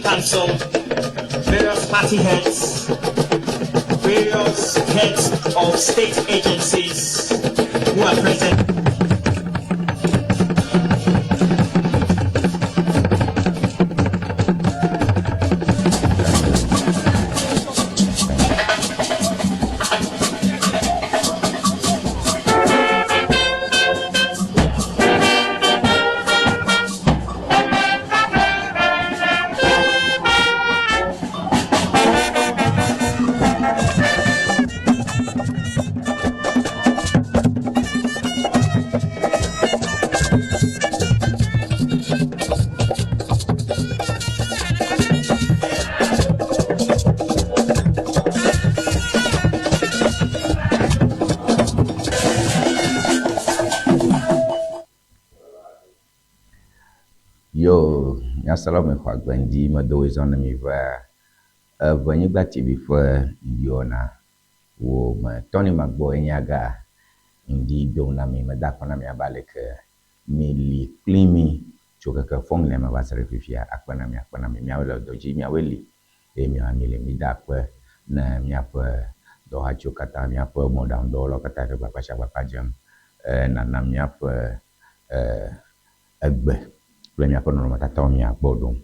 Council, various party heads, various heads of state agencies who are present. Yo, nyaselawo me xɔ agbe ŋdi medo wòezɔ ne mi va Eʋenyigba TV ƒe ŋdiwɔna wo me. Tony Magbɔ enye aga ŋdi dom na mi. Meda akɔ na mi abe aleke mi li kpli mi tso keke fɔŋlia me va se ɖe fifia. Akpe na mi, akpe na mi. Miawoe le dɔ dzi, miawoe li eye miawo hã mi li. Mida akpe ne míaƒe dɔwɔhatiwo katã, míaƒe mɔɖaŋudɔwɔlawo katã yi ke gbagba tsi agbagba dzem nana míaƒe egbe kple míaƒe nɔnɔmetatawo mia gbɔ ɖom.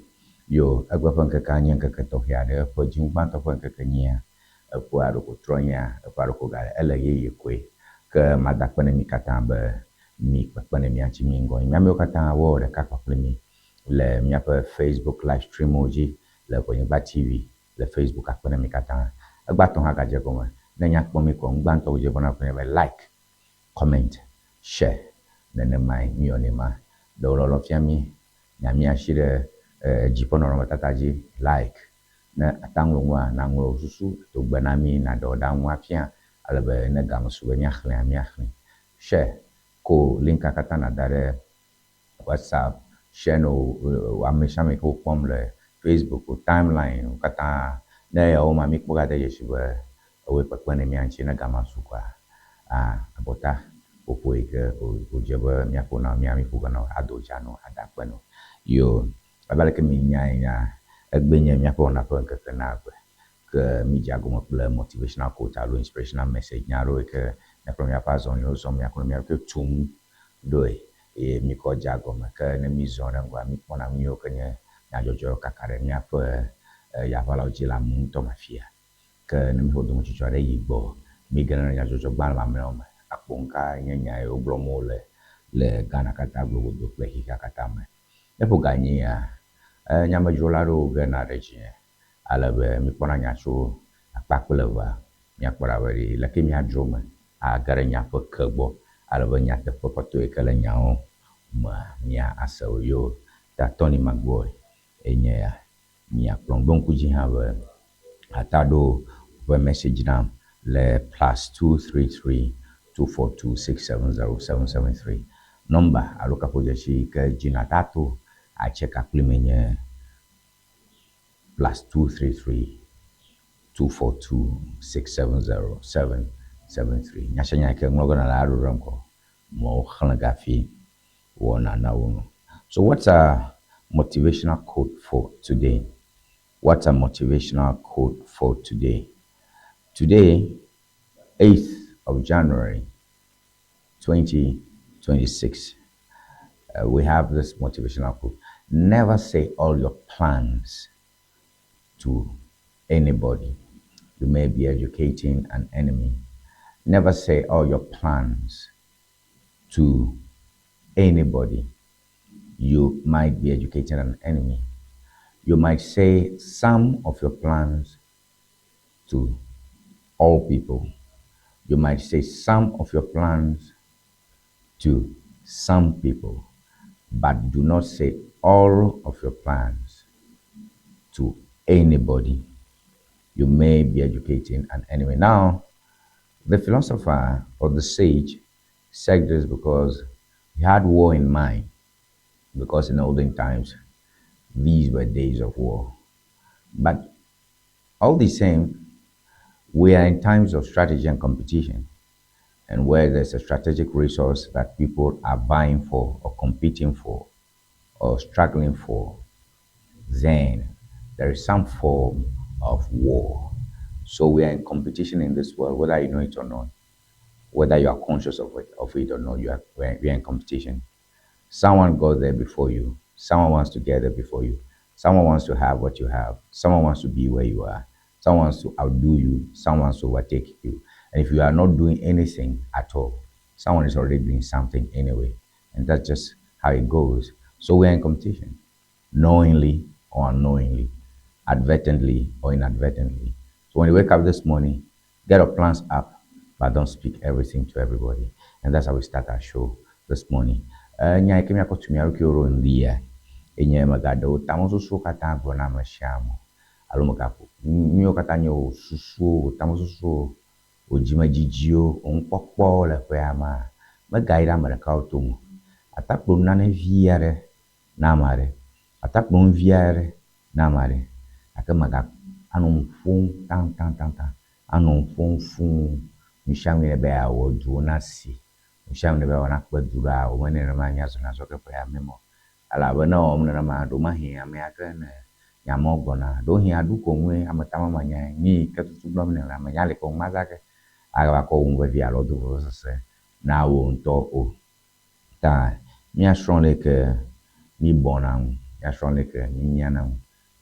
Yo, egbe ƒe ŋkekea nye ŋkeke tɔxɛ aɖe, eƒe dziŋugbãtɔ ƒe ŋkeke nyia, eƒe aɖoko trɔ nyia, eƒe aɖoko gale ele yeye koe. Ke mada akpe ne mi katã be mi kpekpe ne mía ŋuti mi ŋgɔ yi. Mía amewo katã wɔ ɖeka kpakple mi le míaƒe Facebook live streamwo dzi le Ʋenyigba TV le Facebook akpe ne mi katã. Egbea tɔ hã gadze egɔme. Ne nya kpɔ mi kɔ, ŋugbãtɔ wodze vɔ na kple be like, comment, share. Nenemae míwɔnɛ ma. Ɖe wò lɔlɔ̃ fia mí. Nya mía asi ɖe dzi ƒe nɔnɔmetata dzi. Like. Ne àte ŋu aŋlɔ nua, nàŋlɔ wò susu do gbe na mí, nàɖe wò ɖaŋu afia ale be ne game su be míaxlẽa, míaxlẽe. Share. Ko linka katã nàda ɖe WhatsApp, share ne wò ame sia ame yi ke wokpɔm le Facebook, wò timeline wo katã. Ne eya wo ma míkpɔ gade dzesi be ewòe kpekpe ne mía ŋuti ne gamea su koa, a abɔta ƒoƒo yi ke wòdze be míaƒo na wò, mía míƒo ge na wò, ado dza na wò, ada akpe na wò. Yo, abe aleke minyae enea, egbee nye míaƒe wɔna ƒe ŋkeke na agbe. Ke mídze agɔme kple motivational quote alo inspirational message, nya aɖewo yi ke míakplɔ míaƒe azɔliwo zɔm, míakplɔ mía ɖokuiwo tum ɖoe eye míkɔ dze agɔme. Ke ne mízɔ ɖe ŋgɔa, míkpɔna nu yiwo ke nye nyadzɔdzɔwo kaka ɖe míaƒe yaʋalawo dzi le amewo ŋutɔ me afia. Ke ne míxɔ dometsotso aɖe yi gbɔ, mígena ɖe nyadzɔdzɔgbalẽ mamlɛawo me akpɔ nu ka nye nya yiwo gblɔm wole le Ghana katã, globodo kple xexea katã me. Ne ƒo ga nyia, nyamedzrola aɖewo gena ɖe dzinye ale be míkpɔna nya tso akpa kple evea. Míakpɔ ɖa be ɖe leke míadzro eme age ɖe nya ƒe ke gbɔ ale be nyateƒe kpɔtɔe yi ke le nyawo mea míase wo. Yo ta Tony Magbɔe enye ya. Miakplɔm ɖo ŋku dzi hã be ata ɖo woƒe message nam le +233 242 670 773. Nɔmba alo kaƒodzesi yi ke dzi nàte ato atseka kplim enye +233 242 670 773. Nya sia nya yi ke ŋlɔ ge nèle aɖo ɖe ŋgɔ mewo xlẽ ge hafi wɔna na wo nu. So what's a motivational quote for today? What's a motivational quote for today? Today, 8th of January 2026, we have this motivational quote. Never say all your plans to anybody. You may be educating an enemy. Never say all your plans to anybody. You might be educating an enemy. You might say some of your plans to all people. You might say some of your plans to some people, but do not say all of your plans to anybody. You may be educating an enemy. Now, the philosopher or the sage said this because he had war in mind, because in olden times, these were days of war. But all the same, we are in times of strategy and competition, and where there's a strategic resource that people are vying for or competing for or struggling for, then there there is some form of war. So we are in competition in this world, whether you know it or not, whether you are conscious of it, of it or not, you are, we are in competition. Someone got there before you. Someone wants to get there before you. Someone wants to have what you have. Someone wants to be where you are. Someone wants to outdo you. Someone wants to overtake you. And if you are not doing anything at all, someone is already doing something anyway. And that's just how it goes. So we are in competition, knowingly or unknowingly, advertently or inadvertently. So when you wake up this morning, get your plans up, but don't speak everything to everybody. And that's how we start our show this morning. Nya yi ke míakɔ tu mía ɖokuiwo ɖo ŋdia, enye megaɖe wò tamesusuwo katã gblɔ na ame sia ame o. Alo megaƒo nu yiwo katã nye wò susuwo, wò tamesusuwo, wò dzimedzidziwo, wò nukpɔkpɔwo le ƒea mea, megayi ɖe ame ɖekawo tome o. Atakpo nane vi aɖe na ame aɖe, atakpo nu vi aɖe na ame aɖe gake mega anɔ nu ƒom taŋtaŋtaŋtaŋ, anɔ nu ƒom fũu. Nu sia nu be yeawɔ duwo nasi, nu sia nu be yeawɔ nakpe du ɖaa, wo me nenema míazɔ le azɔge ƒe ya me o. Elabe ne ewɔm nenema, ɖewomahi amea ke ne nya mawo gblɔna, ɖewohĩ aɖu ko ŋue ame ta menyae. Nu yi ke tutu gblɔm nèle amenya li ko ŋma ke agava kɔ wò nu vevi alo do vevesese na wò ŋutɔ o. Ta míasrɔ̃ leke míbɔna ŋu, míasrɔ̃ leke mínyana ŋu,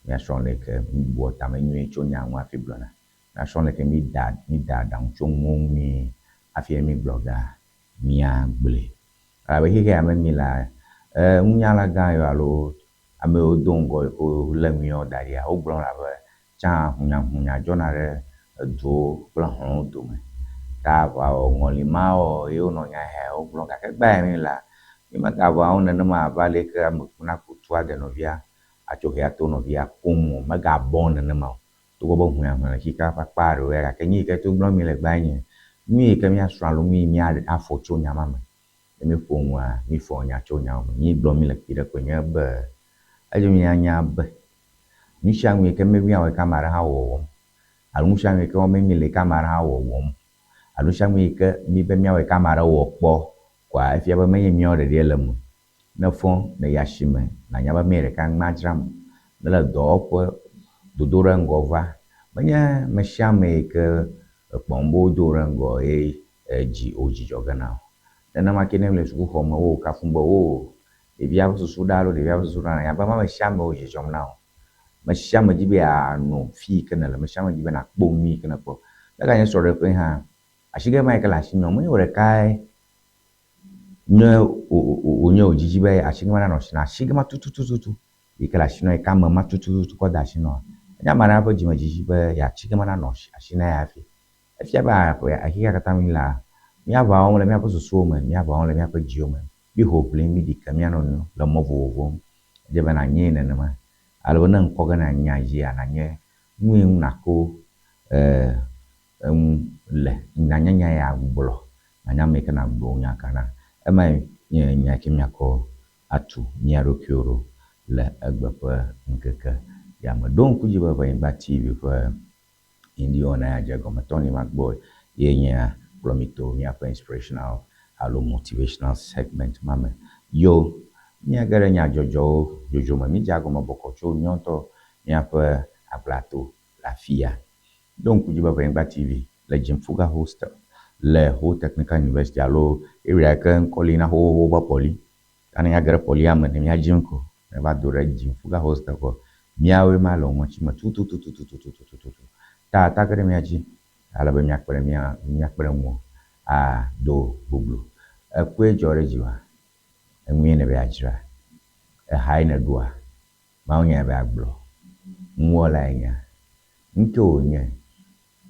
míasrɔ̃ leke míbua tame nyuie tso nya ŋu hafi gblɔna. Míasrɔ̃ leke mída mída aɖaŋu tso nuwo ŋu nyuie hafi mígblɔ ga míagblɔe. Elabe xexea me mí lea, nunyala gã yiwo alo ame yiwo do ŋgɔ yi ke wolé nu yawo da ɖia, wogblɔ abe tsã hunyahunya dzɔna ɖe eduwo kple hlɔ̃wo dome. Ta aʋawɔŋɔli mawo ye wonɔ nya heawo gblɔm gake gbea ya mí lea, mímegaʋa wo nenema abe ale yi ke ame kuna kutu ade nɔvia atso hea to nɔvia koŋ o. Megabɔ nenema o. Togbɔ be hunyahunya le xexea ƒe akpa ɖewo ya gake nu yi ke to gblɔm mi le gbea nye nu yi ke míasrɔ̃ alo nu yi míafɔ tso nya ma me. Ne míeƒo nua, mífɔ nya tso nyawo me. Nu yi gblɔm mi le kpi ɖe koe nye be edze míanya be nu sia nu yi ke míawɔ yi ke ame aɖe hã wɔwɔm alo nu sia nu yi ke wɔm míle yi ke ame aɖe hã wɔwɔm alo nu sia nu yi ke míbe míawɔ yi ke ame aɖe wɔ kpɔ koa efia be menye míawo ɖeɖe le eme o. Ne fɔ ne yi asime nànya be mí ɖeka ŋma dzram o. Ne le dɔwɔƒe dodo ɖe ŋgɔ va, menye ame sia ame yi ke ekpɔm be wodo ɖe ŋgɔ ye edzi wò dzidzɔ gena o. Nenema ke ne le sukuxɔme wo kafum be o ɖevia ƒe susu ɖa alo ɖevia ƒe susu ɖa nànya be ame sia ame wo dzidzɔm na wò. Ame sia ame dzi be yeanɔ fi yi ke nèle, ame sia ame dzi be nàkpɔ nu yi ke nèkpɔ. Ne ganye srɔ̃ɖeƒe hã, asige ma yi ke le asinye menye wò ɖekae nye wònye wò dzidzi be asige ma nanɔ asi na asige ma tutututu yi ke le asi na yi ke ame ma tututu kɔ de asi nɔa. Enye ame aɖe ƒe dzimedzidzi be yeatsike ma nanɔ asi na ye hafi. Efia be xexea katã mí lea, míaʋa wɔm le míaƒe susuwo me, míaʋa wɔm le míaƒe dziwo me. Mího ʋlim, míɖi ke mía nɔnɔewo le mɔ vovovowo nu. Edze be nànyee nenema. Ale be ne ŋkɔ ge na nya dzia, nànye nu yi ŋu nàko eŋu le. Nànya nya ya gblɔ. Nànya ame yi ke nàgblɔ wò nya ka na. Emae nye nya yi ke míakɔ atu mía ɖokuiwo ɖo le egbe ƒe ŋkeke ya me. Ɖo ŋku dzi be Ʋenyigba TV ƒe ŋdi wɔna ya dze egɔme tɔ ma gbɔ ye nye kplɔ mi to míaƒe inspirational alo motivational segment ma me. Yo, míage ɖe nyadzɔdzɔwo dzodzo me. Mídze agɔme bɔkɔ tso míawo míaƒe agblato le afia. Ɖo ŋku dzi be Ʋenyigba TV le Jimfuga Hostel le Ho Technical University alo area yi ke ŋkɔ li na xoxoxo be Poly. Ta ne míage ɖe Poly me ne míadzi ŋkɔ ne va do ɖe Jimfuga Hostel kɔ míawoe ma le wo ŋɔtsi me tututututututututu. Ta ta ge ɖe mía dzi ale be míakpe ɖe mía míakpe ɖe ŋuwò ado boblo. Ekue dzɔ ɖe dziwòa? Enue nèbe yeadzra? Ehae nèɖoa? Mawunyae be yeagblɔ? Nuwɔlae nyea? Nu ke wònye?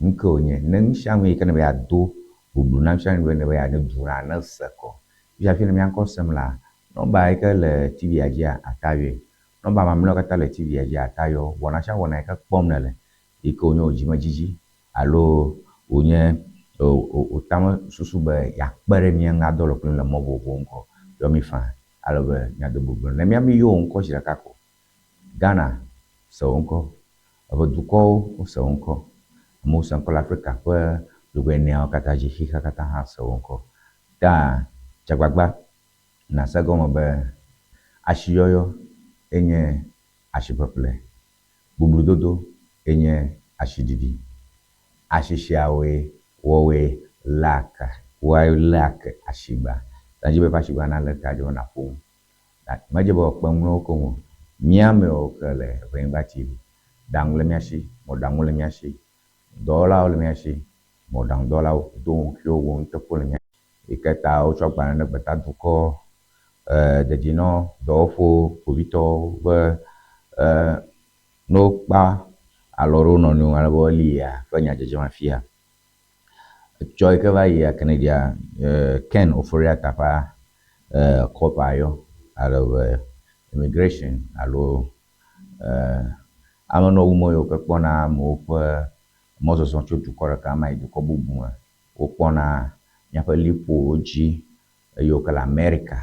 Nu ke wònye? Ne nu sia nu yi ke nèbe yeado boblo na nu sia nu yi ke nèbe yeane du na ne se kɔ. Fifia hafi ne mía ŋkɔ sem la, nɔmba yi ke le TV-a dzia ata yɔe. Nɔmba mamlɛawo katã le TV-a dzia ata yɔ. Wɔna sia wɔna yi ke kpɔm nèle yi ke wònye wò dzimedzidzi alo wònye wò tamesusu be yeakpe ɖe mía ŋu adɔ le kplim le mɔ vovovowo ŋkɔ yɔ mí faa ale be míado boblo. Ne míame yɔ wò ŋkɔ zi ɖeka ko. Ghana se wò ŋkɔ, eƒe dukɔwo wose wò ŋkɔ, amewo se ŋkɔ le Afrika ƒe dugɔ eneawo katã dzi, xexea katã hã se wò ŋkɔ. Ta dze agbagba nàse egɔme be asiyɔyɔ enye asiƒeƒle. Bubludodo enye ashiɖiɖi. Ashishiawoe woawoe léa ke, woawoe léa ke ashigba. Ne edze be eƒe ashigba nalé kea, edze be nàƒo nu. Medze be wòakpe ŋu na wo keŋ o. Mía amewo ke le Ʋenyigba TV, ɖaŋu le mía shi, mɔɖaŋu le mía shi, dɔwɔlawo le mía shi, mɔɖaŋudɔwɔlawo do ŋkuiwo wɔ nuteƒewo le mía yi ke ta wotsɔ agbalẽ ɖe gbetadukɔ, dedinɔ dɔwɔƒewo, kpovitɔwo be ne wokpa alɔ ɖe wo nɔnɔewo ale be woali ya ƒe nya dzedzem afia. Etsɔ yi ke va yia Kennedya, Ken Ofori-Atta ƒe kɔpa yɔ ale be immigration alo amenɔwumɔ yiwo ke kpɔna amewo ƒe mɔzɔzɔ tso dukɔ ɖeka me yi dukɔ bubu me. Wokpɔna míaƒe liƒowo dzi eye wo ke le Amerika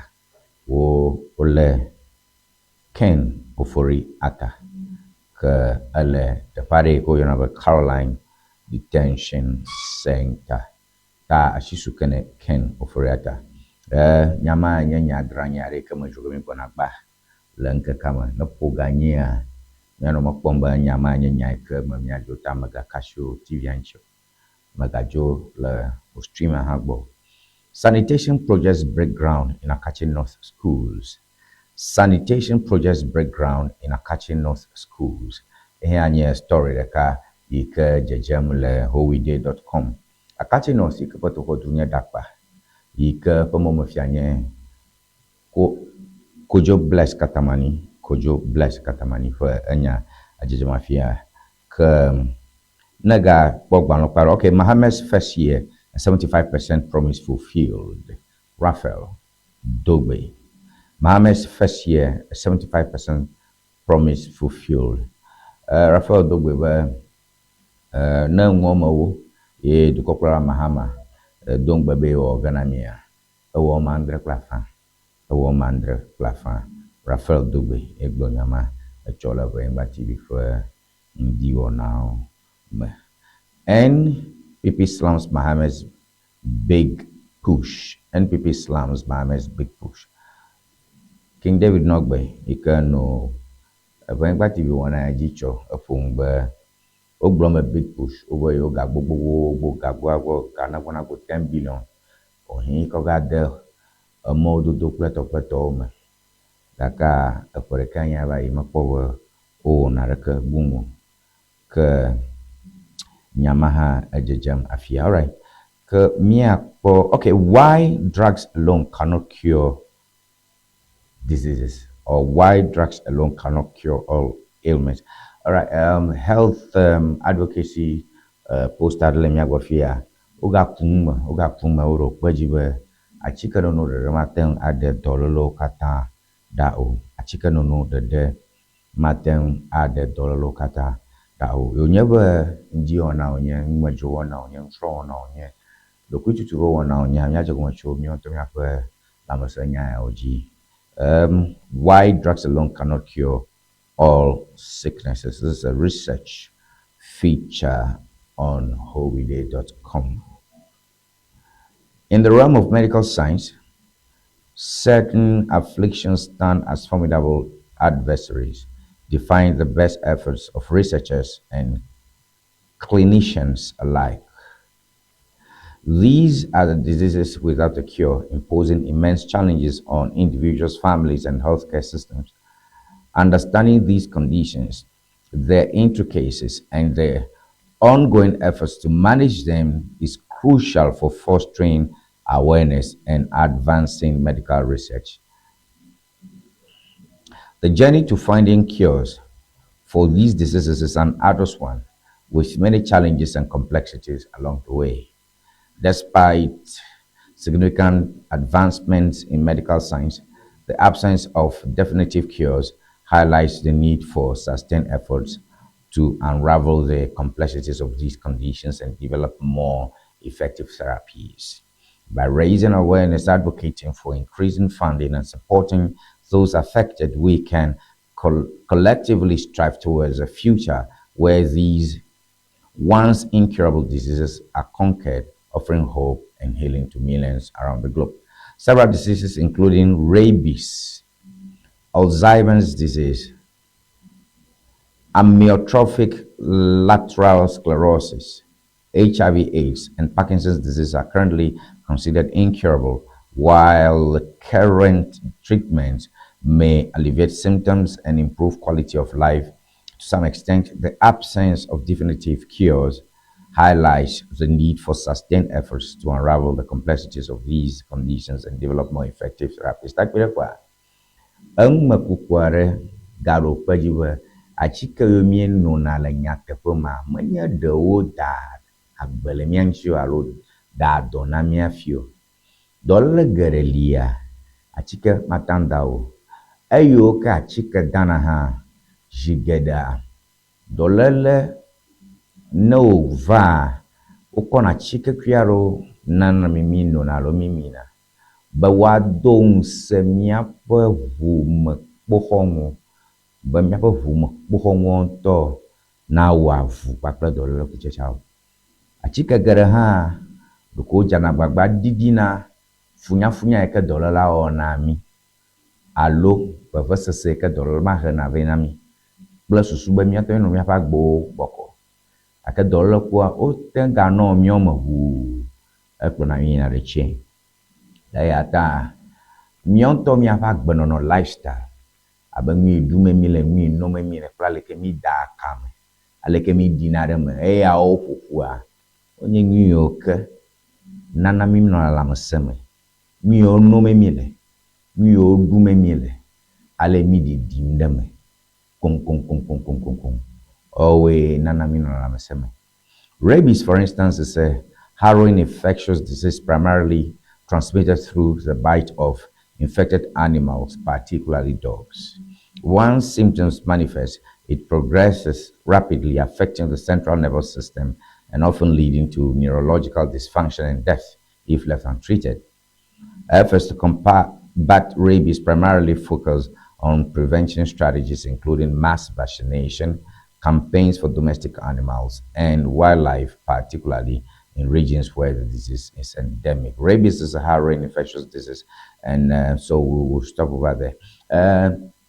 wo wolé Ken Ofori-Atta ke ele teƒe aɖe yi ke woyɔna be Caroline Detention Center. Ta asi su ke ne Ken Ofori-Atta. E nya ma nye nya dranyi aɖe yi ke me dzro ge mígbɔna gba le ŋkekea me. Ne ƒo ga nyia, míanɔ mɔ kpɔm be nya ma nye nya yi ke me míadzro ta mègaka asi wò TV-a ŋuti o. Mègadzo le wò streamer hã gbɔ o. Sanitation projects break ground in Akatsi North schools Sanitation projects break ground in Akatsi North schools Eya nye story ɖeka yi ke dzedzem le howide dot com. Akatsi North yi ke ƒe toxɔdu nye Dakpa yi ke ƒe mɔmefia nye Ko Kojo Bless Katamani Kojo Bless Katamani ƒe enya edzedzem afia ke ne ga kpɔ gbalẽ kpa ɖe ok Mohammed's first year and 75% promise fulfilled Raphael Dogbe Mohammed's first year and 75% promise fulfilled Raphael Dogbe be ne ŋɔ mewo ye dukɔkplɔla Mahama do ŋugbe be yewɔ ge na mia Ewɔ ame adre kple afã. Ewɔ ame adre kple afã. Rafael Dogbe ye gblɔ nya ma etsɔ le Ʋenyigba TV ƒe ŋdiwɔnawo me. NPP slams Mahama's big push NPP slams Mahama's big push King David Nɔgbe yi ke no Ʋenyigba TV wɔna ya dzi tsɔ eƒo nu be wogblɔ be big push wobe yewo ga gbogbogbogbo ga gbogbo ga nagonago 10 billion Wòhĩ kɔ va de emɔwo dodo kple tɔkpetɔwo me. Gakea eƒe ɖeka nye va yi mekpɔ be wowɔ naɖeke bum o. Ke nya ma hã edzedzem afia. Alright. Ke míakpɔ, okay, why drugs alone cannot cure diseases or why drugs alone cannot cure all ailments. Alright, um, health um, advocacy uh, post aɖe le mía gbɔ fia. Wogaku nu me, wogaku nu me woɖo kpe edzi be atikenono ɖeɖe mate ŋu aɖe dɔlélewo katã ɖa o. Atikenono ɖeɖe mate ŋu aɖe dɔlélewo katã ɖa o. Wònye be ŋdiwɔna wònye, numedzrowɔna wònye, nusrɔ̃wɔna wònye, ɖokuitutuɖowɔna wònye, míadze egɔme tso míawo ŋutɔ míaƒe lãmesẽnya yawo dzi. Um, why drugs alone cannot cure all sicknesses. This is a research feature on howide.com. In the realm of medical science, certain afflictions stand as formidable adversaries, defying the best efforts of researchers and clinicians alike. These are the diseases without a cure, imposing immense challenges on individuals, families, and healthcare systems. Understanding these conditions, their intricacies, and their ongoing efforts to manage them is crucial for fostering awareness and advancing medical research. The journey to finding cures for these diseases is an arduous one, with many challenges and complexities along the way. Despite significant advancements in medical science, the absence of definitive cures highlights the need for sustained efforts to unravel the complexities of these conditions and develop more effective therapies. By raising awareness, advocating for increasing funding, and supporting those affected, we can collectively strive towards a future where these once incurable diseases are conquered, offering hope and healing to millions around the globe. Several diseases, including rabies, Alzheimer's disease, Amyotrophic lateral sclerosis, HIV/AIDS, and Parkinson's disease are currently considered incurable, while current treatments may alleviate symptoms and improve quality of life to some extent. The absence of definitive cures highlights the need for sustained efforts to unravel the complexities of these conditions and develop more effective therapies. Takpe ɖe kɔa, enumekuku aɖe gaɖo kpe edzi be atike yiwo míenona le nyateƒe mea, menye ɖewo daa agbe le mía ŋuti o alo daa dɔ na mí hafi o. Dɔléle geɖe lia, atike mate ŋu ada o. Eyiwo ke atike dana hã, zi geɖea, dɔléle ne wòvaa, wokɔna atikekui aɖewo nana mí mínona alo mímina be woado ŋusẽ míaƒe ʋumekpoxɔnu be míaƒe ʋumekpoxɔnuwo ŋutɔ nawɔ avu kpakple dɔléle kutsetseawo. Atike geɖe hã ɖeko wodzena agbagba ɖiɖina funyafunya yi ke dɔlélea wɔna mí alo vevesese yi ke dɔléle ma hena vɛ na mí kple susu be míate ŋu anɔ míaƒe agbewo bɔkɔ. Gake dɔlélekua wote ŋu ganɔ míawo me ʋuu ekplɔna mí yina ɖe tsɛ. Eya ta míawo ŋutɔ míaƒe agbenɔnɔ, lifestyle, abe nu yi ɖum míle, nu yi nom míle kple aleke mídaa kame, aleke míɖina ɖe eme, eyawo ƒoƒua, wonye nu yiwo ke nana míenɔna lãmesẽ me. Nu yiwo nom míle, nu yiwo ɖum míle, ale míɖiɖim ɖe eme koŋkoŋkoŋkoŋkoŋkoŋ, woawoe nana míenɔna lãmesẽ me. Rabies, for instance, is a harrowing infectious disease primarily transmitted through the bite of infected animals, particularly dogs. Once symptoms manifest, it progresses rapidly, affecting the central nervous system and often leading to neurological dysfunction and death if left untreated. Efforts to combat rabies primarily focus on prevention strategies, including mass vaccination, campaigns for domestic animals and wildlife, particularly in regions where the disease is endemic. Rabies is a harrowing infectious disease, and so we will stop over there.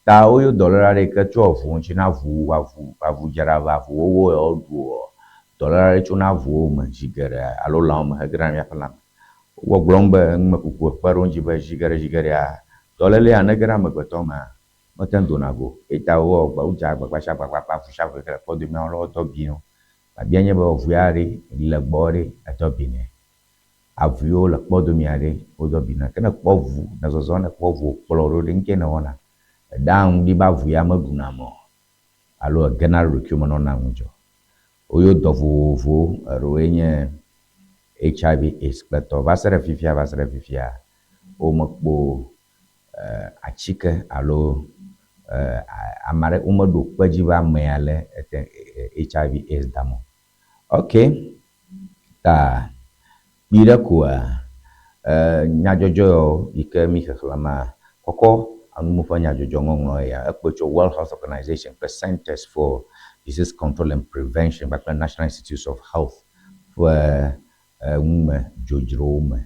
Ta woyɔ dɔléle aɖe yi ke tso eʋu ŋuti na avu avu avudzraɖa avuwowo yawo ɖu dɔléle aɖe tsona avuwo me zi geɖe alo lãwo me hegena míaƒe lãme. Wogbɔgblɔm be numekuku ekpe ɖe wo ŋuti be zi geɖe zi geɖea dɔlélea ne ge ɖe amegbetɔ mea mete ŋu dona go o. Eyi ta wowɔ wodze agbagba sia agbagba ƒe avu sia avu yi ke le kpɔdomea wolɔ wodɔ bi wo. Biabia nye be eʋu ya ɖe le gbɔ ɖe edɔ bi nɛ. Avu yiwo le kpɔdomea ɖe wodɔ bi nɛ. Ke ne ekpɔ ʋu ne zɔzɔm ne ekpɔ ʋu wòkplɔ ɖo ɖe ŋke nèwɔna? Eɖea ŋu ɖi be avu ya meɖuna ame o alo egena ɖe ɖokuiwò me nɔna ŋudzɔ. Woyɔ dɔ vovovowo, eɖewoe nye HIV AIDS kple tɔ. Va se ɖe fifia va se ɖe fifia womekpɔ atike alo ame aɖe womeɖo kpe edzi be amea le ete HIV AIDS dam o. Ok, ta kpui ɖe koa nyadzɔdzɔ yawo yi ke mi xexlẽmea kɔkɔ anumu ƒe nyadzɔdzɔ ŋɔŋlɔ ya ekpɔe tso World Health Organization kple Centers for Disease Control and Prevention kpakple National Institutes of Health ƒe nume dzodzrowo me.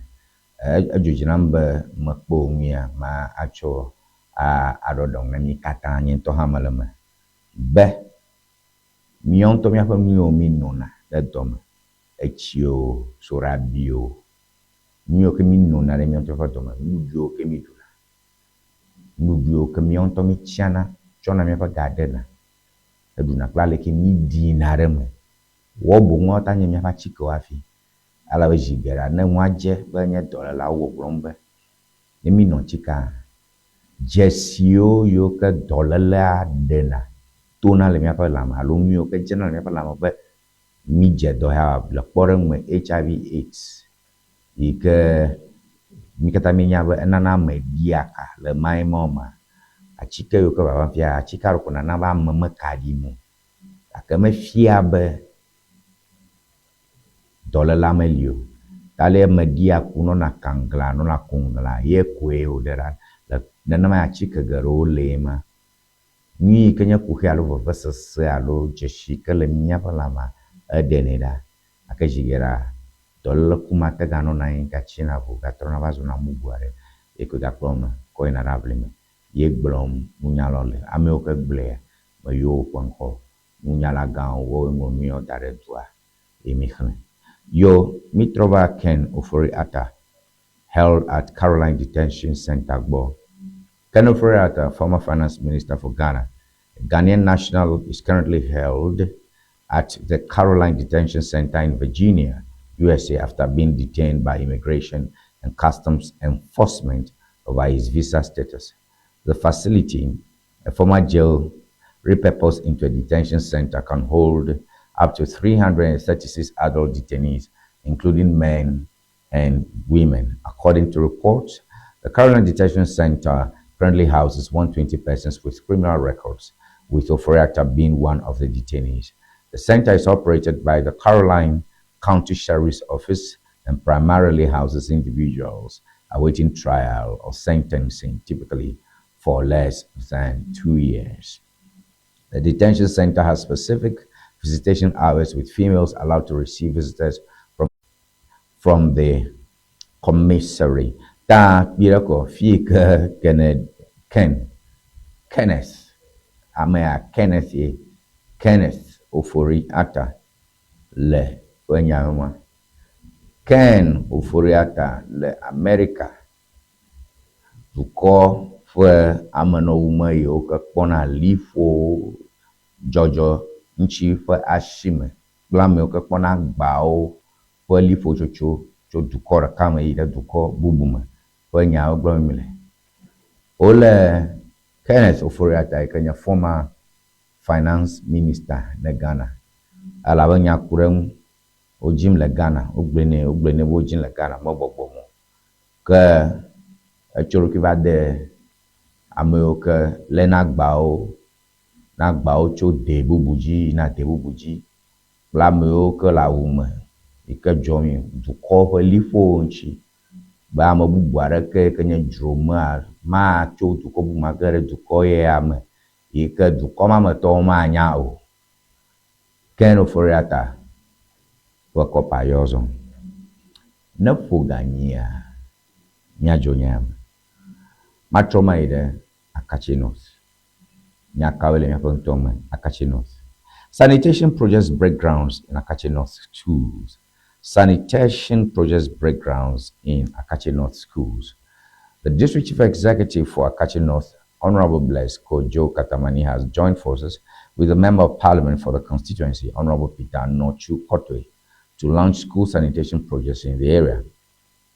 Edzo dzi nam be mekpɔ nu ya ma atsɔ aɖɔ ɖɔŋ na mí katã, nye ŋutɔ hã mele eme be míawo ŋutɔ míaƒe nu yiwo mínona ɖe dɔme, etsi o, soɖabi o, nu yiwo ke mínona ɖe míawo ŋutɔ ƒe dɔme, nuɖuɖu yiwo ke míɖuna, nuɖuɖu yiwo ke míawo ŋutɔ mítsiana tsɔna míaƒe ga ɖena heɖuna kple ale ke míɖina ɖe eme. Woawo boŋ woate ŋu anye míaƒe atikewo hafi. Ale be zi geɖea ne nua dze be nye dɔléleawo gbɔgblɔm be ne mínɔ atikea, dzesiwo yiwo ke dɔlélea ɖena tona le míaƒe lãme alo nu yiwo ke dzena le míaƒe lãme be mídze dɔ ya le kpɔɖeŋu me HIV AIDS yi ke mí katã míenya be enana ame ɖia ka le maimɔ mea, atike yiwo ke vava fia, atike aɖe ko nana be ame meka ɖi mu o. Gake mefia be dɔlélea meli o. Ta ale ame ɖia ku nɔna kangla nɔna koŋgla ye koe wòɖe ɖa. Le nenema atike geɖewo lee ma. Nu yi ke nye kuxi alo vevesese alo dzesi yi ke le míaƒe lãmea, eɖenɛ ɖa. Gake zi geɖea, dɔléleku ma te ganɔna anyi gatsina ʋu gatrɔna va zuna bubu aɖe ye koe gakplɔ ame kɔ yina ɖe aʋli me. Ye gblɔm nunyalawo le. Ame yiwo ke gblɔea, meyɔ woƒe ŋkɔ o. Nunyalagãwo woawoe ŋlɔ nu yawo da ɖe dua ye míxlẽ. Yo, mítrɔ va Ken Ofori-Atta held at Caroline Detention Centre gbɔ. Ken Ofori-Atta, former finance minister for Ghana, a Ghanaian national, is currently held at the Caroline Detention Center in Virginia, USA, after being detained by Immigration and Customs Enforcement over his visa status. The facility, a former jail repurposed into a detention center, can hold up to 336 adult detainees, including men and women. According to reports, the Caroline Detention Center currently houses 120 persons with criminal records, with Ofori-Atta being one of the detainees. The center is operated by the Caroline County Sheriff's Office and primarily houses individuals awaiting trial or sentencing, typically for less than 2 years. The detention center has specific visitation hours with females allowed to receive visitors from the commissary. Ta kpi ɖe kɔ fi yi ke Kenneth Ken Kenneth amea Kenneth ye Kenneth Ofori Atta le ƒe nya ma. Ken Ofori Atta le Amerika dukɔ ƒe amenɔwume yiwo ke kpɔna liƒo dzɔdzɔ ŋuti ƒe asime kple ame yiwo ke kpɔna agbawo ƒe liƒotsotso tso dukɔ ɖeka me yi ɖe dukɔ bubu me ƒe nyawo gblɔm mi le. Wolé Kenneth Ofori Atta yi ke nye former finance minister ne Ghana elabe nya ku ɖe eŋu. Wodzim le Ghana, wogblɔe nɛ wogblɔe nɛ be wodzim le Ghana megbɔgbɔ me o. Ke etso eɖokui va de ame yiwo ke léna agbawo na agbawo tso de bubu dzi yina de bubu dzi kple ame yiwo ke le awu me yi ke dzɔ mi dukɔ ƒe liƒowo ŋuti be ame bubu aɖeke yi ke nye dzromea matso dukɔ bubu ma ge ɖe dukɔ ya me yi ke dukɔ ma me tɔwo manya o. Ken Ofori-Atta ƒe kɔpa yɔ zɔ. Ne ƒo ganyia, míadzo nya me. Matrɔ mayi ɖe Akatsi North. Nya kawoe le míaƒe ŋutɔ me Akatsi North? Sanitation projects break grounds in Akatsi North schools. Sanitation projects break grounds in Akatsi North schools. The district chief executive for Akatsi North, Honorable Bless Kojo Katamani, has joined forces with the Member of Parliament for the constituency, Honorable Peter Nochu Kotwe, to launch school sanitation projects in the area.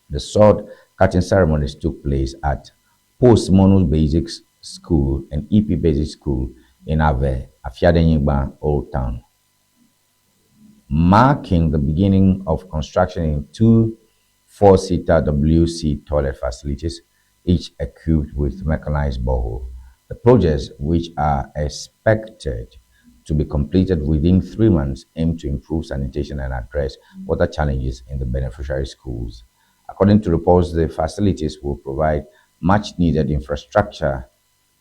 The sword cutting ceremonies took place at Post Mono Basic School and EP Basic School in Ave, Afiadenyigba, Old Town, marking the beginning of construction in two 4-seater WC toilet facilities, each equipped with mechanized borehole. The projects, which are expected to be completed within 3 months, aim to improve sanitation and address water challenges in the beneficiary schools. According to reports, the facilities will provide much needed infrastructure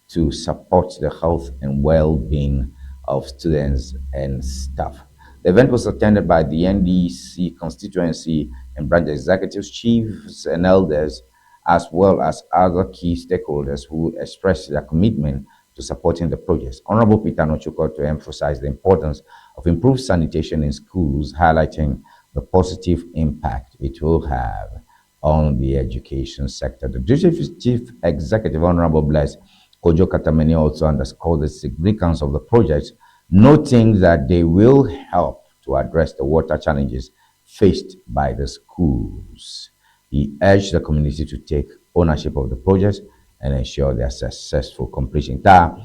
to support the health and well-being of students and staff. The event was attended by the NDC constituency and branch executives, chiefs and elders, as well as other key stakeholders who expressed their commitment to supporting the project. Honorable Peter Nochukwu to emphasize the importance of improved sanitation in schools, highlighting the positive impact it will have on the education sector. The District Chief Executive, Honorable Bless Kojo Katamani, also underscored the significance of the project, noting that they will help to address the water challenges faced by the schools. He urged the community to take ownership of the project and ensure their successful completion. Ta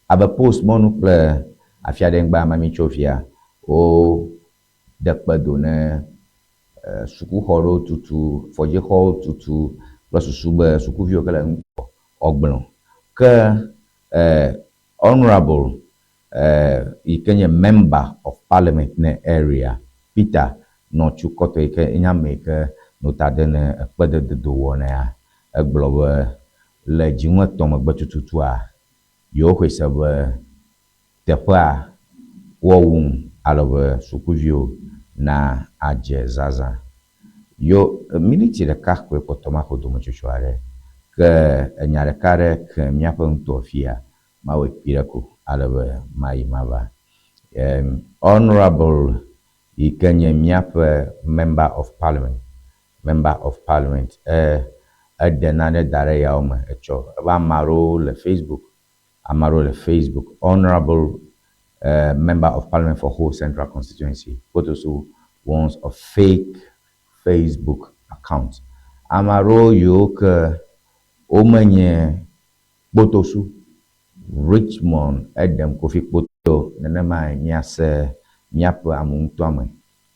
abe post mɔnu kple afiaɖeŋgba mamitso fia wo ɖe kpe do ne sukuxɔ ɖewo tutu, fɔdzixɔwo tutu kple susu be sukuviwo ke le ŋgɔ ɔgblɔ. Ke honorable yi ke nye member of parliament ne area Peter Nɔtsu Kɔtɔ yi ke nye ame yi ke nota de ne ekpedededo wɔnea egblɔ be le dziŋu etɔ̃ megbe tututua yewo xɔe se be teƒea woawu ale be sukuviwo na adze zazã. Yo miniti ɖeka koe kpɔtɔ maxɔ dometsotso aɖe ke enya ɖeka ɖe ke míaƒe ŋutɔ fia mawɔe kpui ɖe ko ale be mayi mava. Honourable yi ke nye míaƒe Member of Parliament, Member of Parliament, e, eɖe nane da ɖe yawo me etsɔ. Ebe ame aɖewo le Facebook, ame aɖewo le Facebook. Honourable Member of Parliament for Ho Central Constituency, Kpotosu warns of fake Facebook account. Ame aɖewo yiwo ke womenye Kpotosu, Richmond eɖem Kofi Kpoto nenemae míase míaƒe ame ŋutɔame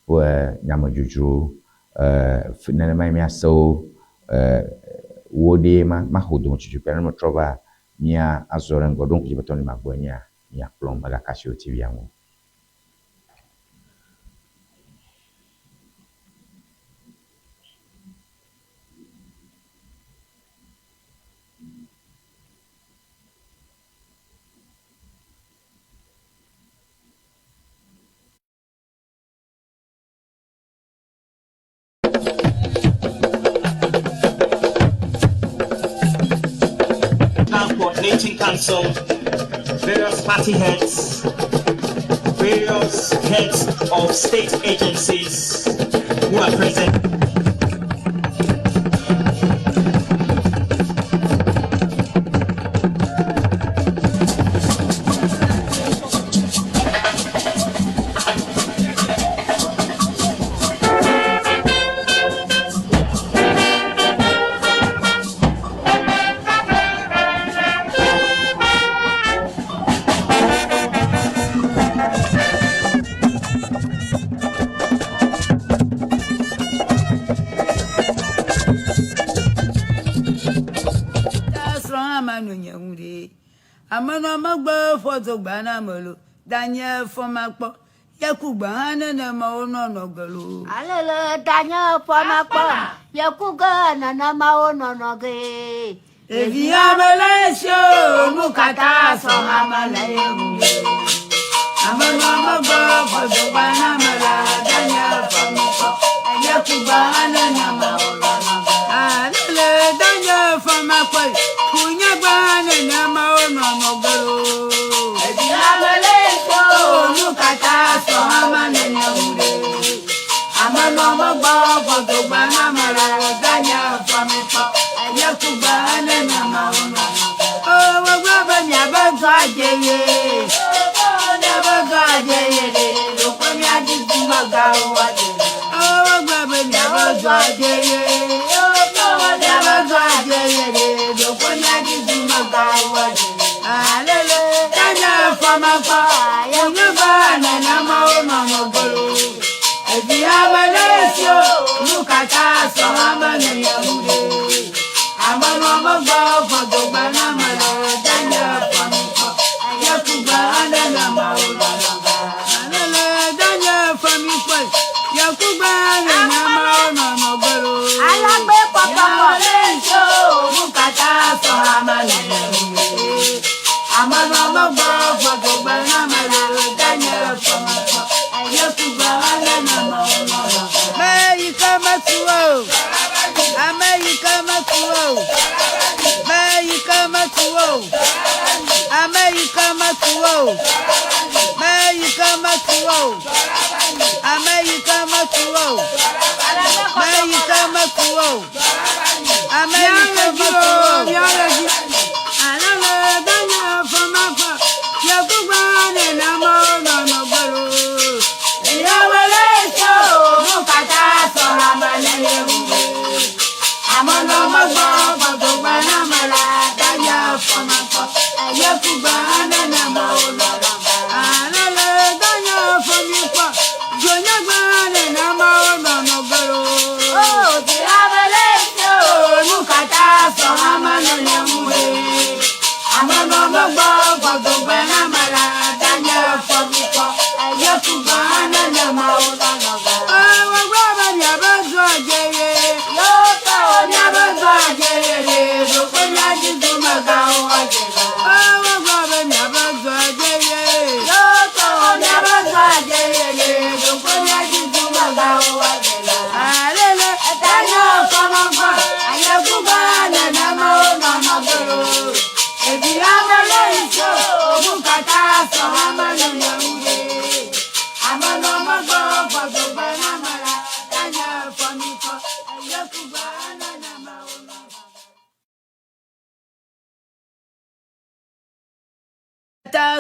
ƒe nyamedzodzro e nenemae míase wo e wo ɖee ma maxo dometsotso kpea ne metrɔ va mía azɔ ɖe ŋgɔ ɖo ŋku dzi be Tony Magbɔe nyea miakplɔm megaka asi wo TV-a ŋu o. Coordinating Council, various party heads, various heads of state agencies who are present. Amenɔ megbe fɔ dogba na ame lo, danye fɔ makpɔ, yeku gbe hã nenema wonɔnɔ ge lo. Alele danye fɔ makpɔ, yeku ge nenema wonɔnɔ ge. Ɖevi ame le esi o, nu katã sɔ ame le ye ŋu. Amenɔ megbe fɔ dogba na ame la, danye fɔ makpɔ, yeku gbe hã nenema wonɔnɔ ge. Alele danye fɔ makpɔ, ku nye gbe hã nenema wonɔnɔ ge lo. Ɖevi ame le esi o, nu katã sɔ ame le ye ŋu ɖe. Amenɔ megbe fɔ dogba na ame la, danye fɔ makpɔ, yeku gbe hã nenema wonɔnɔ ge. O, wogblɔ be miabe dɔ adze ye. Miabe dɔ adze ye ɖe, ɖokpe miadi dumegãwo adze. O, wogblɔ be miabe dɔ adze ye. Miabe dɔ adze ye ɖe, ɖokpe miadi dumegãwo adze. Alele, danye fɔ makpɔ, nye gbe nenema wonɔnɔ ge lo. Evi ame le esi o, nu katã sɔ ame le ye ŋu ɖe. Amenɔ megbe fɔ dogba na ame la, danye fɔ mikpɔ, yeku gbe hã nenema wonɔnɔ ge. Alele, danye fɔ mikpɔ, yeku gbe hã nenema wonɔnɔ ge lo. Alagbe kpɔkpɔkpɔ. Ame le esi o, nu katã sɔ ame le ye ŋu ɖe. Amenɔ megbe fɔ dogba na ame la, danye fɔ mikpɔ, yeku gbe hã nenema wonɔnɔ ge. Ame yi ke metu o, ame yi ke metu o, ame yi ke metu o, ame yi ke metu o, ame yi ke metu o, ame yi ke metu o, ame yi ke metu o, ame yi ke metu o. Alele danye fɔ makpɔ, yeku gbe nenema wonɔnɔ ge lo. Ame le esi o, nu katã sɔ ame le ye ŋu ɖe. Amenɔ megbe fɔ dogba na ame la, danye fɔ makpɔ, yeku gbe hã nenema wonɔnɔ ge. Alele danye fɔ mikpɔ, dzonye gbe hã nenema wonɔnɔ ge lo. O, ame le esi o, Nu katã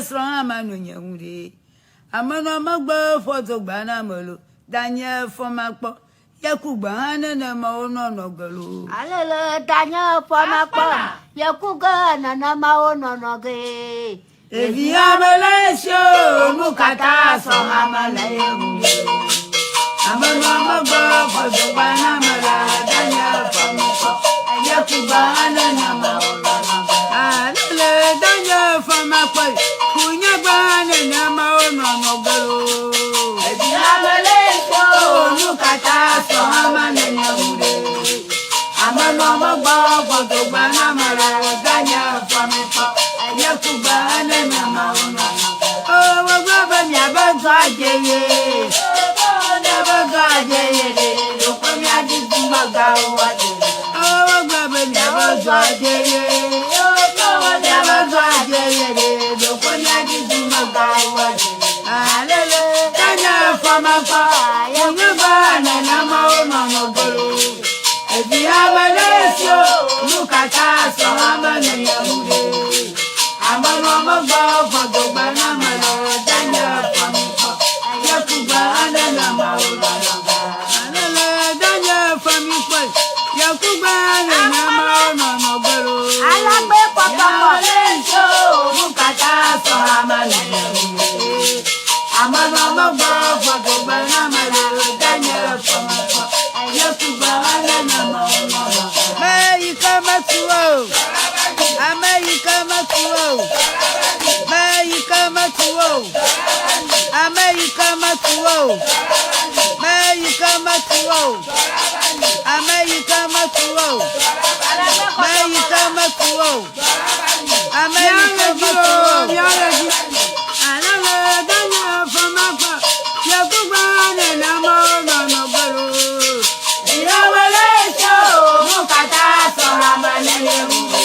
srɔ̃ hã manɔ nye ŋu ɖe. Amenɔ megbe fɔ dogba na ame lo, danye fɔ makpɔ, ye ku gbe hã nenema wonɔnɔ ge lo. Alele danye fɔ makpɔ, ye ku ge nenema wonɔnɔ ge. Ɖevi ame le esi o, nu katã sɔ ame le ye ŋu. Amenɔ megbe fɔ dogba na ame la, danye fɔ makpɔ, ye ku gbe hã nenema wonɔnɔ ge. Alele danye fɔ makpɔ, ku nye gbe hã nenema wonɔnɔ ge lo. Ɖevi ame le esi o, nu katã sɔ ame le ye ŋu ɖe. Amenɔ megbe fɔ dogba na ame la, danye fɔ makpɔ, ye ku gbe hã nenema wonɔnɔ ge. O, wogblɔ be miabe dɔ adze ye. Miabe dɔ adze ye ɖe, ɖeko miadi dumegãwo adze. O, wogblɔ be miabe dɔ adze ye. Miabe dɔ adze ye ɖe, ɖeko miadi dumegãwo adze. Alele, danye fɔmakpɔ, nye gbe nenema wonɔnɔ ge lo. Evi ame le esi o, nu katã sɔ ame le ye ŋu ɖe. Amenɔ megbe fɔ dogba na ame le danye fɔmikpɔ, ye ku gbe nenema wonɔnɔ ge. Alele danye fɔmikpɔ, ye ku gbe nenema wonɔnɔ ge lo. Alagbe kpɔkpɔkpɔ. Nu katã sɔ ame le ye ŋu ɖe. Amenɔ megbe fɔ dogba na ame le danye fɔmikpɔ, ye ku gbe nenema wonɔnɔ ge. Meyi ke metu o, ame yi ke metu o, meyi ke metu o, ame yi ke metu o, meyi ke metu o, ame yi ke metu o, meyi ke metu o, ame yi ke metu o. Alele danye fɔmakpɔ, yekugbe nenema wonɔnɔ ge lo. Ìyàwó ṣe o, nu katã sɔ ame le ye ŋu ɖe.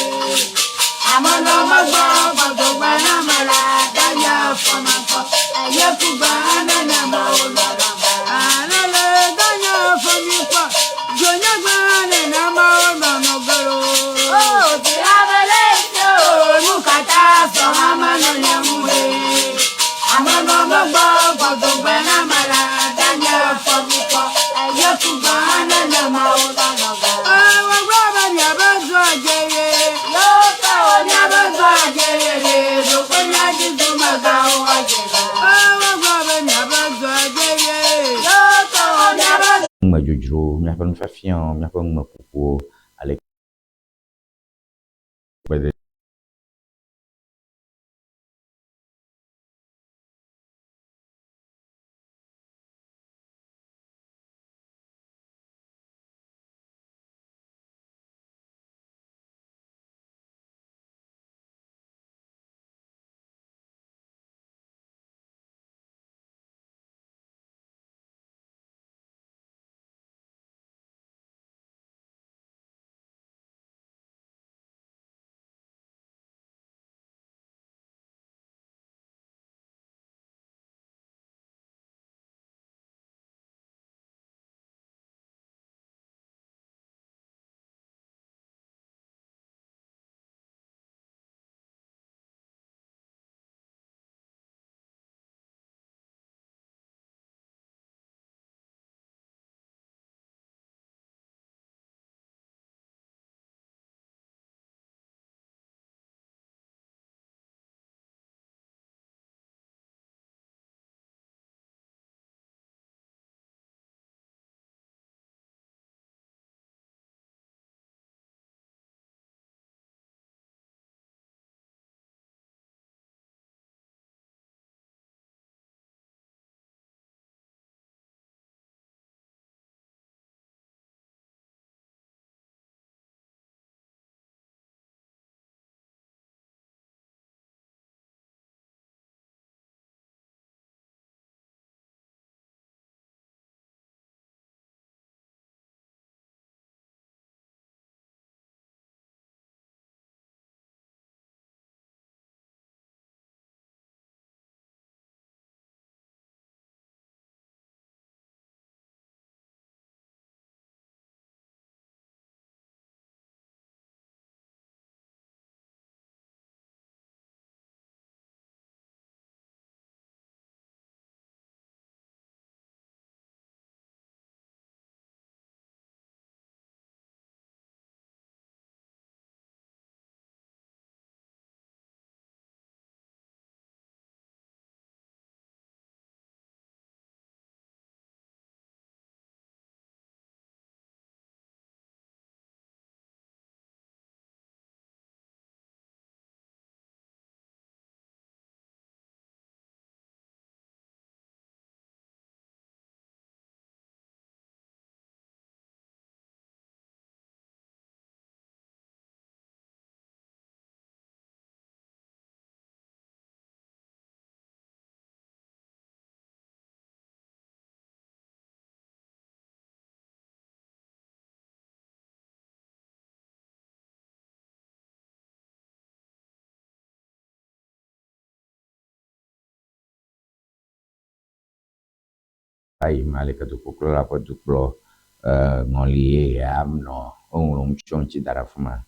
Amenɔ megbɔ fɔdogbe na ame la, danye fɔmakpɔ, yekugbe nenema wonɔnɔ ge. Alele danye fɔmikpɔ, dzonyegbe nenema wonɔnɔ ge lo. O, ame le esi o, Nu katã sɔ ame le ye ŋu ɖe. Amenɔ megbɔ fɔdogbe na ame la, danye fɔmikpɔ, yekugbe nenema wonɔnɔ ge. Wogblɔ be miabe dɔ adze ye. Miabe dɔ adze ye ɖe, ɖeko miadi dumegãwo adze la. Wogblɔ be miabe dɔ adze ye. Miabe Numedzodzro, míaƒe nufiafiawo, míaƒe numekukuwo ale kpe ɖe yi me ale ke dukɔkplɔla ƒe dukplɔ ŋɔli yeyea nɔ woŋlɔ nu tso eŋuti da ɖe afi ma.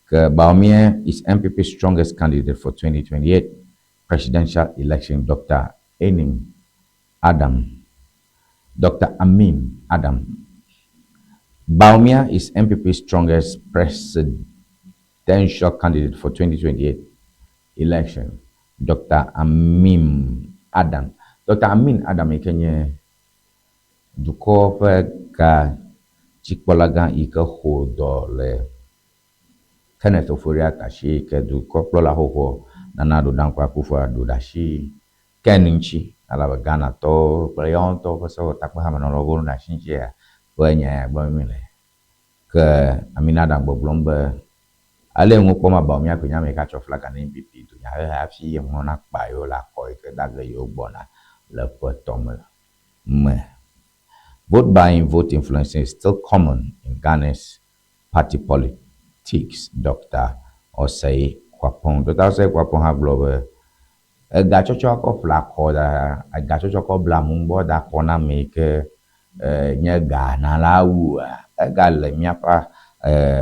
Ke Bawumia is NPP strongest candidate for 2028 presidential election Dr. Enim Adam Dr. Amin Adam Bawumia is NPP's strongest presidential candidate for 2028 election. Dr. Amin Adam. Dr. Amin Adam yi ke nye dukɔ ƒe gadzikpɔlagã yi ke xɔ dɔ le Kenneth Ofori-Atta si yi ke dukɔkplɔla xoxoa Nana Addo Dankwa Akufo-Addo ɖe asi Ken ŋuti elabe Ghanatɔwo kple yewo ŋutɔ ƒe sewɔtakpehamenɔlawo be nu ɖe asi ŋutia ƒe nya ya gblɔm mi le. Ke Amin Adam gbɔgblɔm be ale ŋu kpɔm abawo míaƒe nya me yi ke atsɔ flaga na NPP dunyahehe hafi ŋlɔ na kpa yewo le akɔ yi ke dage yewo gbɔna le ƒe tɔme me. Vote buying, vote influencing is still common in Ghana's party politics, Dr. Osei Kwapong. Dr. Osei Kwapong hã gblɔ be egatsɔtsɔ kɔ ƒle akɔ da egatsɔtsɔ kɔ bla amewo da akɔ na ame yi ke nye ganala wua egale míaƒe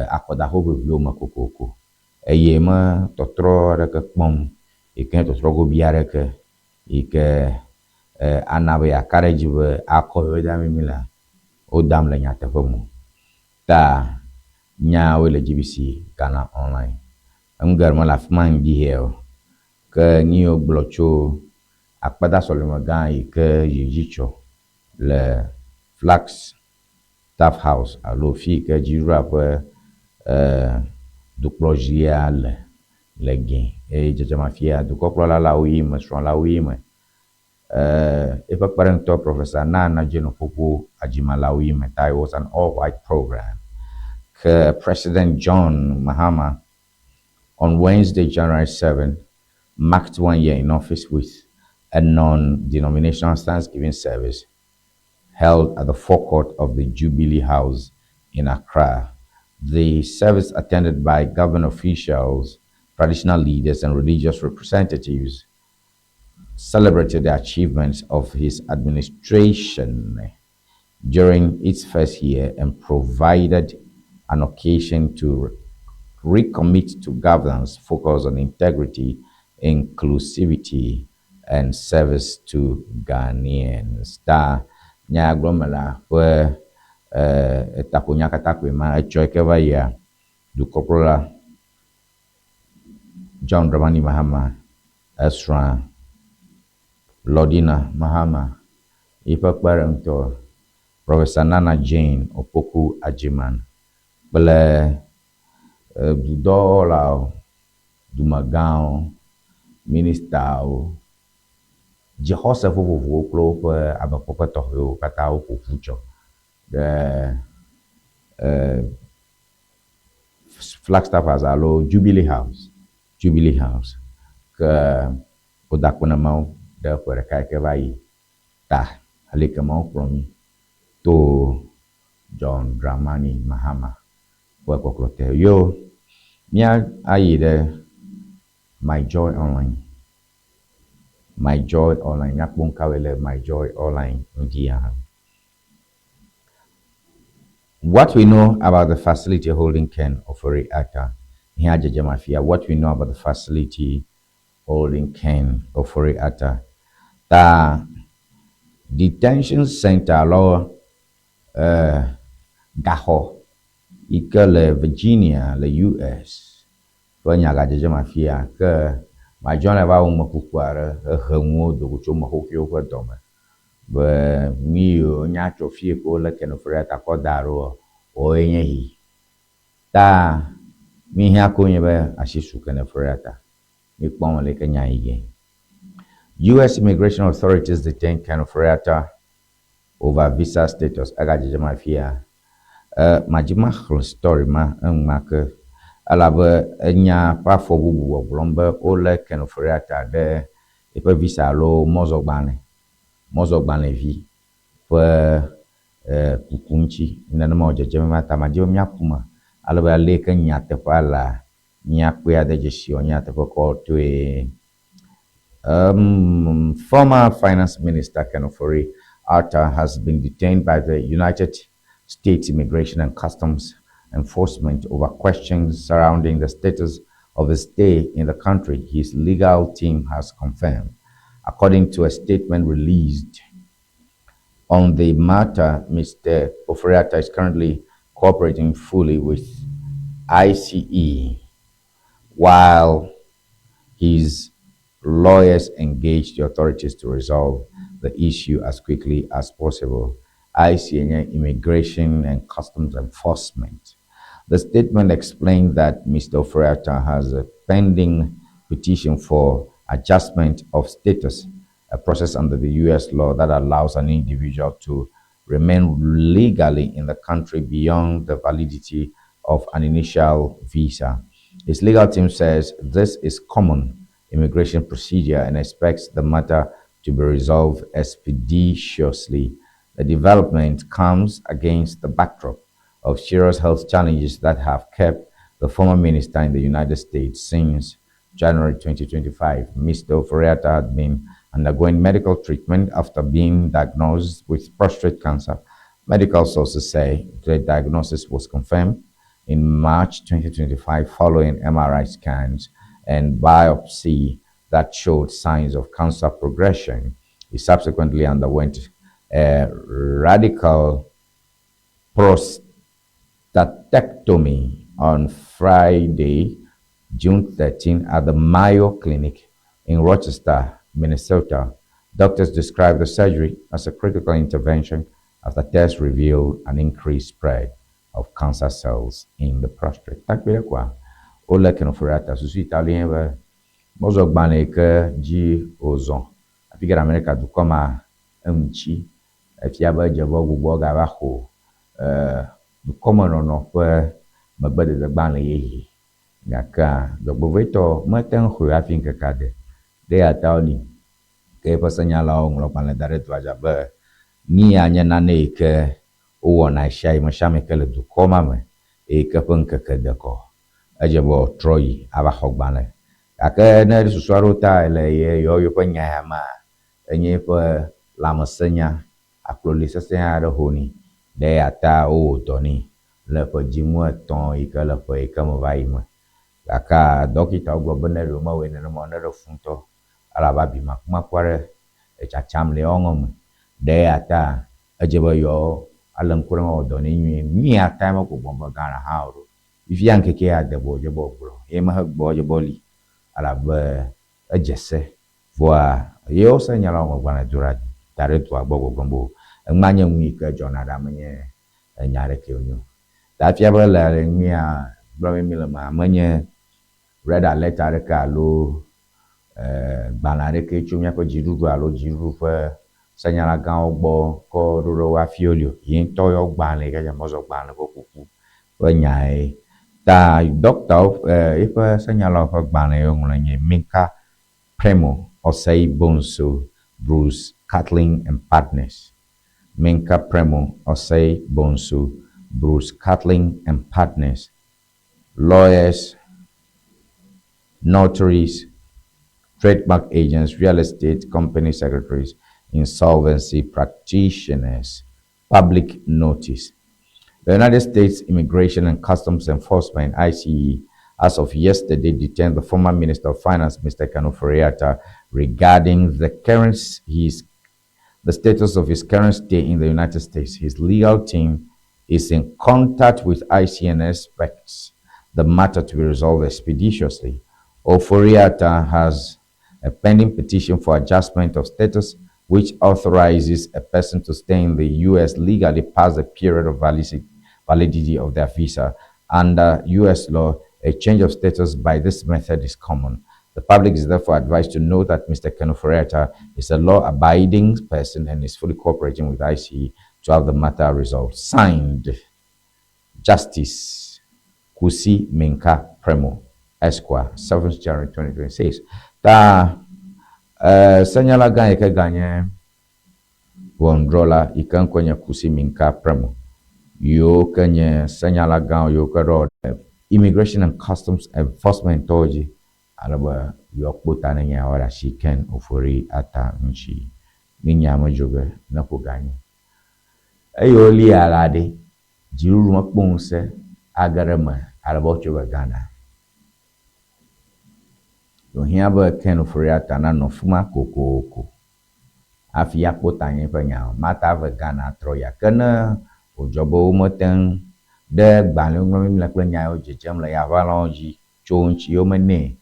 akɔdaƒe ʋeʋĩwo me kokoko eye me tɔtrɔ aɖeke kpɔm yi ke tɔtrɔ gobi aɖeke yi ke ana be yeaka ɖe edzi be akɔ yiwo dam mí la wodam le nyateƒe me. Ta nyawoe le GBC Ghana Online. Enu geɖe mele afi ma ŋdi here o. Ke nu yiwo gblɔ tso akpata sɔleme gã yi ke yi dzi tsɔ le Flagstaff House alo fi yi ke dziɖuɖua ƒe dukplɔzia le le gɛ eye dzedzeme afia dukɔkplɔla le awu ɣi me, srɔ̃ le awu ɣi me. Eƒe kpeɖeŋutɔ Professor Nana Jane Opoku Agyemang le awu ɣi me ta it was an all-white program. Ke President John Mahama on Wednesday, January 7, marked one year in office with a non-denominational Thanksgiving service held at the forecourt of the Jubilee House in Accra. The service, attended by government officials, traditional leaders, and religious representatives, celebrated the achievements of his administration during its first year and provided an occasion to recommit to governance focused on integrity, inclusivity, and service to Ghanaians. Ta nya gblɔm la ƒe etaƒonya katã koe ma etsɔ yi ke va yia dukɔkplɔla John Dramani Mahama esrɔ̃a Lordina Mahama yiƒe kpeɖeŋutɔ Professor Nana Jane Opoku Agyemang kple dudɔwɔlawo, dumegãwo, ministawo, dzixɔse vovovowo kple woƒe amekpɔkpe tɔxɛwo katã woƒo ƒu tsɔ ɖe Flagstaff House alo Jubilee House, Jubilee House ke woda akpe na Mawu ɖe ƒe ɖeka yi ke va yi ta ale yi ke Mawu kplɔ mí to John Dramani Mahama ƒe kpɔkplɔ te. Yo, mía ayi ɖe My Joy Online. My Joy Online. Míakpɔ nu kawoe le My Joy Online ŋdi hã. What we know about the facility holding Ken Ofori-Atta. Here dzedzem afia. What we know about the facility holding Ken Ofori-Atta. Ta detention center alo gaxɔ yi ke le Virginia le US ƒe nya gadzedzem afia ke My Joy Online va wɔ numekuku aɖe hehe nuwo do go tso ame xoxoewo ƒe dɔme be nu yiwo nya tso fi yi ke wolé Ken Ofori-Atta kɔ da ɖoa woawoe nye yi. Ta mi hiã ko nye be asi su Ken Ofori-Atta. Mi kpɔm le ke nya yi ge. US immigration authorities detain Ken Ofori-Atta over visa status. Egadzedzem afia. Madzi maxlẽ story ma enumake elabe enya ƒe afɔ bubu gbɔgblɔm be wolé Ken Ofori-Atta ɖe eƒe visa alo mɔzɔgbalẽ mɔzɔgbalẽvi ƒe kuku ŋuti. Nenema wòdzedzem ema ta madzi be míaku me ale be ale yi ke nyateƒea lea míakpɔe ade dzesi wɔ nyateƒe kɔtɔe. Former Finance Minister Ken Ofori Atta has been detained by the United States Immigration and Customs Enforcement over questions surrounding the status of his stay in the country, his legal team has confirmed. According to a statement released on the matter, Mr. Ofori-Attah is currently cooperating fully with ICE while his lawyers engage the authorities to resolve the issue as quickly as possible. ICE nye Immigration and Customs Enforcement. The statement explained that Mr. Ofori-Attah has a pending petition for adjustment of status, a process under the U.S. law that allows an individual to remain legally in the country beyond the validity of an initial visa. His legal team says this is common immigration procedure and expects the matter to be resolved expeditiously. The development comes against the backdrop of serious health challenges that have kept the former minister in the United States since January 2025. Mr. Ofori-Attah had been undergoing medical treatment after being diagnosed with prostate cancer. Medical sources say the diagnosis was confirmed in March 2025 following MRI scans and biopsy that showed signs of cancer progression. He subsequently underwent a radical prostatectomy on Friday, June 13, at the Mayo Clinic in Rochester, Minnesota. Doctors described the surgery as a critical intervention after tests revealed an increased spread of cancer cells in the prostate. Takpe ɖe koa, wolé Ken Ofori-Atta susu yi ta wolie be mɔzɔgbalẽ yi ke dzi wòzɔ hafi ge ɖe Amerika dukɔ ma eŋuti. Efia be edze be gbugbɔ gava xɔ dukɔmenɔnɔ ƒe megbededegbalẽ yeye. Gakea dzɔgbevɔ̃etɔ mete ŋu xɔe hafi ŋkekea de. Ɖe ya ta woli ke eƒe senyalawo ŋlɔ gbalẽ da ɖe dua dzi abe nu ya nye nane yi ke wowɔna ɣesiaɣi me sia ame yi ke le dukɔ ma me eye ke ƒe ŋkeke de kɔ. Edze be wòatrɔ yi ava xɔ gbalẽ. Gake ne susu aɖewo ta le ye yewo ƒe nya ya mea, enye eƒe lãmesẽnya akplɔli sesẽ aɖe ho nɛ. Ɖe ya ta wowɔ dɔ nɛ le ƒe dziŋu etɔ̃ yi ke le ƒe yi ke me va yi me. Gakea dɔkitawo gblɔ be ne ɖe womewɔe nenema o, ne ɖe fu ŋutɔ elabe abi makumaku aɖe etsatsam le yewo ŋɔme. Ɖe ya ta edze be yewo alé ŋku ɖe eme awɔ dɔ nɛ nyuie. Nu ya ta megbɔgbɔ be Ghana hã o ɖo. Fifia ŋkeke ya de be wòdze be wògblɔ ye mehegbɔ edze be woli elabe edze se. Vɔa yewo senyalawo ŋlɔ gbalẽ do ɖa da ɖe dua gbɔ gbɔgblɔm be enua nye nu yi ke dzɔna ɖa menye enya ɖeke wònye o. Ta fia be le nu ya gblɔm mi le mea, menye red alert aɖeke alo gbalẽ aɖeke tso míaƒe dziɖuɖu alo dziɖuɖu ƒe senyalagãwo gbɔ kɔ ɖo ɖe wo hafi woli o. Ye ŋutɔ yɔ gbalẽ yi ke nye mɔzɔgbalẽ ƒe kuku ƒe nyae. Ta dɔktawo eƒe senyalawo ƒe gbalẽ yi woŋlɔ nye Minka Premo Osei Bonsu Bruce Catlin and Partners. Minka Premo Osei Bonsu Bruce Catlin and Partners. Lawyers, notaries, trademark agents, real estate company secretaries, insolvency practitioners. Public notice. The United States Immigration and Customs Enforcement, ICE, as of yesterday, detained the former Minister of Finance, Mr. Ken Ofori-Atta, regarding the status of his current stay in the United States. His legal team is in contact with ICE and expects the matter to be resolved expeditiously. Ofori-Atta has a pending petition for adjustment of status, which authorizes a person to stay in the U.S. legally past the period of validity of their visa. Under U.S. law, a change of status by this method is common. The public is therefore advised to know that Mr. Ken Ofori-Atta is a law-abiding person and is fully cooperating with ICE to have the matter resolved. Signed, Justice Kusi Minka Premo, Esquire, 7th January 2026. Ta senyalagã yi ke ganye ʋɔnudrɔ̃la yi ke ŋkɔe nye Kusi Minka Premo yiwo ke nye senyalagãwo yiwo ke ɖɔ Immigration and Customs Enforcement tɔwo dzi ale be yewoakpɔ ta ne nyawo ɖe asi Ken Ofori-Atta ŋuti. Mi nya me dzo ge ne ƒo ga nyi. Eye wolia la ɖe, dziɖuɖu mekpɔ ŋusẽ age ɖe eme ale be woatsɔe va Ghana. Wòhiã be Ken Ofori-Atta nanɔ fi ma kokoko hafi akpɔ tanye ƒe nya o. Mate ave Ghana atrɔ ya. Ke ne wòdzɔ be womete ŋu ɖe gbalẽwo ŋlɔm mí le kple nya yiwo dzedzem le yaʋalawo dzi tso wo ŋuti ye womenɛ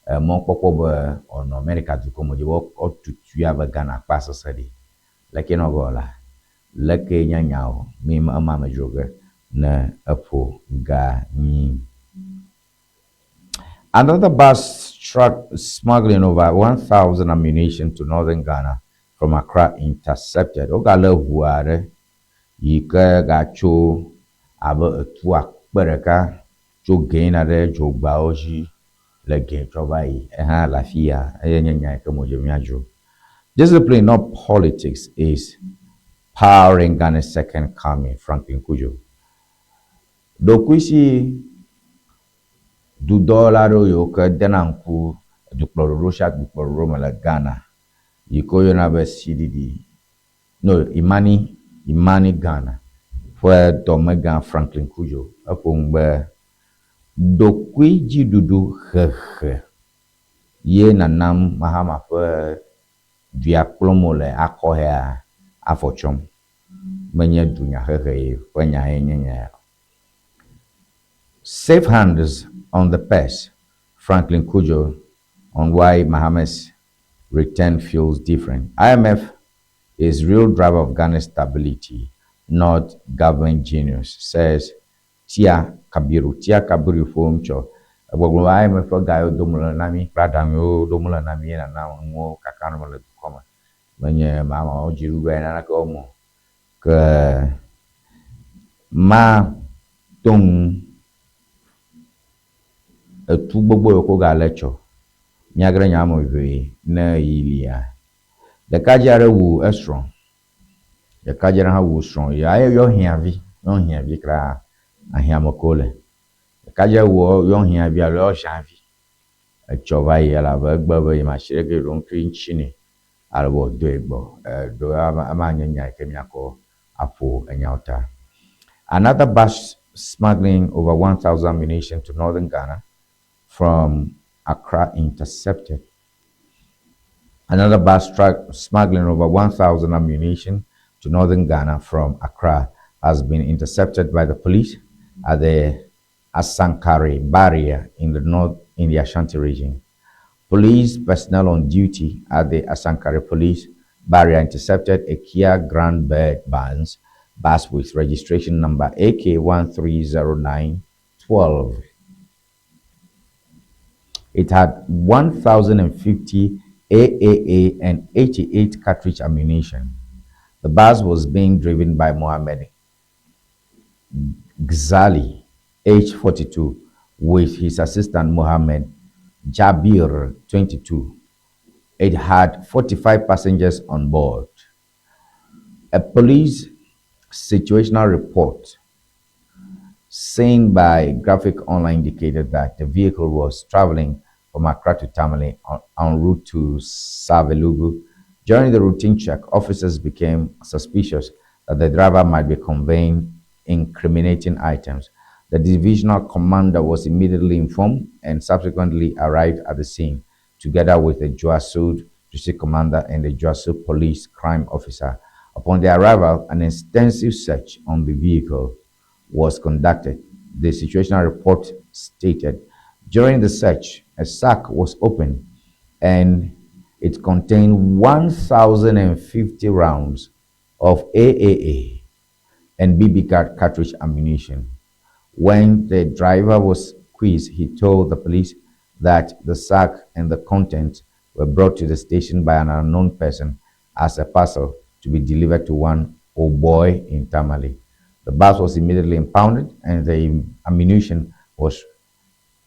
emɔkpɔkpɔ be wòanɔ Amerika dukɔ me dzi be woatutui ave Ghana akpa sesẽ ɖi. Leke nɔ gɔ la, leke nye nyawo mi ema me dzro ge ne eƒo ga nyi. Another bus truck smuggling over 1,000 ammunition to northern Ghana from Accra intercepted. Wogalé ʋu aɖe yi ke gatso abe etu 1000 tso gɛ yina ɖe dzogbeawo dzi le gɛ tsɔ va yi. Ehã le afi ya eye nye nya yi ke me wòdze míadzro. Discipline, not politics, is powering Ghana's second coming, Franklin Cudjoe. Ɖokuisi dudɔwɔla aɖewo yiwo ke dena ŋku dukplɔɖoɖo sia dukplɔɖoɖo me le Ghana yi ke woyɔna be CDD, no, Imani, Imani Ghana ƒe dɔmegã Franklin Cudjoe eƒo nu be ɖokuidziɖuɖu hehe ye nanam Mahama ƒe dua kplɔm wole akɔ hea afɔ tsɔm. Menye dunyahehe ye ƒe nyae nye nya ya o. Safe hands on the purse, Franklin Cudjoe on why Mahama's return feels different. IMF is real driver of Ghana's stability, not government genius, says Tia Kabiru. Tia Kabiru ƒo nu tsɔ egbɔgblɔ be IMF ƒe ga yiwo dom le na mí kple aɖaŋu yiwo ɖom le na mí ye nana nuwo kaka nɔ le dukɔ me. Menye Mahama wo dziɖuɖua ye naneke wɔm o. Ke ma to ŋu etu gbogbo yiwo ke wogale tsɔ. Míage ɖe nya me ʋee ne ɣeyiɣi lia. Ɖekadze aɖe wu esrɔ̃. Ɖekadze aɖe hã wu srɔ̃ ya yɔ hiãvi, yɔ hiãvi kra ahiãme ko wole. Ɖekadze wu yɔ hiãvi alo yɔ zãvi. Etsɔ va yi elabe egbe be yemasi ɖe ge ɖo ŋkui ŋtsi nɛ ale be wòdoe gbɔ. Ɖo ema nye nya yi ke míakɔ aƒo enyawo ta. Another bus smuggling over 1,000 ammunition to northern Ghana from Accra intercepted. Another bus truck smuggling over 1,000 ammunition to northern Ghana from Accra has been intercepted by the police at the Asankare barrier in the north in the Ashanti region. Police personnel on duty at the Asankare police barrier intercepted a Kia Grand Bird bus, bus with registration number AK130912. It had 1,050 AAA and 88 cartridge ammunition. The bus was being driven by Mohamed Gzali, age 42, with his assistant Mohamed Jabir, 22. It had 45 passengers on board. A police situational report seen by Graphic Online indicated that the vehicle was traveling from Accra to Tamale en route to Savelugu. During the routine check, officers became suspicious that the driver might be conveying incriminating items. The divisional commander was immediately informed and subsequently arrived at the scene together with the Juaso district commander and the Juaso police crime officer. Upon their arrival, an extensive search on the vehicle was conducted. The situational report stated during the search, a sack was opened and it contained 1,050 rounds of AAA and BB cartridge ammunition. When the driver was quizzed, he told the police that the sack and the contents were brought to the station by an unknown person as a parcel to be delivered to one old boy in Tamale. The bus was immediately impounded and the ammunition was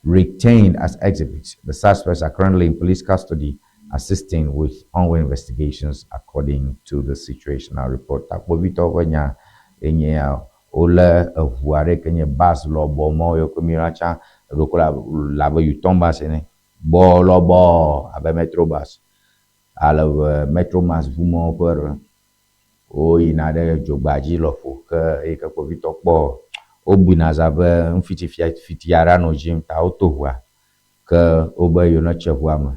retained as exhibits. The suspects are currently in police custody, assisting with ongoing investigations according to the situational report. Kpovitɔwo ƒe nya enye ya wolé eʋu aɖe ke nye bus lɔbɔ mɔ yiwo ke míeyɔna tsã eɖewo ko le abe Yutong bus ene gbɔ lɔbɔɔ abe metro bus. Ale be Metro Mass ʋumɔwo ƒe ɖe woyina ɖe dzogba dzi lɔƒo ke eyi ke kpovitɔ kpɔ wobui na za be nufitifiti aɖe anɔ dzim ta woto ʋua ke wobe yewo netse ʋua me.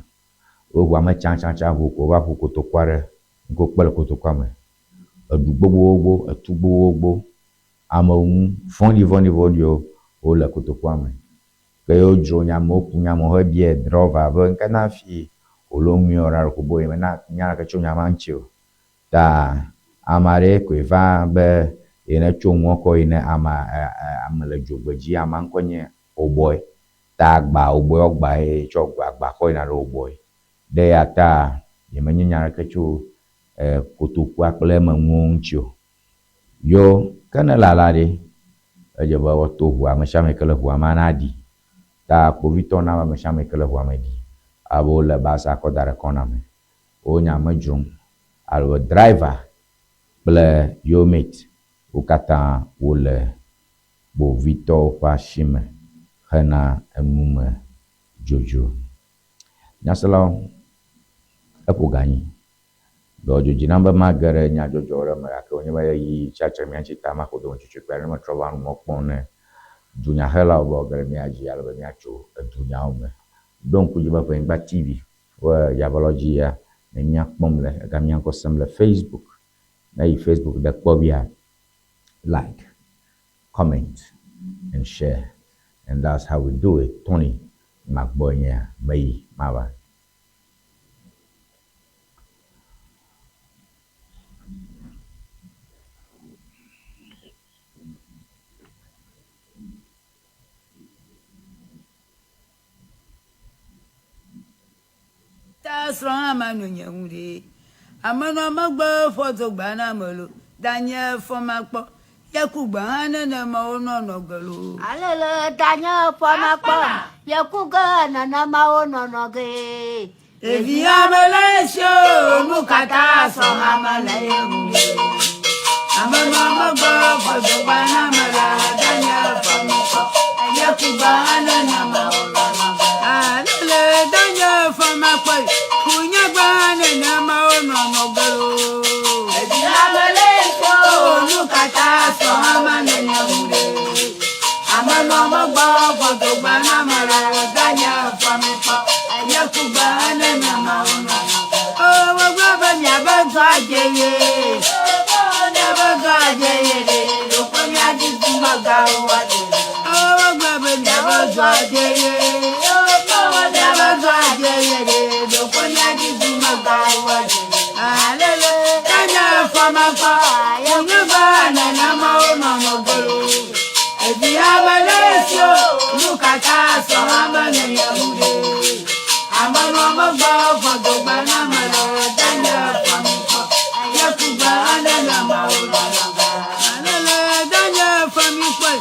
Wo ʋua me tsãtsãtsã ʋu ko wova ƒu kotoku aɖe ŋke wokpe le kotokua me. Eɖu gbogbogbogbo, etu gbogbogbogbo, ameŋu vɔ̃ɖivɔ̃ɖivɔ̃ɖiwo wole kotokua me. Ke ye wodzro nya me, woku nya me hebia drɔva be ŋke na hafi wòle nu yɔ ɖa ɖo ko be yemena nya ɖeke tso nya ma ŋuti o. Ta ame aɖe koe va be yenetso nua kɔ yi ne amea ame le dzogbedzi, amea ŋkɔe nye Oboy. Ta agba Oboy woagba ye tsɔ agba kɔ yina ɖe Oboy. Ɖe ya ta nyemenye nya ɖeke tso kotokua kple eme nuwo ŋuti o. Yo, ke ne le alea ɖe, edze be woato ʋua ame sia ame yi ke le ʋua mea naɖi. Ta kpovitɔwo na be ame sia ame yi ke le ʋua me ɖi abe wole basa kɔ da ɖe kɔna me. Wo nya me dzrom alo be driver kple yo mate wo katã wole kpovitɔwo ƒe asi me hena enume dzodzro. Nyaselawo, eƒo ga anyi. Ɖewo dzo dzi nam be mage ɖe nyadzɔdzɔ ɖe me gake wònye be ɣeyiɣi tsi atre mía ŋuti ta maxo dometsotso kpui aɖe ne metrɔ va nu mɔ kpɔm ne dunyahelawo be woage ɖe mía dzi ale be míatso edunyawo me. Ɖo ŋku dzi be Ʋenyigba TV ƒe yabalɔ dzi ya ne mía kpɔm le ega mía ŋkɔ sem le Facebook. Ne yi Facebook ɖe kpɔ bia like, comment and share and that's how we do it. Tony Magbɔ nye meyi mava. Ta srɔ̃ ame no nye ŋu ɖe. Ame nɔ megbe fɔ dzogba na ame lo. Danye fɔ makpɔ. Yeku gbe hã nenema wonɔnɔ ge lo. Alele danye fɔ makpɔ. Yeku ge nenema wonɔnɔ ge. Ɖevi ame le esi o, nu katã sɔ ame le ye ŋu ɖe. Ame nɔ megbe fɔ dzogba na ame la. Danye fɔ makpɔ. Yeku gbe hã nenema wonɔnɔ ge. Alele danye fɔ makpɔ. Kunye gbe hã nenema wonɔnɔ ge lo. Ɖevi ame le esi o, nu katã sɔ ame le ye ŋu ɖe. Ame nɔ megbe fɔ dzogba na ame la. Danye fɔ makpɔ. Yeku gbe hã nenema wonɔnɔ ge. O, wogblɔ be miabe dɔ adze ye. Miabe dɔ adze ye ɖe. Ɖokpe miadi dumegãwo adze. O, wogblɔ be miabe dɔ adze ye. Miabe dɔ adze ye ɖe. Ɖokpe miadi dumegãwo adze. Alele, danye fɔmakpɔ. Nye gbe nenema wonɔnɔ ge lo. Evi ame le esi o, nu katã sɔ ame le ye ŋu ɖe. Ame nɔ megbe fɔ dzogba na ame le danye fɔmikpɔ. Yeku gbe nenema wonɔnɔ ge. Alele danye fɔmikpɔ.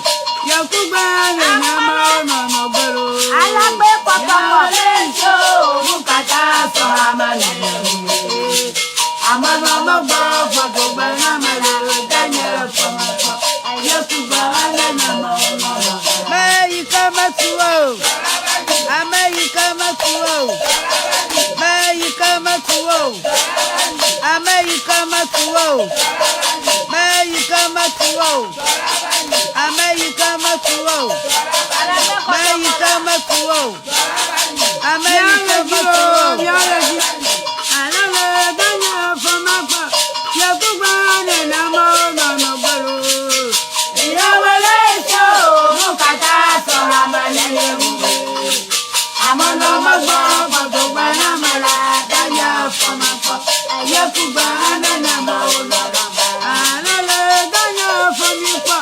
Yeku gbe nenema wonɔnɔ ge lo. Alagbe kpɔkpɔkpɔ. Ame le esi o, nu katã sɔ ame le ye ŋu ɖe. Ame nɔ megbe fɔ dzogba na ame le danye fɔmikpɔ. Yeku gbe nenema wonɔnɔ ge. Ame yi ke metu o. Ame yi ke metu o. Ame yi ke metu o. Ame yi ke metu o. Ame yi ke metu o. Ame yi ke metu o. Ame yi ke metu o. Ame yi ke metu o. Alele danye fɔmakpɔ. Yekugbe nenema wonɔnɔ ge lo. Ame le esi o, nu katã sɔ ame le ye ŋu ɖe. Ame nɔ megbe fɔ dzogba na ame la, danye fɔmakpɔ. Yekugbe nenema wonɔnɔ ge. Alele danye fɔmikpɔ.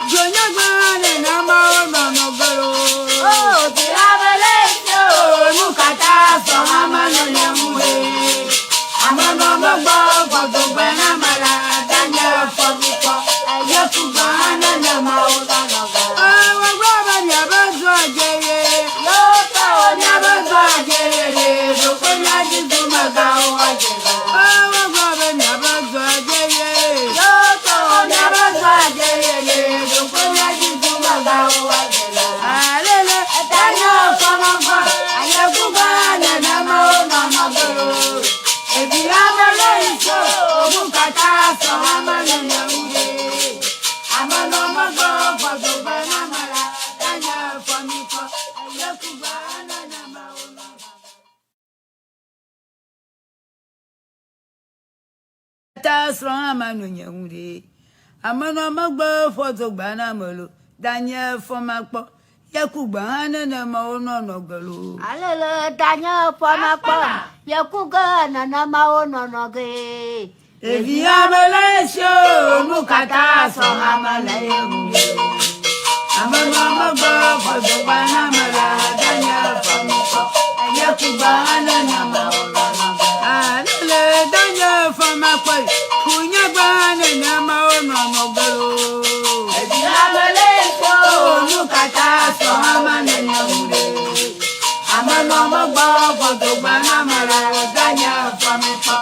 Dzonyegbe nenema wonɔnɔ ge lo. O, vi ame le esi o. Nu katã sɔ ame le ye ŋu ɖe. Ame nɔ megbe fɔ dzogba na ame la, danye fɔmikpɔ. Yekugbe nenema wonɔnɔ ge. Wogblɔ be miabe dɔ adze ye. Miabe dɔ adze ye ɖe. Ɖokpe miadi dumegãwo adze la. Wogblɔ be miabe dɔ adze ye. Miabe dɔ adze ye ɖe. Ɖokpe miadi dumegãwo adze la. Alele, danye fɔmakpɔ. Yekugbe nenema wonɔnɔ ge lo. srɔ̃ hã manɔ nye ŋu ɖe. Amenɔ megbe fɔ dogba na ame lo, danye fɔ makpɔ, ye ku gbe hã nenema wonɔnɔ ge lo. Alele danye fɔ makpɔ, ye ku ge nenema wonɔnɔ ge. Ɖevi ame le esi o, nu katã sɔ ame le ye ŋu ɖe. Amenɔ megbe fɔ dogba na ame la, danye fɔ makpɔ, ye ku gbe hã nenema wonɔnɔ ge. Alele danye fɔ makpɔ, ku nye gbe hã nenema wonɔnɔ ge lo. Ɖevi ame le esi o, nu katã sɔ ame le ye ŋu ɖe. Amenɔ megbe fɔ dogba na ame la, danye fɔ makpɔ,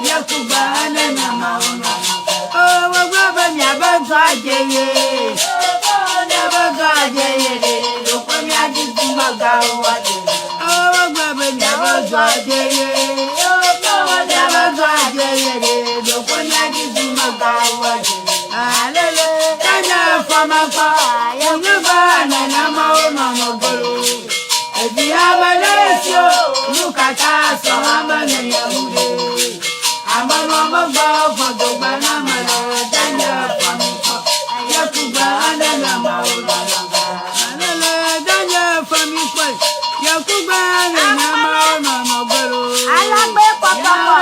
ye ku gbe hã nenema wonɔnɔ ge. O, wogblɔ be miabe dɔ adze ye. Miabe dɔ adze ye ɖe, ɖeko miadi dumegãwo adze. O, wogblɔ be miabe dɔ adze ye. Miabe dɔ adze ye ɖe, ɖeko miadi dumegãwo adze. Alele, danye fɔ makpɔ, nye gbe nenema wonɔnɔ ge lo. Evi ame le esi o, nu katã sɔ ame le ye ŋu ɖe. Amenɔ megbe fɔ dogba na ame la, danye fɔ makpɔ, ye ku gbe nenema wonɔnɔ ge. Alele, danye fɔ mikpɔ, ye ku gbe nenema wonɔnɔ ge lo. Alagbe kpɔkpɔkpɔ.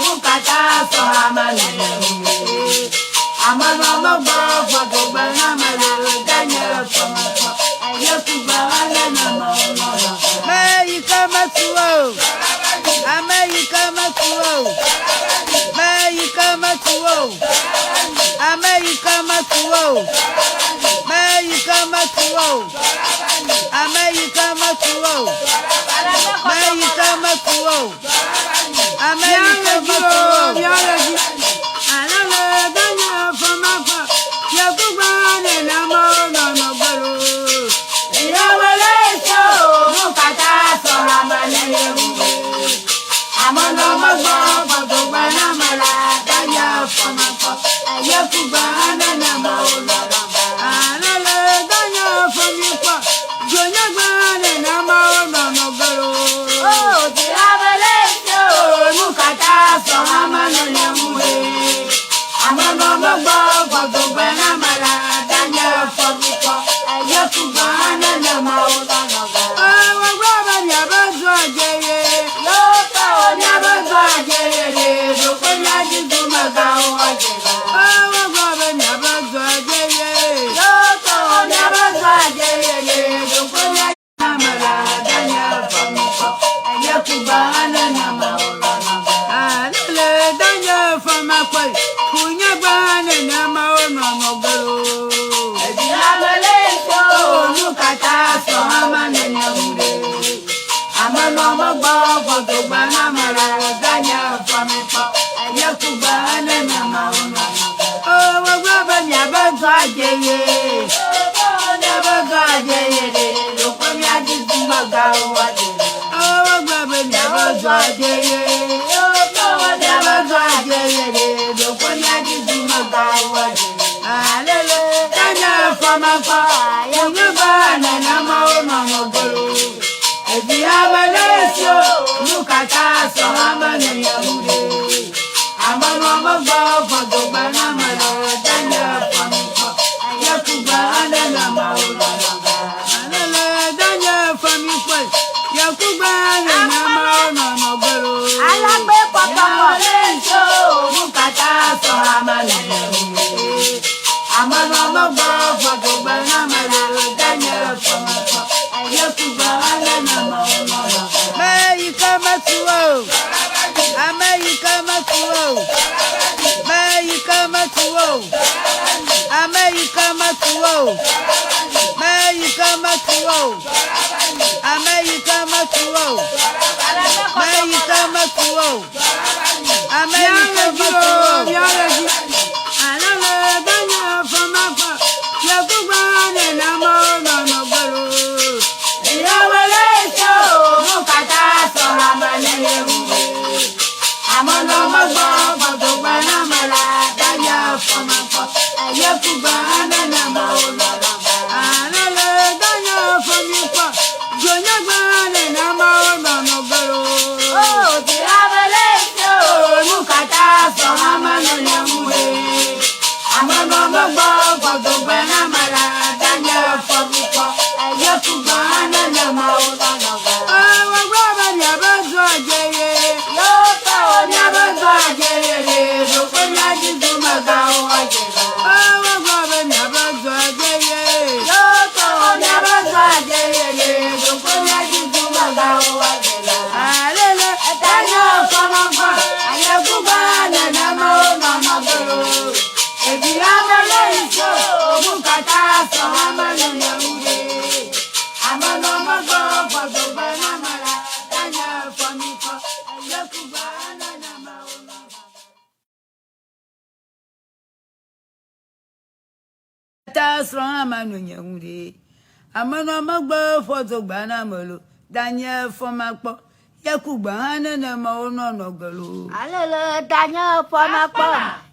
Nu katã sɔ ame le ye ŋu ɖe. Amenɔ megbe fɔ dogba na ame la, danye fɔ makpɔ, ye ku gbe nenema wonɔnɔ ge. Me yi ke metu o, ame yi ke metu o, me yi ke metu o, ame yi ke metu o, me yi ke metu o, ame yi ke metu o, me yi ke metu o, ame yi ke metu o. Alele danye fɔ makpɔ, ye ku gbe nenema wonɔnɔ ge lo. Nu katã sɔ ame le ye ŋu ɖe. Amenɔ megbe fɔ dogba na ame la, danye fɔ makpɔ, ye ku gbe nenema wonɔnɔ ge. Alele danye fɔ mikpɔ, dzonye gbe nenema wonɔnɔ ge lo. O, vi ame le esi o. Nu katã sɔ ame le ye ŋu ɖe. Amenɔ megbe fɔ dogba na ame la, danye fɔ mikpɔ, ye ku gbe nenema wonɔnɔ ge. Wogblɔ be miabe dɔ adze ye. Miabe dɔ adze ye ɖe, ɖeko miadi dumegãwo adze va. Wogblɔ be miabe dɔ adze ye. Miabe dɔ adze ye ɖe, ɖeko miadi ame la, danye fɔ mikpɔ, ye ku gbe nenema wonɔnɔ ge. Alele danye fɔ makpɔ, ku nye gbe nenema wonɔnɔ ge lo. Ɖevi ame le esi o. Nu katã sɔ ame le ye ŋu ɖe. Amenɔ megbe fɔ dogba na ame la, danye fɔ mikpɔ, ye ku gbe nenema wonɔnɔ ge. O, wogblɔ be miabe dɔ adze ye. Miabe dɔ adze ye ɖe, ɖeko miadi dumegãwo adze. O, wogblɔ be miabe dɔ adze ye. Miabe dɔ adze ye ɖe, ɖeko miadi dumegãwo adze. Alele, danye fɔ makpɔ, nye gbe nenema wonɔnɔ ge lo. Evi ame le esi o, nu katã sɔ ame le ye ŋu ɖe. Amenɔ megbe fɔ dogba na ame la, danye fɔ mikpɔ, ye ku gbe nenema wonɔnɔ ge. Alele, danye fɔ mikpɔ, ye ku gbe nenema wonɔnɔ ge lo. Alagbe kpɔkpɔkpɔ. Nu katã sɔ ame le ye ŋu ɖe. Amenɔ megbe fɔ dogba na ame la, danye fɔ makpɔ, ye ku gbe nenema wonɔnɔ ge. Me yi ke metu o, ame yi ke metu o, me yi ke metu o, ame yi ke metu o, me yi ke metu o, ame yi ke metu o, me yi ke metu o, ame yi ke metu o. Alele danye fɔ makpɔ, ye ku gbe nenema wonɔnɔ ge lo. Nu katã sɔ ame le ye ŋu ɖe. Amenɔ megbe fɔ dogba na ame la, danye fɔ makpɔ, ye ku gbe nenema wonɔnɔ ge. Alele danye fɔ mikpɔ, dzonye gbe nenema wonɔnɔ ge lo. O, vi ame le esi o. Nu katã sɔ ame Amenɔ megbɔ gbɔdogbe na ame la, danye fɔmikpɔ, yekugbe hã nenema wo nɔnɔ ge. Wogblɔ be miabe dua dze ye. Miabe dua dze ye ɖe, ɖokpe mia dzi dumegãwo adze va. Wogblɔ be miabe dua dze ye. Miabe dua dze ye ɖe, ɖokpe mia dzi dumegãwo adze va. Alele, danye fɔmikpɔ, yekugbe hã nenema wo nɔnɔ ge. Evi ame le yi so, nu katã sɔ ame nene ŋu ɖe. Ame nɔ megbɔ gbɔdogbe na ame la, danye fɔmikpɔ, yekugbe hã nenema wo nɔnɔ ge. Ta srɔ̃ ame no nye ŋu ɖe. Ame nɔ megbe ƒɔ dogba na ame lo, danye fɔmakpɔ, yekugbe hã nenema wo nɔnɔ ge lo. Alele danye fɔmakpɔ,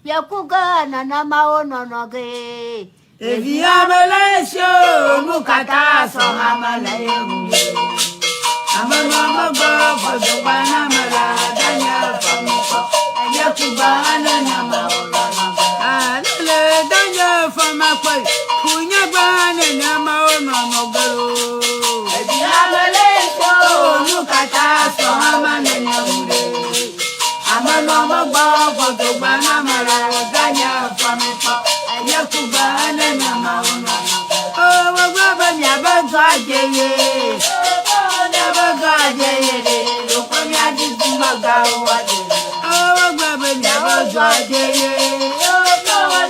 yekugbe nenema wo nɔnɔ ge. Ɖevi ame le esi o, nu katã sɔ ame le ye ŋu ɖe. Ame nɔ megbe ƒɔ dogba na ame la, danye fɔmikpɔ, yekugbe hã nenema wo nɔnɔ ge. Alele danye fɔmakpɔ, kunyagbe hã nenema wo nɔnɔ ge lo. Ɖevi ame le esi o, nu katã sɔ ame nene ŋu ɖe. Ame nɔ megbɔ ƒɔ dogba na ame la, danye fɔmikpɔ, yekugbe hã nenema wo nɔnɔ ge. Wogblɔ be miabe dua dze ye. Miabe dua dze ye ɖe, ɖokpe mia dzi dumegãwo adze. Wogblɔ be miabe dua dze ye.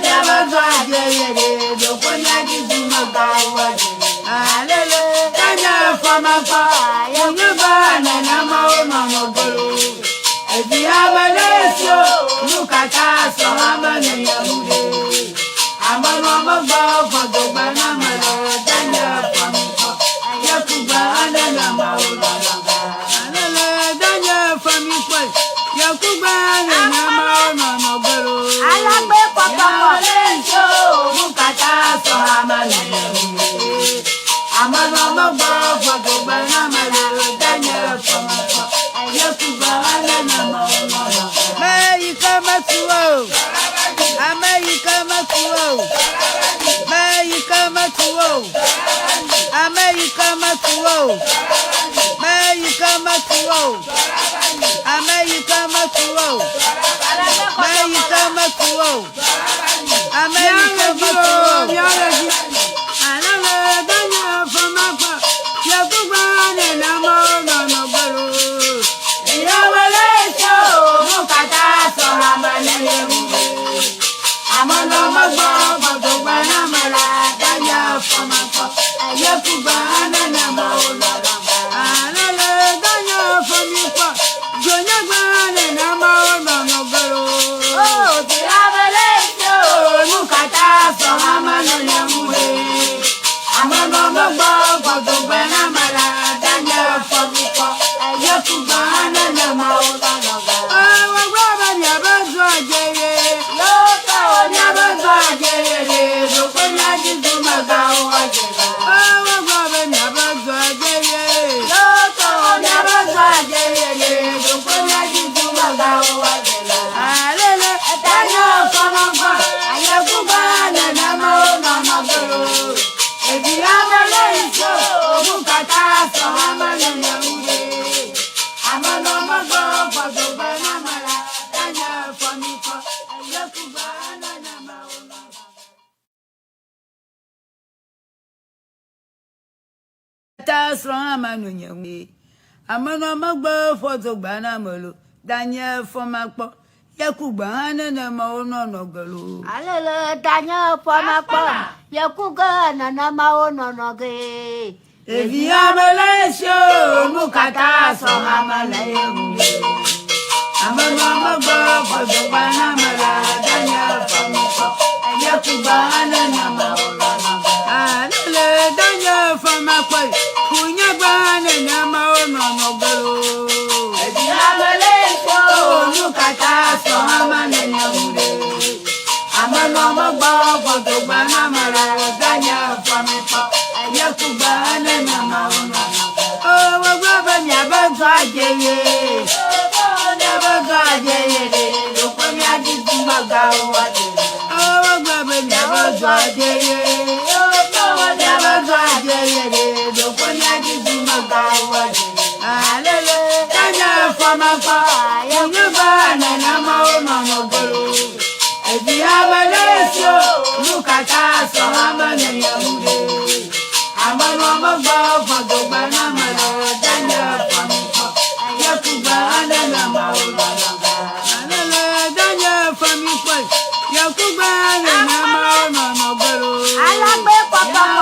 Miabe dua dze ye ɖe, ɖokpe mia dzi dumegãwo adze. Alele, danye fɔmakpɔ, kunyagbe nenema wo nɔnɔ ge lo. Evi ame le esi o, nu katã sɔ ame nene ŋu ɖe. Ame nɔ megbɔ gbɔdogbe na ame la, danye fɔmikpɔ, yekugbe hã nenema wo nɔnɔ ge. Alele, danye fɔmikpɔ, yekugbe hã nenema wo nɔnɔ ge lo. Alagbe kpɔkpɔkpɔ. Nu katã sɔ ame nene ŋu ɖe. Ame nɔ megbɔ gbɔdogbe na ame la, danye fɔmikpɔ, yekugbe hã nenema wo nɔnɔ ge. Meyi ke meku o, ame yi ke meku o, meyi ke meku o, ame yi ke meku o, meyi ke meku o, ame yi ke meku o, meyi ke meku o, ame yi ke meku o. Alele danye fɔmakpɔ, yekugbe nenema wo nɔnɔ ge lo. Yewole so, nu katã sɔ ame nene ŋu ɖe. Ame nɔ megbɔ gbɔdogbe na ame la, danye fɔmakpɔ, yekugbe hã nenema wo nɔnɔ ge. Alele danye fɔmikpɔ, dzonyagbe hã nenema wo nɔnɔ ge lo. Nu katã sɔ ame nene ŋu ɖe. Ame nɔ megbɔ gbɔdogbe na ame la, danye fɔmikpɔ, yekugbe hã nenema wo nɔnɔ ge. Wogblɔ be miabe dua dze ye. Miabe dua dze ye ɖe, ɖokpe mia dzi dumegãwo adze va. Wogblɔ be miabe dua dze ye. Miabe dua dze ye ɖe, ɖokpe mia dzi dumegãwo adze va. Alele, danye fɔmɔgbɔ, yekugbe nenema wo nɔnɔ ge lo. Ɖevi ame le yi so, nu katã sɔ ame nene ŋu ɖe. Ame nɔ megbɔ gbɔdogbe na ame la, danye fɔmikpɔ, yekugbe hã nenema wo nɔnɔ ge. Ta srɔ̃ ame no nye ŋu ɖe. Ame nɔ megbe ƒɔ dogba na ame lo, danye fɔmakpɔ, yekugbe hã nenema wo nɔnɔ ge lo. Alele danye fɔmakpɔ, yekugbe nenema wo nɔnɔ ge. Ɖevi ame le esi o, nu katã sɔ ame le ye ŋu ɖe. Ame nɔ megbe gbɔdogba na ame la, danye fɔmikpɔ, yekugbe hã nenema wo nɔnɔ ge. Alele danye fɔmakpɔ, kunyagbe hã nenema wo nɔnɔ ge lo. Ɖevi ame le esi o, nu katã sɔ ame nene ŋu ɖe. Ame nɔ megbɔ gbɔdogbe na ame la, danye fɔmikpɔ, yekugbe hã nenema wo nɔnɔ ge. Wogblɔ be miabe dua dze ye. Miabe dua dze ye ɖe, ɖokpe mia dzi dumegãwo adze. zɔ dze ye. Miabe zɔ dze ye ɖe, ɖoko mia dzi du megawɔ dze. Alele, danye fɔmakpɔ, yenyigba nenema wonɔnɔ golo. Evi ame ɖe si o, nu katã sɔ ame ne nye ŋu ɖe. Ame nɔ megbɔ fɔdogbe na me le danye fɔmikpɔ, yekugbe nenema wonɔnɔ ga. Alele, danye fɔmikpɔ, yekugbe nenema wonɔnɔ golo. Alagbe kpɔkpɔkpɔ.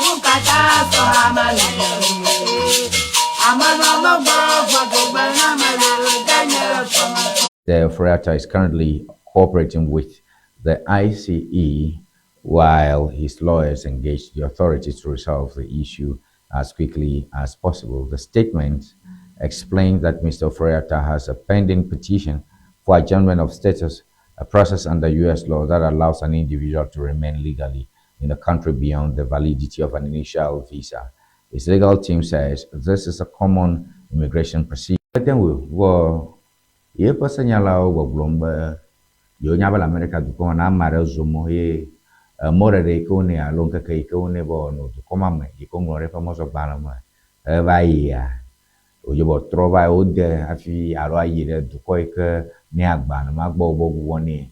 Nu katã sɔ ame le nye ŋu ɖe. Ame nɔ megbɔ fɔdogbe na me le danye fɔmikpɔ. The Ofori-Atta is currently cooperating with the ICE while his lawyers engage the authorities to resolve the issue as quickly as possible. The statement explained that Mr. Ofori-Atta has a pending petition for adjournment of status, a process under U.S. law that allows an individual to remain legally in the country beyond the validity of an initial visa. His legal team says this is a common immigration procedure. Wɔ yeƒe senyalawo gbɔgblɔm be yewonya be le Amerika dukɔ me na ame aɖe zo mɔ ye emɔɖeɖe yi ke wonɛ alo ŋkeke yi ke wonɛ be wòanɔ dukɔ ma me yi ke woŋlɔ ɖe eƒe mɔzɔgbalẽ me eva yia wòdze be wòtrɔ va wode hafi alo ayi ɖe dukɔ yi ke ne agbalẽ ma gbɔ wobe gbugbɔ nɛ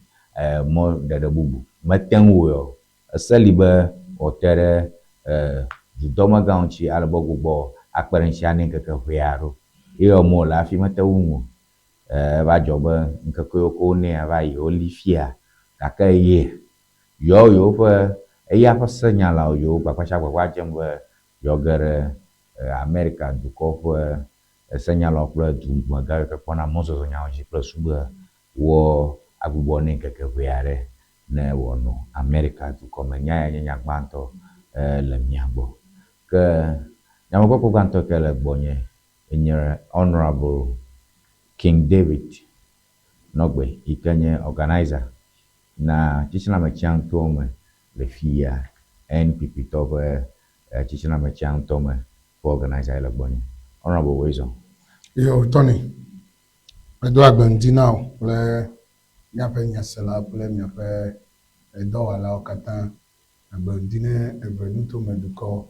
mɔɖeɖe bubu mete ŋu wɔe o. Ese li be wòte ɖe dudɔmegãwo ŋuti ale be gbugbɔ akpe ɖe ŋuti anɛ ŋkeke ʋɛ aɖewo ye wɔm wòle hafi mete ŋu o. Eva dzɔ be ŋkeke yiwo ke wonɛ va yi woli fia gake ye yewo yewoƒe eya ƒe senyalawo yewo gbagbã gbagba dzem be yewoage ɖe Amerika dukɔ ƒe senyalawo kple dumegã yiwo ke kpɔna mɔzɔzɔnyawo dzi kple sugbe wɔ agbugbɔ nɛ ŋkeke ʋɛ aɖe ne wòanɔ Amerika dukɔ me. Nya ya nye nya gbãtɔ le mia gbɔ. Ke nyamekpɔkpɔ gbãtɔ ke le gbɔnye enye Honorable King David Nɔgbe yi ke nye organizer na tsitsinametsãtɔwo me le fia NPP tɔ ƒe tsitsinametsãtɔ me ƒe organizer le gbɔnye. Honorable Wezɔ. Yo, Tony, edo agbe ŋdi na wò kple míaƒe nyaselawo kple míaƒe dɔwɔlawo katã. Agbe ŋdi ne eve nutome dukɔ,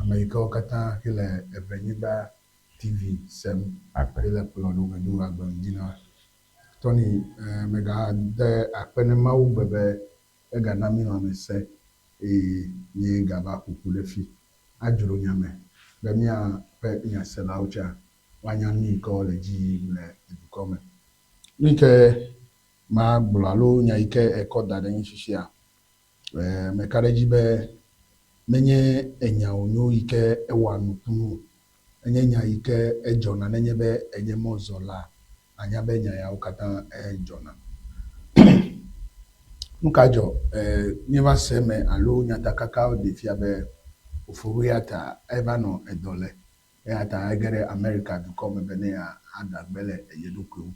ame yi ke wo katã ke le Evenyigba TV sem Akpe. ke le kplɔ ɖo medo agbe ŋdi na. Tony, megade akpe ne Mawu gbe be egana mí lãmesẽ eye míegava ƒoƒu ɖe fi adzro nya me be míaƒe nyaselawo tsã woanya nu yi ke le dzi yim le dukɔ me. Nu yi ke magblɔ alo nya yi ke ekɔ da ɖe ŋuti fifia, meka ɖe edzi be menye enya wònyo yi ke ewɔa nukunu o. Enye nya yi ke edzɔna nenye be enye mɔzɔla anya be nya yawo katã edzɔna. Nu ka dzɔ? Míeva se eme alo nyatakakawo ɖe fia be Ofori-Atta eva nɔ edɔ le eya ta ege ɖe Amerika dukɔ me be ne yeaɖe agbe le ye ɖokui ŋu.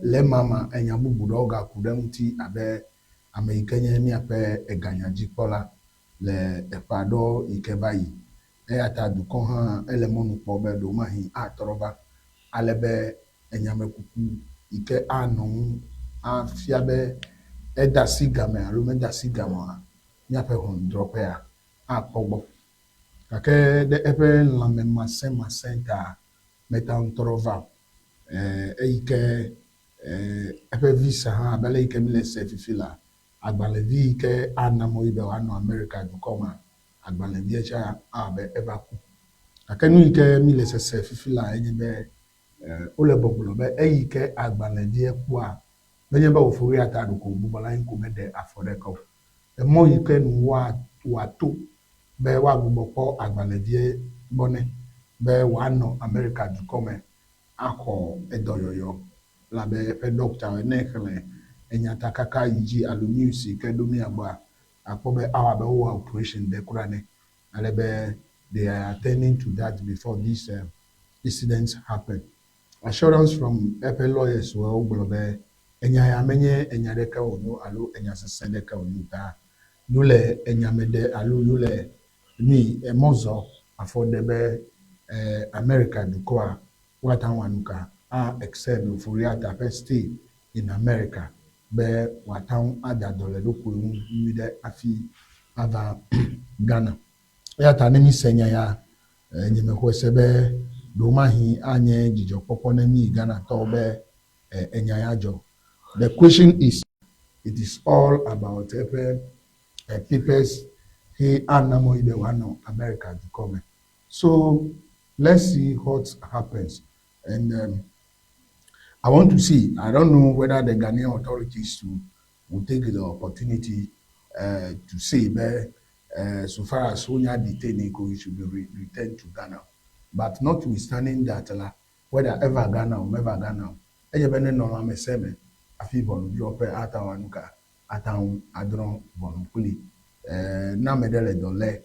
Le ema me enya bubu ɖewo gaku ɖe eŋuti abe ame yi ke nye míaƒe eganyadzikpɔla le eƒe aɖewo yi ke va yi. Eya ta dukɔ hã ele mɔnu kpɔm be ɖewomahi atrɔ va ale be enyamekuku yi ke anɔ ŋu afia be eda asi game alo meda asi game oa, míaƒe ʋɔnudrɔ̃ƒea akpɔ gbɔ. Gake ɖe eƒe lãme masẽmasẽ ta meta ŋu trɔ va o. Eyi ke eƒe visa hã abe ale yi ke míle se fifi la, agbalẽvi yi ke ana mɔ yi be wòanɔ Amerika dukɔ mea, agbalẽvia tsã abe eva ku. Gake nu yi ke míle sese fifi la enye be wole gbɔgblɔ be eyi ke agbalẽvia kua, menye be Ofori-Atta ɖeko wògbugbɔ la anyi ko meɖe afɔ ɖeke o. Emɔ yi ke nu woato be woagbugbɔ kpɔ agbalẽvia gbɔ nɛ be wòanɔ Amerika dukɔ me axɔ edɔyɔyɔ elabe eƒe ɖɔkita ne exlẽ enyatakaka yi dzi alo news yi ke ɖo mía gbɔa, akpɔ be awɔ abe wowɔ operation ɖe kura nɛ ale be they are attending to that before this incident happen. Assurance from eƒe lawyers wo gblɔ be enya ya menye enya ɖeke wònyo alo enya sesẽ ɖeke wònyo ta yewo le enya me ɖe alo yewo le nui emɔ zɔ afɔ ɖe be Amerika dukɔa woate ŋu anu ka a extend Ofori-Atta ƒe stay in America. Be wòate ŋu ada dɔ le eɖokui ŋu nyuiɖe hafi ava Ghana. Eya ta ne míse nya ya, nyemexɔe se be ɖewomahi anye dzidzɔkpɔkpɔ ne mí Ghanatɔwo be enya ya dzɔ. The question is, it is all about eƒe papers he ana mɔ yi be wòanɔ America dukɔ me. So let's see what happens. And I want to see, I don't know whether the Ghanaian authorities to, will take the opportunity to say be so far as wonya detain he should be returned to Ghana. But notwithstanding that la, whether eva Ghana or meva Ghana o, enye be nenɔ lãmesẽ me hafi ʋɔnudrɔ̃ƒe ate ŋu anu ka ate ŋu adrɔ̃ ʋɔnu kpli. Ne ame ɖe le dɔ lé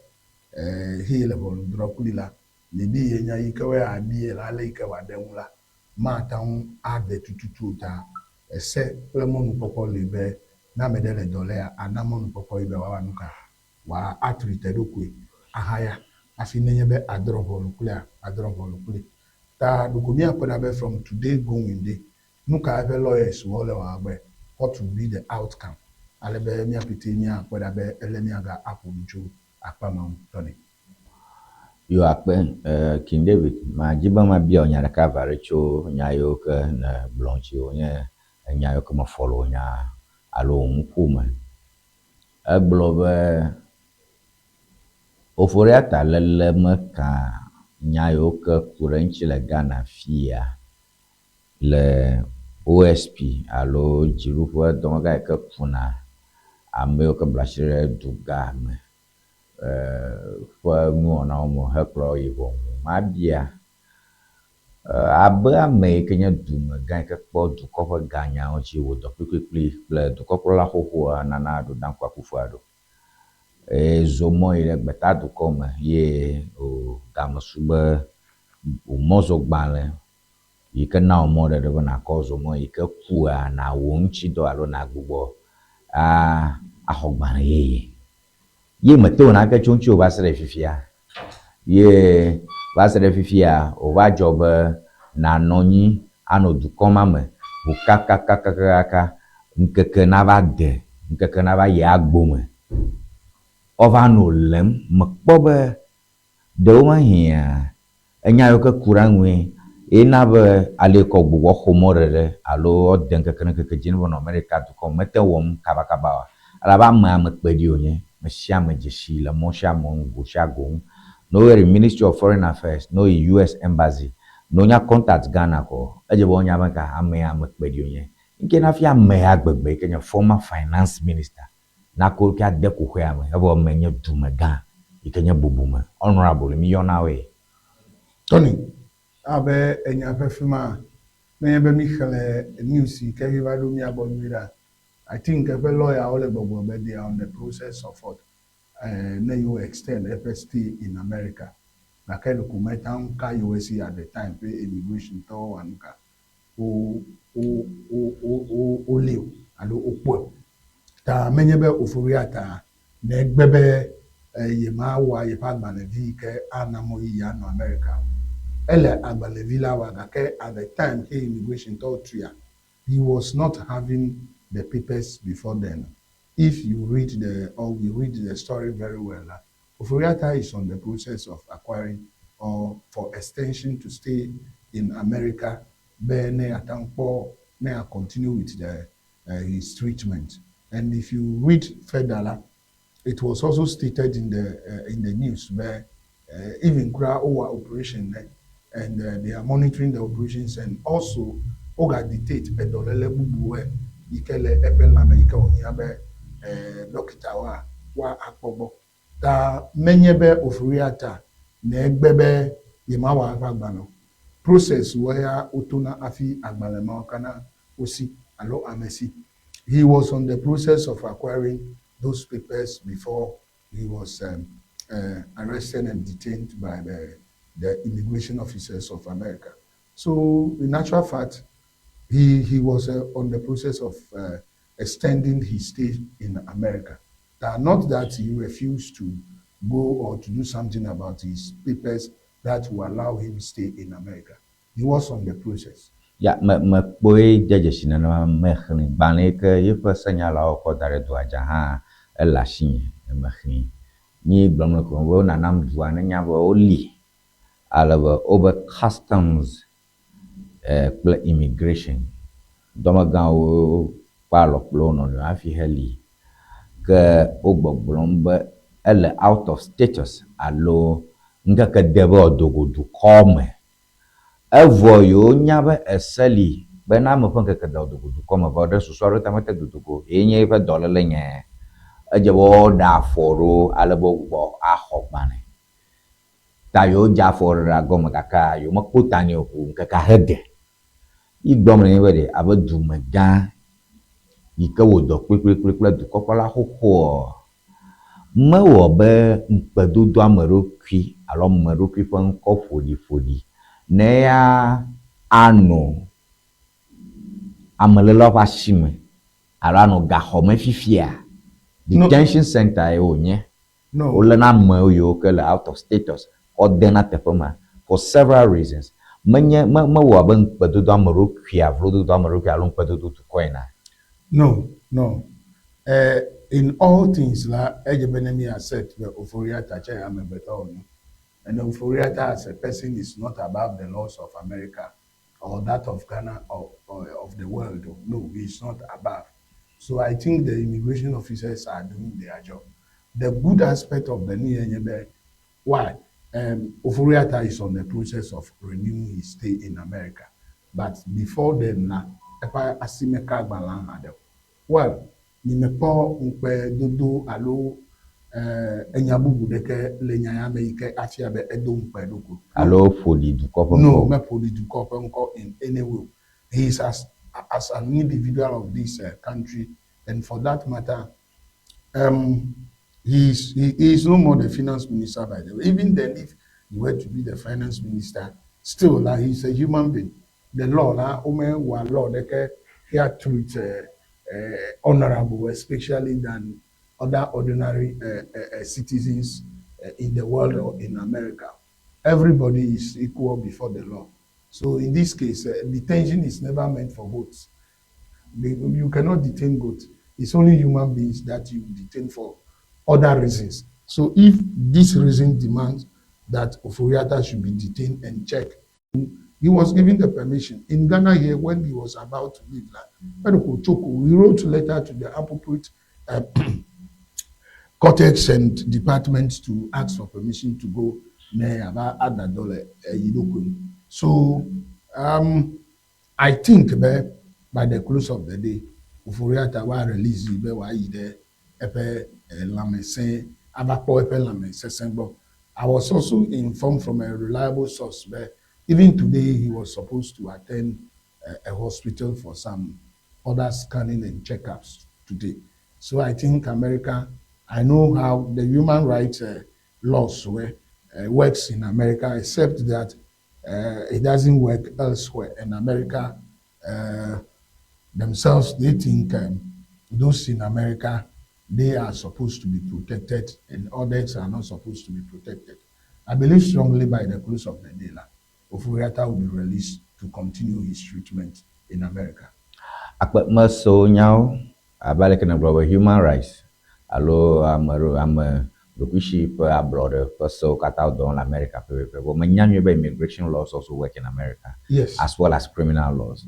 eye le ʋɔnudrɔ̃ kpli la, maybe enya yi ke woe abie le ale yi ke wòaɖe ŋu la, mate ŋu ade tututu o ta ese kple mɔnukpɔkpɔ li be ne ame ɖe le dɔ lea, ana mɔnukpɔkpɔ yi be wòawɔ nu ka wòa atreat eɖokui ahaya hafi nenye be adrɔ̃ ʋɔnu kplia, adrɔ̃ ʋɔnu kpli. Ta ɖeko míakpɔe ɖa be from today going ɖe, nu ka eƒe lawyers wɔ le wɔa be what will be the outcome ale be míapete míakpɔe ɖa be ele míaga aƒo nu tso akpa ma ŋu tɔ nɛ. Yo akpe King David, madzi be mabia wò nya ɖeka va ɖe tso nya yiwo ke ne gblɔ ŋuti wònye enya yiwo ke me follow nya alo wò nuƒo me. Egblɔ be Ofori-Atta lele meka nya yiwo ke ku ɖe eŋuti le Ghana fia le OSP alo dziɖuƒe dɔmegã yi ke kuna ame yiwo ke bla asi ɖe dugã me ƒe nuwɔnawo me hekplɔ yi ʋɔnu. Mabia abe ame yi ke nye dumegã yi ke kpɔ dukɔ ƒe ganyawo dzi wò dɔ kplikplikpli kple dukɔkplɔla xoxoa Nana Addo Dankwa Akufo-Addo. Eye zo mɔ yi ɖe gbetadukɔ me ye wò game su be wò mɔzɔgbalẽ yi ke na wò mɔɖeɖe be nàkɔ zo mɔ yi ke kua nàwɔ ŋutidɔ alo nàgbugbɔ axɔ gbalẽ yeye. Ye mete wò nake tso ŋuti o va se ɖe fifia. Ye va se ɖe fifia wòva dzɔ be nànɔ anyi anɔ dukɔ ma me ʋu kakakakakaka ŋkeke nava de ŋkeke nava yi agbome. Woava nɔ lém mekpɔ be ɖewomahiã enya yiwo ke ku ɖe eŋue ena be ale yi ke wògbugbɔ xɔ mɔɖeɖe alo woade ŋkeke ɖe ŋkeke dzi ne be nɔ Amerika dukɔ me mete wɔm kabakaba oa. Elabe amea mekpe ɖi wònye. Me sia ame dze si le mɔ sia mɔ nu, go sia go ŋu. Ne woyɔ ɖe Ministry of Foreign Affairs, ne woyi US Embassy, ne wonya contact Ghana ko, edze be wonya be ka amea amekpe ɖi wònye. Ŋke na fia ame ya gbegbe yi ke nye former finance minister nako ke ade kuxea me evɔ ame nye dumegã yi ke nye bubume honorable mi yɔna woe. Tony, abe enya ƒe fi ma, nenye be míxlẽ news yi ke va ɖo mía gbɔ nyuie ɖa, I think eƒe lawyer le gbɔgblɔ be they are on the process of what ne yewo extend eƒe stay in America. Gake ɖeko mete ŋu ka yewo si at the time ƒe immigration tɔwo wɔ nu ka wo wo wo wo wo wolé o alo wokpɔe o. Ta menye be Ofori-Atta negbe be yemawɔ yeƒe agbalẽvi yi ke ana mɔ yi yeanɔ America o. Ele agbalẽvi la wa gake at the time he immigration tɔwo tuia, he was not having the papers before then. If you read the or we read the story very well, Ofori-Atta is on the process of acquiring or for extension to stay in America be ne ate ŋu kpɔ ne a continue with the his treatment. And if you read further la, it was also stated in the news where even kura wowɔ operation ne and they are monitoring the operations and also woga dictate edɔléle bubuwoe yi ke le eƒe lãme yi ke wòhiã be dɔkitawoa woa akpɔ gbɔ. Ta menye be Ofori-Atta negbe be yemawɔ eƒe agbalẽ o. Process wo ya wotona hafi agbalẽ mawo kana wosi alo ame si. He was on the process of acquiring those papers before he was arrested and detained by the immigration officers of America. So, in actual fact, he was on the process of extending his stay in America. Not that he refused to go or to do something about his papers that will allow him stay in America. He was on the process. Ya me mekpɔe de dzesi nenema mexlẽ gbalẽ yi ke yeƒe senyalawo kɔ da ɖe dua dza hã ele asinye mexlẽe. Nyi gblɔm le ko be wonanam dua nenya be woli ale be wobe customs eh, kple immigration dɔmegãwo kpe alɔ kple wo nɔnɔewo hafi heli. Ke wogbɔgblɔm be ele out of status alo ŋkeke de be wòado go dukɔ me. Evɔ yewonya be ese li be ne ame ƒe ŋkeke de wòado go dukɔ me vɔ ɖe susu aɖewo ta mete dodo go ye nye eƒe dɔléle nye. Edze be woaɖe afɔ ɖo ale be wogbugbɔ axɔ gbalẽ. Ta yewodze afɔ ɖeɖea gɔme gakea yewomekpɔ ta nɛ o ko ŋkekea hede. Yi gblɔm le nye be ɖe abe dumegã yi ke wɔ dɔ kplikplikpli kple dukɔkplɔla xoxoa, mewɔ be ŋukpedodo ame ɖokui alo ame ɖokui ƒe ŋkɔ ƒoɖiƒoɖi ne ya anɔ amelélawo ƒe asi me alo anɔ gaxɔ me fifia? Detention center ye wònye. No. Woléna ame yiwo ke le out of status kɔ dena teƒe ma for several reasons. Menye me mewɔ abe ŋukpedodo ame ɖokuia, vlododo ame ɖokui alo ŋukpedodo dukɔ ene. No, no. Eh, in all things la, edze be ne mi accept be Ofori-Atta tse amegbetɔ wònye. And Ofori-Atta as a person is not above the laws of America or that of Ghana or of the world. No, he is not above. So I think the immigration officers are doing their job. The good aspect of the new nye why? Ofori-Atta is on the process of renewing his stay in America. But before then, na, eƒe asimeka gbalẽ hã ɖe o. Well, nyemekpɔ ŋukpe dodo alo enya bubu ɖeke le nya ya me yi ke afia be edo ŋukpe ɖokui. Alo ƒo ɖi dukɔ ƒe No, ŋkɔ. meƒo ɖi dukɔ ƒe ŋkɔ in any way. He is as an individual of this country, and for that matter, he is no more the finance minister, by the way. Even then, if he were to be the finance minister, still, like, he's a human being. The law, la, ome wa law, they here treat honorable, especially than other ordinary citizens in the world or in America. Everybody is equal before the law. So in this case, detention is never meant for goats. You cannot detain goats. It's only human beings that you detain for other reasons. So if this reason demands that Ofori-Atta should be detained and checked, he was given the permission. In Ghana here, when he was about to leave, like, he wrote a letter to the appropriate cortex and departments to ask for permission to go So I think by the close of the day, Ofori-Atta wa release be wa yi ɖe eƒe lãmesẽ ava kpɔ eƒe lãmesesẽ gbɔ. I was also informed from a reliable source be even today he was supposed to attend a hospital for some other scanning and checkups today. So I think America, I know how the human rights laws works in America, except that it doesn't work elsewhere. In America, themselves, they think those in America, they are supposed to be protected and others are not supposed to be protected. I believe strongly by the close of the day, Ofori-Atta will be released to continue his treatment in America. Akpe meso nyawo abe aleke nègblɔ be human rights alo ame ame ɖokuisi ƒe ablɔɖe ƒe sewo katã dɔ wɔm le America pɛpɛpɛ. Vɔ menya nyuie be immigration laws also work in America Yes. as well as criminal laws.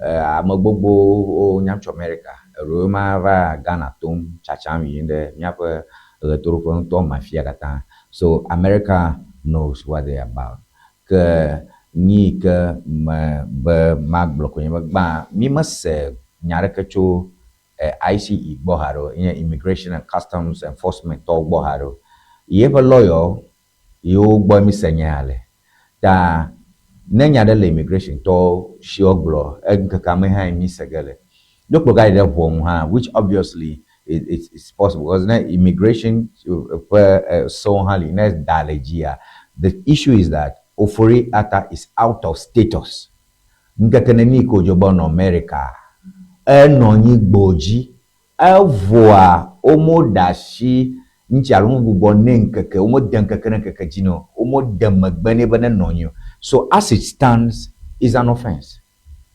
Ame gbogbowo nyam tso America eɖewo ma va Ghana tom tsatsam yim ɖe míaƒe ɣetoɖoƒe ŋutɔ mafia katã. So America knows what they are about. Ke nyi yi ke me be magblɔ koe nye be gbã mi mese nya aɖeke tso ICE gbɔ haɖe o, nye Immigration and Customs Enforcement tɔwo gbɔ haɖe o. Yeƒe lawyer yiwo gbɔ mi se nya ya le. Ta ne nya ɖe le immigration tɔwo si wogblɔ eŋkekea me hã mi se ge le. Ne wokplɔ ga yi ɖe ʋɔnu hã, which obviously it's possible because ne immigration ƒe sewo hã li ne da le dzia, the issue is that Ofori Atta is out of status. Ŋkeke neni ke wòdze be nɔ America, enɔ anyi gbodzi evɔa womeɖe asi ŋuti alo womegbugbɔ nɛ ŋkeke, womede ŋkeke ɖe ŋkeke dzi nɛ o, womede megbe nɛ be nenɔ anyi o. So as it stands, is an offence.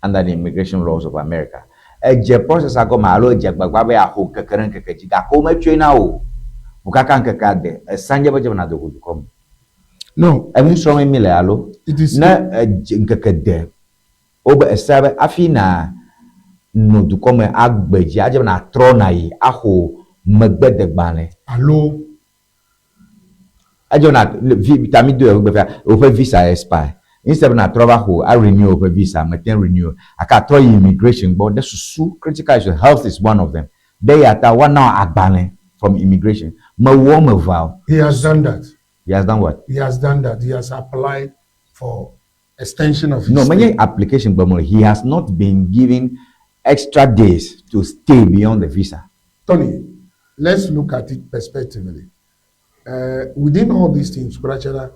under the immigration laws of America. Edze process gɔme alo edze gbagba be yeaxɔ ŋkeke ɖe ŋkeke dzi gake wometsɔe na wò o. Ʋu kaka ŋkeke ade, esa nye be dze be nàdo go dukɔ me. No. Enu srɔ̃mee mi le alo? It is Ne edze ŋkeke de, wobe esea be hafi na nɔ dukɔ me agbe dzi, adze be nàtrɔ nàyi axɔ megbedegbalẽ. Alo Edze be na vi ta mi do ya ƒe fia woƒe visa expire. Instead be nàtrɔ va xɔ a renew woƒe visa, mete ŋu renew o. Gake atrɔ yi immigration gbɔ ɖe susu critical issue, health is one of them. Ɖe eya ta woana wò agbalẽ from immigration. Mewɔ woame evea o. He has done that. He has done what? He has done that. He has applied for extension of his No, stay. menye application gblɔm wole. He has not been given extra days to stay beyond the visa. Tony, let's look at it perspectively. Uh, within all these things, kura la,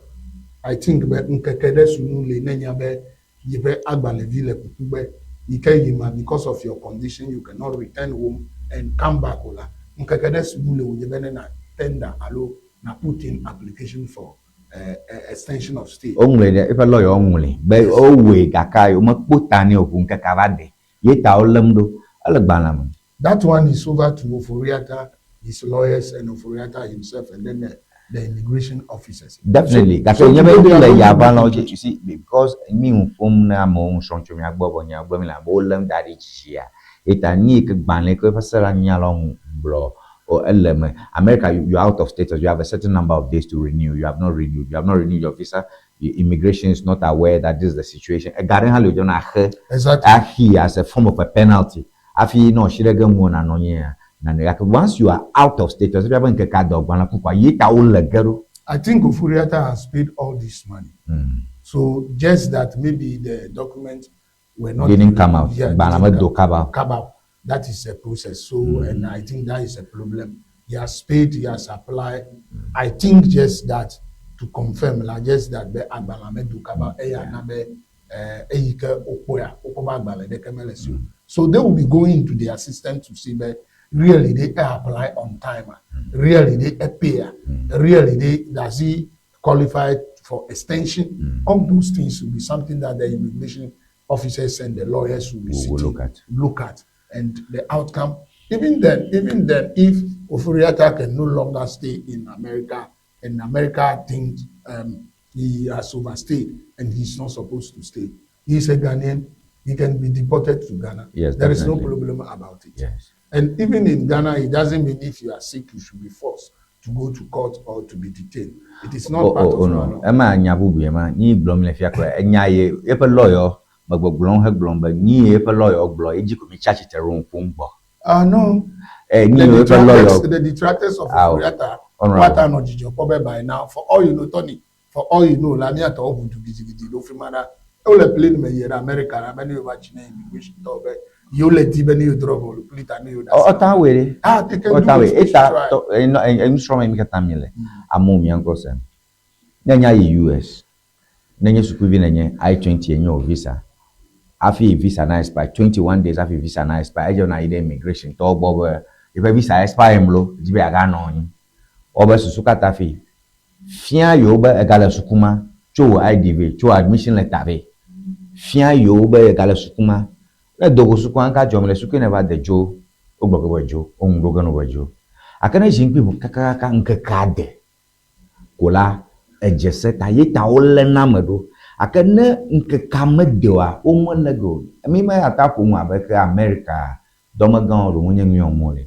I think be ŋkeke ɖe sunu le ne nya be yeƒe agbalẽvi le kukugbe yi ke yima because of your condition you cannot return home and come back o la, ŋkeke ɖe sunu le wònye be ne na tender alo na put in application for uh, extension of stay. Woŋlɔe ɖe eƒe lɔya woŋlɔe be wowɔe gake womekpɔ ta nɛ o ʋu ŋkekea va de. Ye ta wolém ɖo. Ele gbalẽa me. That one is over to Ofori-Atta, his lawyers, and Ofori-Atta himself, and then the immigration officers. Definitely. Gake wònye be mi le yavalãwo dzi, you see, because mi ŋu ƒom na amewo ŋu srɔ̃m tso mía gbɔ vɔ nya gblɔm mi le abe wolém da ɖi dzia. Ye ta nu yi ke gbalẽ yi ke eƒe se la nya la ŋu gblɔ o ele eme. America, you are out of status, you have a certain number of days to renew, you have not renewed, you have not renewed your visa, the immigration is not aware that this is the situation. Ega ɖe hã li wòdzɔ na axe axi as a form of a penalty. Hafi ne wòasi ɖe ge ŋuwò nànɔ anyi nane. Gake once you are out of status, efia be ŋkekea dɔ gbalẽ ku kɔa, ye ta wole ge ɖo. I think Ofori-Atta has paid all this money. So just that maybe the document were not didn't come out. Yeah, Gbalẽa medo kaba o. Kaba. That is a process. So and I think that is a problem. He has paid, he has applied. I think just that to confirm, like just that be agbalẽa medo kaba eya na be eyi ke wokpɔea wokpɔ be agbalẽ ɖeke mele si o. So they will be going into their system to see be really they apply on time, really they pay, really they does he qualify for extension. All those things will be something that the immigration officers and the lawyers will be Will sitting look at. look at, and the outcome. Even then, if Ofori-Atta can no longer stay in America, and America thinks he has overstayed and he's not supposed to stay. He's a Ghanaian. He can be deported to Ghana. Yes, there is no definitely. problem about it. Yes. And even in Ghana, it doesn't mean if you are sick, you should be forced to go to court or to be detained. It is not Oh, part oh, of oh our no. law. Ema nya bubu ye ma. Nyi gblɔm le fia kura. Enya ye eƒe lawyer megbɔgblɔm hegblɔm be nyi ye eƒe lawyer gblɔ edzi ko mi tsi atsitre ɖo ŋku gbɔ. No. Nyi The ye eƒe detractors, lawyer the detractors of Ah, Ofori-Atta, honorable. what are not Dzidzɔ kpɔ be by now, for all you know, Tony, for all you know, la miatɔwo ʋu du gidigidi ɖo fi ma ɖa. Wole plane me yi ɖe America ɖa be ne yewo va tsi ne immigration tɔwo be yewo le di be ne yewo drɔ ʋɔnu kpli ta ne yewo ɖe asi. Ɔta wɔ ɖe. Ah, they can do Ɔta wɔ. it. Eta Try. tɔ enu enusrɔ̃me mi katã mi le. Amewo mia ŋkɔ sem. Ne nya yi US, ne nye sukuvi nenye I-20 enye wò visa. Hafi visa na expire 21 days hafi visa na expire edze na yi ɖe immigration tɔwo gbɔ be yeƒe visa expire mlo dzi be yeaganɔ anyi. Wobe susu katã fi fia yewo be egale suku ma tso wò ID vɛ, tso admission letter vɛ. Fia yewo be egale suku ma. Ne dogo sukua ŋka dzɔm le suku ne va de dzo, wogblɔ ke be dzo, woŋu ɖo ge no be dzo. Gake ne zikpui ʋu kakakaka ŋkeke ade ko la, edze se ta ye ta wolé na ame ɖo. Gake ne ŋkekea mede oa, womelé ge o. Mi me ate ƒo nu abe ke Amerika dɔmegãwo ɖo wonye nu ya wɔm wole.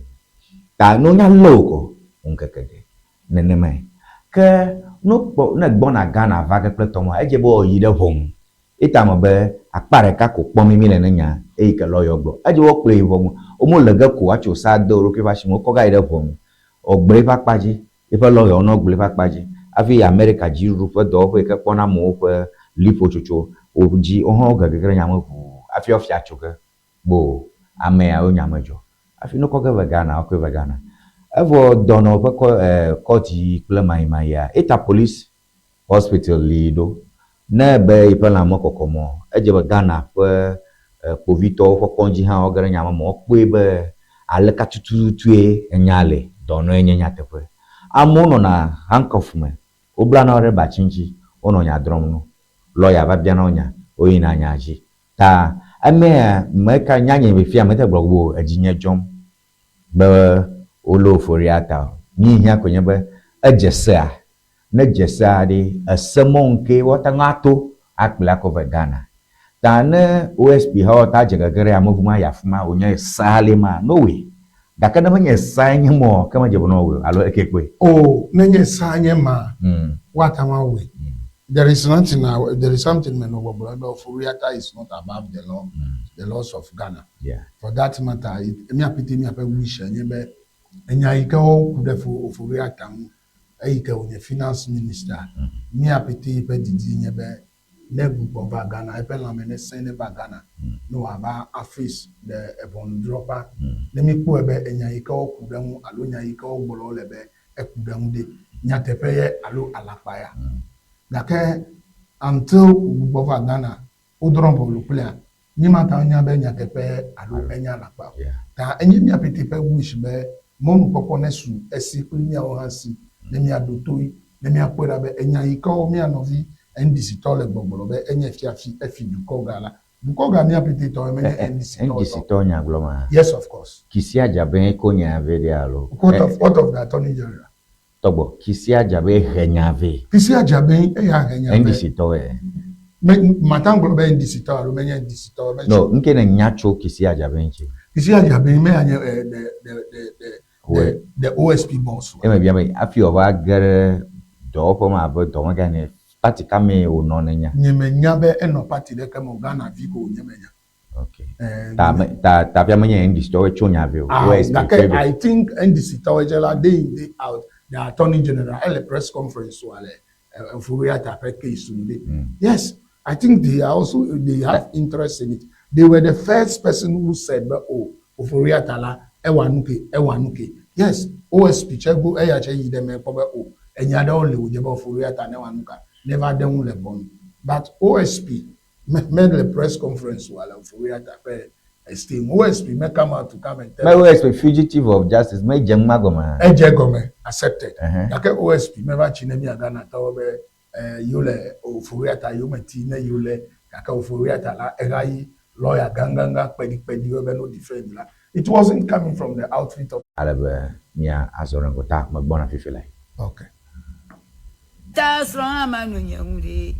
Ta ne wonya lé wò ko, ŋkeke de nenemae. Ke ne wokpɔ ne gbɔna Ghana va ge kple tɔmɔa, edze be woayi ɖe ʋɔnu. Eta me be akpa ɖeka ko kpɔm mi le ne nya eyi ke lɔyɔ gblɔ. Edze be woakplɔe yi ʋɔnu. Womele ge ko woatso sa de wo ɖokui ƒe asime. Wokɔ ga yi ɖe ʋɔnu. Wògblẽ eƒe akpa dzi. Eƒe lɔyɔwo ne wogblẽ eƒe akpa dzi. Hafi Amerika dziɖuɖu ƒe dɔwɔƒe yi ke kpɔna amewo ƒe liƒotsotso wo dzi wohã woge ge ɖe nya me ʋuu hafi woafia tso ge gbo amea wo nya me dzɔ. Hafi ne wokɔ ge ve Ghana, wokɔe ve Ghana. Evɔ dɔnɔwo ƒe kɔ kɔdzi yi kple mayimayia, eta police hospital li ɖo. Ne be yiƒe lãme kɔkɔmɔ, edze be Ghana ƒe kpovitɔwo ƒe kɔdzi hã woge ɖe nya me me wokpɔe be aleka tututue enya le dɔnɔe nye nyateƒe. Amewo nɔna handcuff me, woblana wo ɖe batsi ŋuti, wonɔ nya drɔm no. Lɔya va biana wo nya, woyina nya dzi. Ta Emea meka nya nye fifia mete gblɔ be edzi nye dzɔm be wolé Ofori-Atta o. Nu yi hiã koe nye be edze sea. Ne edze sea ɖe, ese mɔnu kee woate ŋu ato akplɔe akɔ ve Ghana. Ta ne OSP hawo ta dze gege ɖe yameʋu ma yi afima wònye sea li ma, no way. Gake ne menye seae nye ma o, ke medze be ne woawɔe o alo eke kpɔe? O, nenye sea nye ma, woate ŋu awɔe. There is nothing, there is something menɔ gbɔgblɔm be Ofori-Atta is not above the law, the laws of Ghana. Yeah. For that matter, it, mía pete míaƒe wish enye be enya yi ke woku ɖe Ofori-Atta ŋu, eyi ke wònye finance minister, mía pete ƒe didi nye be ne gbugbɔ va Ghana, eƒe lãme nesẽ neva Ghana, ne wòava aface ɖe eʋɔnudrɔ̃ƒea. Ne míkpɔe be enya yi ke woku ɖe eŋu alo nya yi ke wogblɔ wole be eku ɖe eŋu ɖe, nyateƒe ye alo alakpa ya. Gake until wògbugbɔ va Ghana, wodrɔ̃ ʋɔnu kplia, mímate ŋu anya be nyateƒe ye alo enye alakpa o. Ta enye mía pɛtɛ ƒe wish be mɔnukpɔkpɔ nesu esi kple míawo hã si ne míaɖo toe, ne míakpɔe ɖa be enya yi ke wo mía nɔvi NDC tɔwo le gbɔgblɔ be enye fiafi, efi dukɔ ga la, dukɔ ga mía pɛtɛ tɔ ye menye NDC tɔwo NDC tɔ. tɔ nya gblɔ ma? Yes, of course. Kissi Agyabeng ko nya vɛ ɖe alo? What of, what of the Attorney General? Tɔgbɔ, Kissi Agyabeng he nya vɛ. Kissi Agyabeng eya he nya vɛ. NDC tɔ ye. Me, mate ŋu gblɔ be NDC tɔ alo menye NDC tɔ. Me No, ŋke ne nya tso Kissi Agyabeng ŋuti. Kissi Agyabeng me anye the, the, the, the, the, the OSP boss. Eme bia be hafi wòava ge ɖe dɔwɔƒe ma abe dɔmegã ene, party ka mee wònɔ ne nya? Nye me nya be enɔ party ɖeke me o, Ghana vi ko wònye me nya. Okay. Ta me, ta, ta fia menye NDC tɔwoe tso nya vɛ o. Ah, OSP gake tsoe vɛ. I think NDC tɔwoe dze la day in day out, the attorney general ele press conference wa le Ofori-Atta ƒe case ŋu ɖe. Yes, I think they are also, they have interest in it. They were the first person who said be oh, Ofori-Atta la, ewa nu ke, ewa nu ke. Yes, OSP tse go, eya tse yi ɖe eme kpɔ be oh, enya ɖewo li wòdze be Ofori-Atta newa nu ka, neva ɖe ŋu le ʋɔnu. But OSP me, mele press conference wa le Ofori-Atta ƒe stay ŋu. OSP me come out to come and tell Me OSP fugitive of justice me dze numa gɔme hã. Edze gɔme, accepted. Ɛhɛ. Gake OSP meva tsi ne mía Ghanatɔwo be yewo le Ofori-Atta yome ti ne yewo le gake Ofori-Atta la eha yi lawyer gãgãgã kpeɖikpeɖiwo be no defend la. It wasn't coming from the outfit of. Ale be mía azɔ ɖe ŋgɔ ta megbɔna fifi lae. Okay. Ta srɔ̃ hã manɔ nye ŋu ɖe.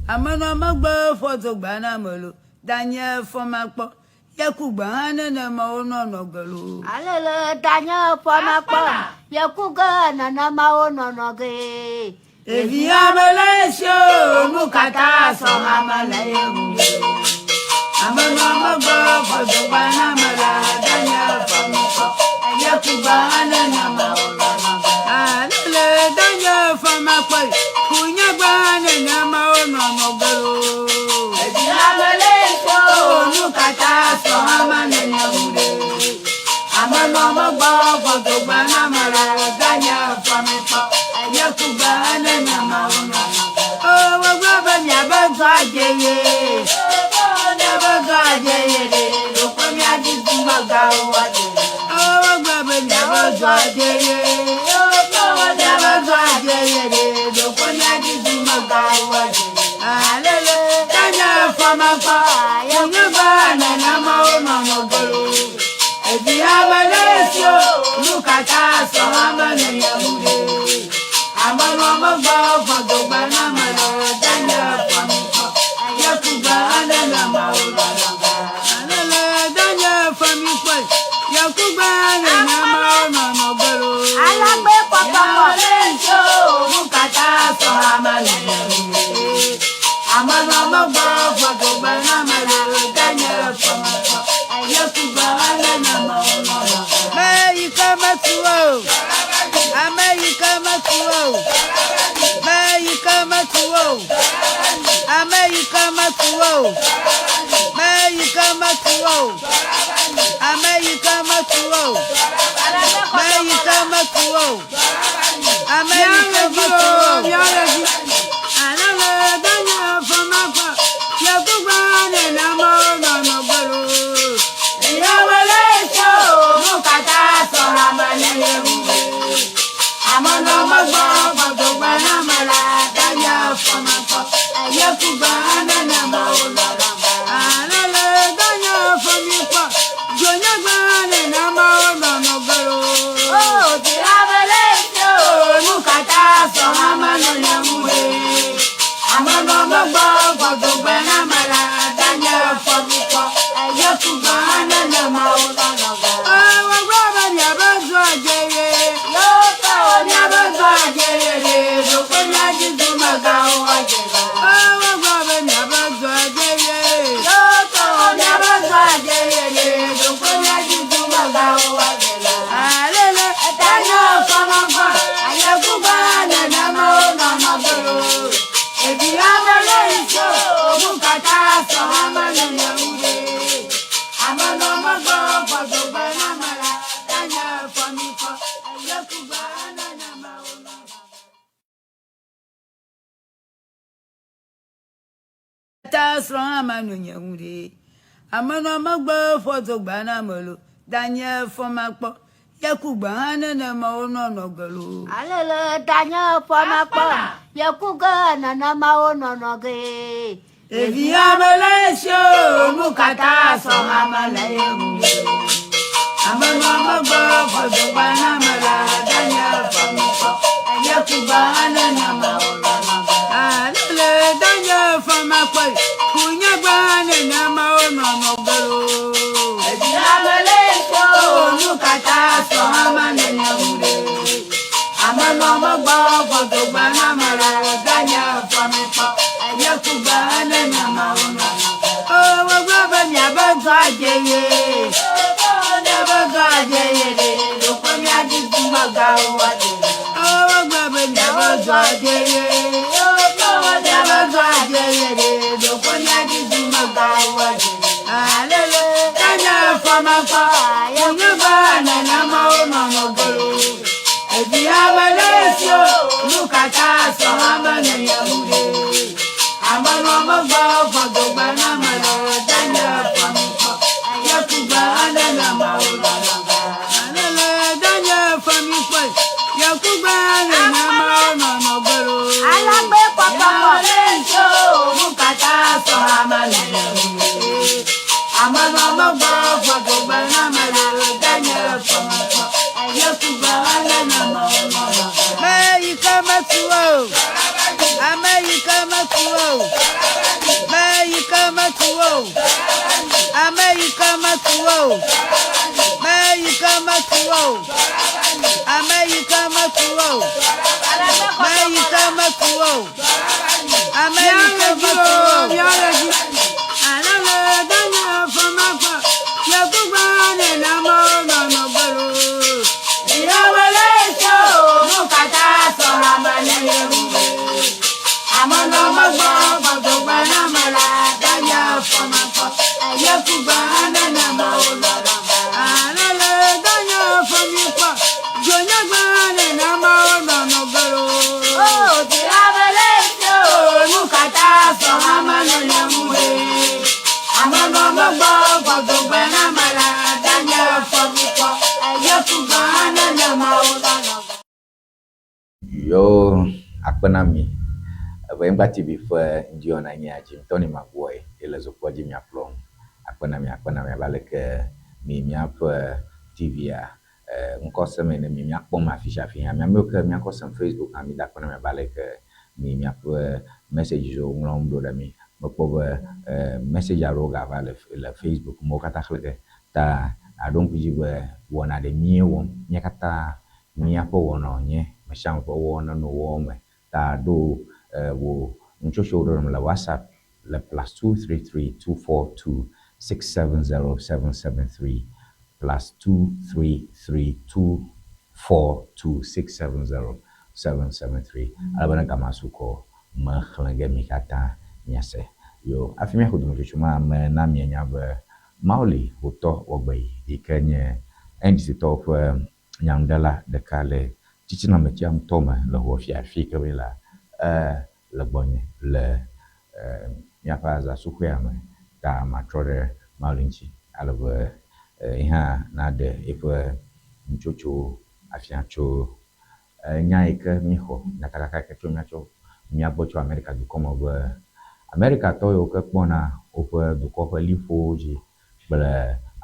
Ame nɔ megbe ƒɔ dzogbea na ame lo. Danye fɔ makpɔ. Ye ku gbe hã nenema wonɔ nɔ ge lo. Alele danye fɔ makpɔ. Ye ku ge nenema wonɔ nɔ ge. Ɖevi ame le esi o, nu katã sɔ ame le ye ŋu. Ame nɔ megbe ƒɔ dzogbea na ame la. Danye fɔ makpɔ. Ye ku gbe hã nenema wonɔ nɔ ge. Alele danye fɔ makpɔ. Ku nye gbe hã nenema wonɔ nɔ ge lo. Ɖevi ame le esi o, nu katã sɔ ame le ye ŋu ɖe. Ame nɔ megbe ƒɔ dzogbea na ame la. Danye fɔ makpɔ. Ye ku gbe hã nenema wonɔ nɔ ge. O, wogblɔ be miabe dɔ adze ye. Miabe dɔ adze ye ɖe. Ɖokpe miadi dumegãwo woadze ye. O, wogblɔ be miabe dɔ adze ye. Miabe dɔ adze ye ɖe. Ɖokpe miadi dumegãwo woadze ye. Alele, danye fɔ makpɔ. Nye gbe nenema wonɔ nɔ ge lo. Evi ame le esi o, nu katã sɔ ame le ye ŋu ɖe. Ame nɔ megbe fɔ dogbe na ame le danye fɔ mi kpɔ. Ye ku gbe nenema wonɔ nɔ ge. Alele danye fɔ mi kpɔ. Ye ku gbe nenema wonɔ nɔ ge lo. Alagbe kpɔkpɔkpɔ. Ame le esi o, nu katã sɔ ame le ye ŋu ɖe. Ame nɔ megbe fɔ dogbe na ame le danye fɔ mi kpɔ. Ye ku gbe nenema wonɔ nɔ ge. Me yi ke metu o. Ame yi ke metu o. Me yi ke metu o. Ame yi ke metu o. Me yi ke metu o. Ame yi ke metu o. Me yi ke metu o. Ame yi ke metu o. Alele danye fɔ makpɔ. Ye ku gbe nenema wonɔ nɔ ge lo. Ame le esi o, nu katã sɔ ame le ye ŋu ɖe. Ame nɔ megbe fɔ dogbe na ame la, danye fɔ makpɔ. Ye ku gbe nenema wonɔ nɔ ge. Alele danye. Ta srɔ̃ hã manɔ nye ŋu ɖe. Amenɔ megbe fɔ dogba na ame lo. Danye fɔ makpɔ. Ye ku gbe hã nenema wonɔ nɔ ge lo. Alele danye fɔ makpɔ. Ye ku ge nenema wonɔ nɔ ge. Ɖevi ame le esi o, nu katã sɔ ame le ye ŋu ɖe. Amenɔ megbe fɔ dogba na ame la, danye fɔ makpɔ. Ye ku gbe hã nenema wonɔ nɔ ge. Alele danye fɔ makpɔ. Ku nye gbe hã nenema wonɔ nɔ ge lo. Ɖevi ame le esi o, nu katã sɔ ame le ye ŋu ɖe. Amenɔ megbe fɔ dogba na ame la, danye fɔ makpɔ. Ye ku gbe hã nenema wonɔ nɔ ge. O, wogblɔ be miabe dɔ adze ye. Miabe dɔ adze ye ɖe, ɖeko miadi dumegãwo woadze ye. O, wogblɔ be miabe dɔ adze ye. Miabe dɔ adze ye ɖe, ɖeko miadi dumegãwo woadze ye. Alele, danye fɔmakpɔ, nye gbe nenema wonɔ nɔ ge lo. Evi ame ɖe esi o, nu katã sɔ ame le ye ŋu ɖe. Amenɔ megbe fɔ dogbe na ame le danye fɔmikpɔ. Ye ku gbe nenema wonɔ nɔ ge. Alele danye fɔmikpɔ, ye ku gbe nenema wonɔ nɔ ge lo. Alagbe kpɔkpɔkpɔ. Ame ɖe esi o, nu katã sɔ ame le ye ŋu ɖe. Amenɔ megbe fɔ dogbe na ame le danye fɔmikpɔ. Ye ku gbe nenema wonɔ nɔ ge. Me yi ke metu o. Ame yi ke metu o. Me yi ke metu o. Ame yi ke metu o. Me yi ke metu o. Ame yi ke metu o. Me yi ke metu o. Ame yi ke metu o. Alele danye fɔmakpɔ. Yekugbe nenema wonɔ nɔ ge lo. Ìyàwó so nu katã sɔ ame le ye ŋu ɖe. Amenɔ megbɔ gbɔdɔgba na ame la danye fɔmakpɔ. Yekugbe nenema wonɔ nɔ ge. Alele danye fɔmikpɔ. Dzonyegbe nenema wonɔ nɔ ge lo. O, Ame le so nu katã sɔ ame le ye ŋu ɖe. Amenɔ megbɔ gbɔdɔgba na ame la danye fɔmikpɔ. Yekugbe nenema wonɔ nɔ ge. Yo akpe na mi. Eʋenyigba TV ƒe ŋdiwɔna nye ya dzi Tony Maguire ye le zokpoa dzi miakplɔm. Akpe na mi, akpe na mi abe aleke mi míaƒe TV-a ŋkɔ sem ene mi míakpɔm afi sia afi hã. Miamewo ke míakɔ sem Facebook hã mida akpe na mi abe aleke mi míaƒe messages-wo ŋlɔm ɖo ɖe mi. Mekpɔ be message aɖewo gava le le Facebook me wo katã xlẽ ge ta aɖo ŋku dzi be wɔna ɖe míewɔm. Mía katã míaƒe wɔna wònye. Me sia ame ƒe wɔna nɔ wɔwɔ me ta ɖo wò nutsotsowo ɖo ɖem le WhatsApp le +233 242 670 773 +233 242 670 773 alebena gama su kɔ mexlẽ ge mi katã miase. Yo hafi míaxɔ dometsotso ma me na mienya be Mawuli Hotɔ Wɔgbeyi yi ke nye NDC-tɔwo ƒe nyanuɖela ɖeka le tsitsinametsia ŋutɔ me le Ʋɔfia fi ke be la le gbɔnye le míaƒe azasuxɔea me ta matrɔ ɖe Mawuli ŋuti ale be ye hã naɖe eƒe nutsotsowo afia tso nya yi ke míxɔ nyatakaka yi ke tso míatsɔ míagbɔ tso Amerika dukɔ me be Amerikatɔ yiwo ke kpɔna woƒe dukɔ ƒe liƒowo dzi kple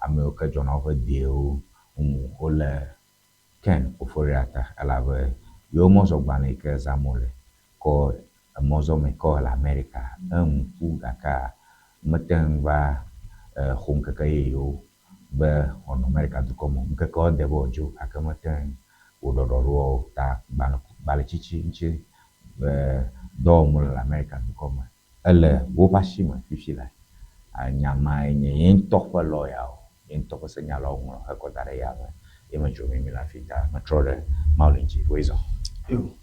ame yiwo ke dzɔna woƒe dewo ŋu wole Ken Ofori-Atta elabe yewo mɔzɔgbalẽ yi ke zãm wole kɔ emɔzɔme kɔ le Amerika eŋu ƒu gake mete ŋu va xɔ ŋkeke yeyewo be wòanɔ Amerika dukɔ me o. Ŋkekewo de be wòadzo gake mete ŋu wò ɖɔɖɔɖoawo ta gbalẽtsitsi ŋuti dɔ wɔm wole le Amerika dukɔ me. Ele woƒe asi me fifi la. Nya mae nye ye ŋutɔ ƒe lɔyawo, ye ŋutɔ ƒe senyalawo ŋlɔ hekɔ da ɖe ya me ye medzro mimi le afi ta metrɔ ɖe Mawuli ŋuti. Woe zɔ. Yo,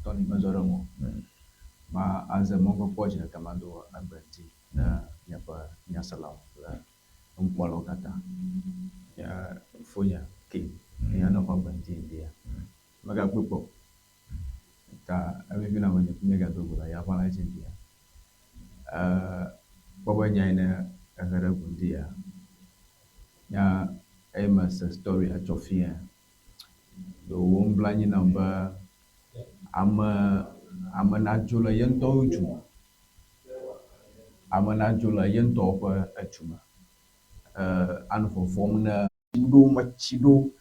Tony mezɔ ɖe ŋu. Ma aze mɔkpɔkpɔ dzi ɖeka mado agbe ŋuti na míaƒe nyaselawo kple nukpɔlawo katã. Nye fonye ke eya ne xɔ agbe ŋuti ŋdia. Megakpɔe kpɔ o. Ta evivi na menye míegado go le yaʋa la dzi ŋdia. Kpɔ be nya yi ne ehe ɖe ŋu ŋuti ya, nya eye mese story etsɔ fia. Ɖewo ŋblanyi nam be ame ame nadzo le ye ŋutɔ wo du me. Ame nadzo le ye ŋutɔ ƒe edu me. Anɔ vɔvɔm ne ɖo metsi ɖo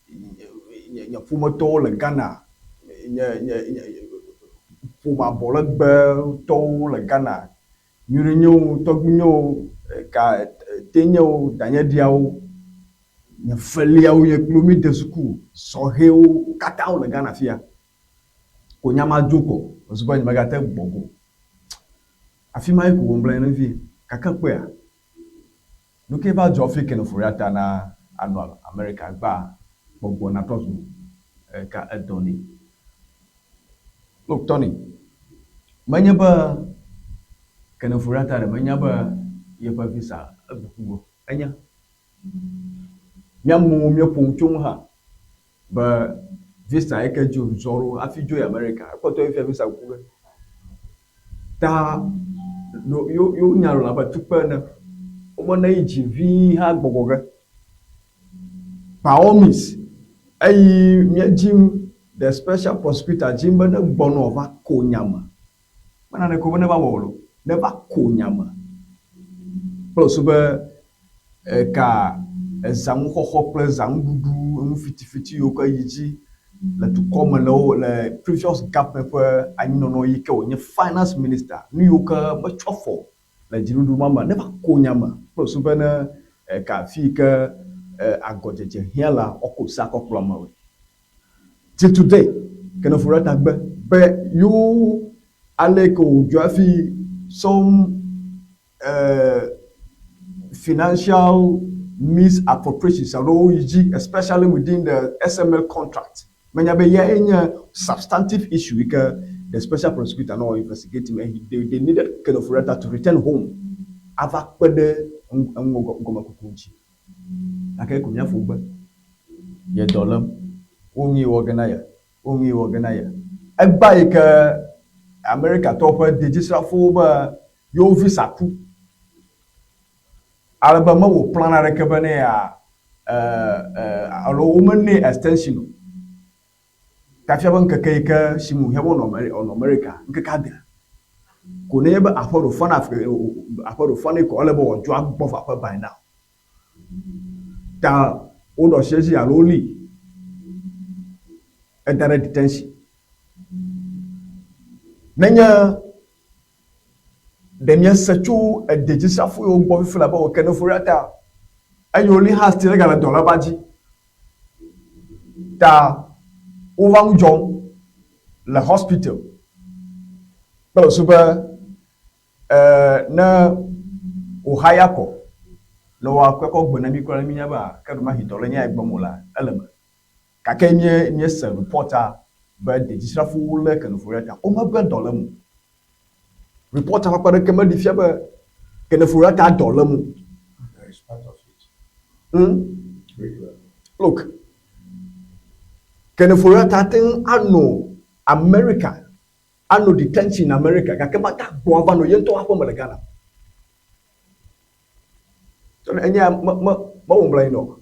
nye nye ƒometɔwo le Ghana nye nye nye ƒome abɔlegbetɔwo le Ghana. Nyruinyewo, tɔgbuinyewo, ka tenyewo, danyeɖiawo, nye feliawo nye kpli wo míede suku, sɔhɛwo katã wole Ghana fia. Ko nya ma dzo ko mesu be nyemegate gbɔ go. Afi ma ye ko wòŋlɔe ɖe vie. Gake kpɔea, nu kae va dzɔ hafi Ken Ofori-Atta na anɔ Amerika gbea gbɔgbɔ natrɔ zu ka edɔ nɛ? Look, Tony, menye be Ken Ofori-Atta ɖe menya be yeƒe visa egbe ku go. Enya. Mía amewo míeƒo nu tso eŋu hã be visa yi ke dzi wòzɔ ɖo hafi dzo yi Amerika, ekpɔtɔ ye fia visa ku ge. Ta yo yo yo nya lɔ abe tukpe ene. Womene yi dzi ʋĩi hã gbɔgbɔ ge. By all means, eyi míedzim the special prosecutor dzim be ne gbɔ ne wòava ko nya me. Me naneke wo be neva wɔ o lo, neva ko nya me. Kple susu be eka ezanuxɔxɔ kple zanuɖuɖu enu fitifiti yiwo ke yi dzi le dukɔ me le wo le previous government ƒe anyinɔnɔ yi ke wònye finance minister nu yiwo ke metsɔ afɔ le dziɖuɖu ma me neva ko nya me kple susu be ne eka fi yi ke agɔdzedze hiã la woako se akɔ kplɔ amewoe. Till today, Kenneth Ofori-Atta gbe be yewo ale yi ke wòdzɔ hafi some financial misappropriations aɖewo yi dzi especially within the SML contract. Menya be yae nye substantive issue yi ke the special prosecutor nɔ investigating and he, they, they needed Kenneth Ofori-Atta to return home ava kpe ɖe eŋu gɔmekuku ŋuti. Gake ko míaƒo gbe. Ye dɔ lém. Wo ŋui wɔ ge na ye. Wo ŋui wɔ ge na ye. Egbea yi ke Amerikatɔwo ƒe dedzisrafowo be yewo visa ku ale be mewɔ plan aɖeke be ne ya alo womenɛ extension o. Ta fia be ŋkeke yi ke si mu hiã be wònɔ Amerika ŋkeke adre ko nenye be aƒe ɖo fana aƒe ɖo fana ko ele be wòadzo agbɔ va aƒe by now. Ta woɖɔ asi edzi alo wolii eda ɖe detention. Nenye Ɖe míese tso ededzisrafo yiwo gbɔ fifi le abe wò ke ne Ofori-Atta eye woli hã still egale dɔ le eva dzi. Ta wova ŋu dzɔm le hospital kple susu be ne wòhaya kɔ ne woakɔe kɔ gbe na mí kura ne mínya be ke ɖemahi dɔ le nye ya gbem o la, ele eme. Gake mí míese report-a be dedzisrafowo lé Ken Ofori-Atta. Womegbe dɔ le eme o. Report-a ƒe akpa ɖeke meɖi fia be Ken Ofori-Atta dɔ le eme o. There is part of it. Read well. Look, Ken Ofori-Atta ate ŋu anɔ America, anɔ detention in America gake mate agbɔ ava nɔ ye ŋutɔ aƒeme le Ghana. Enye me me mewɔ nublanui nɔ.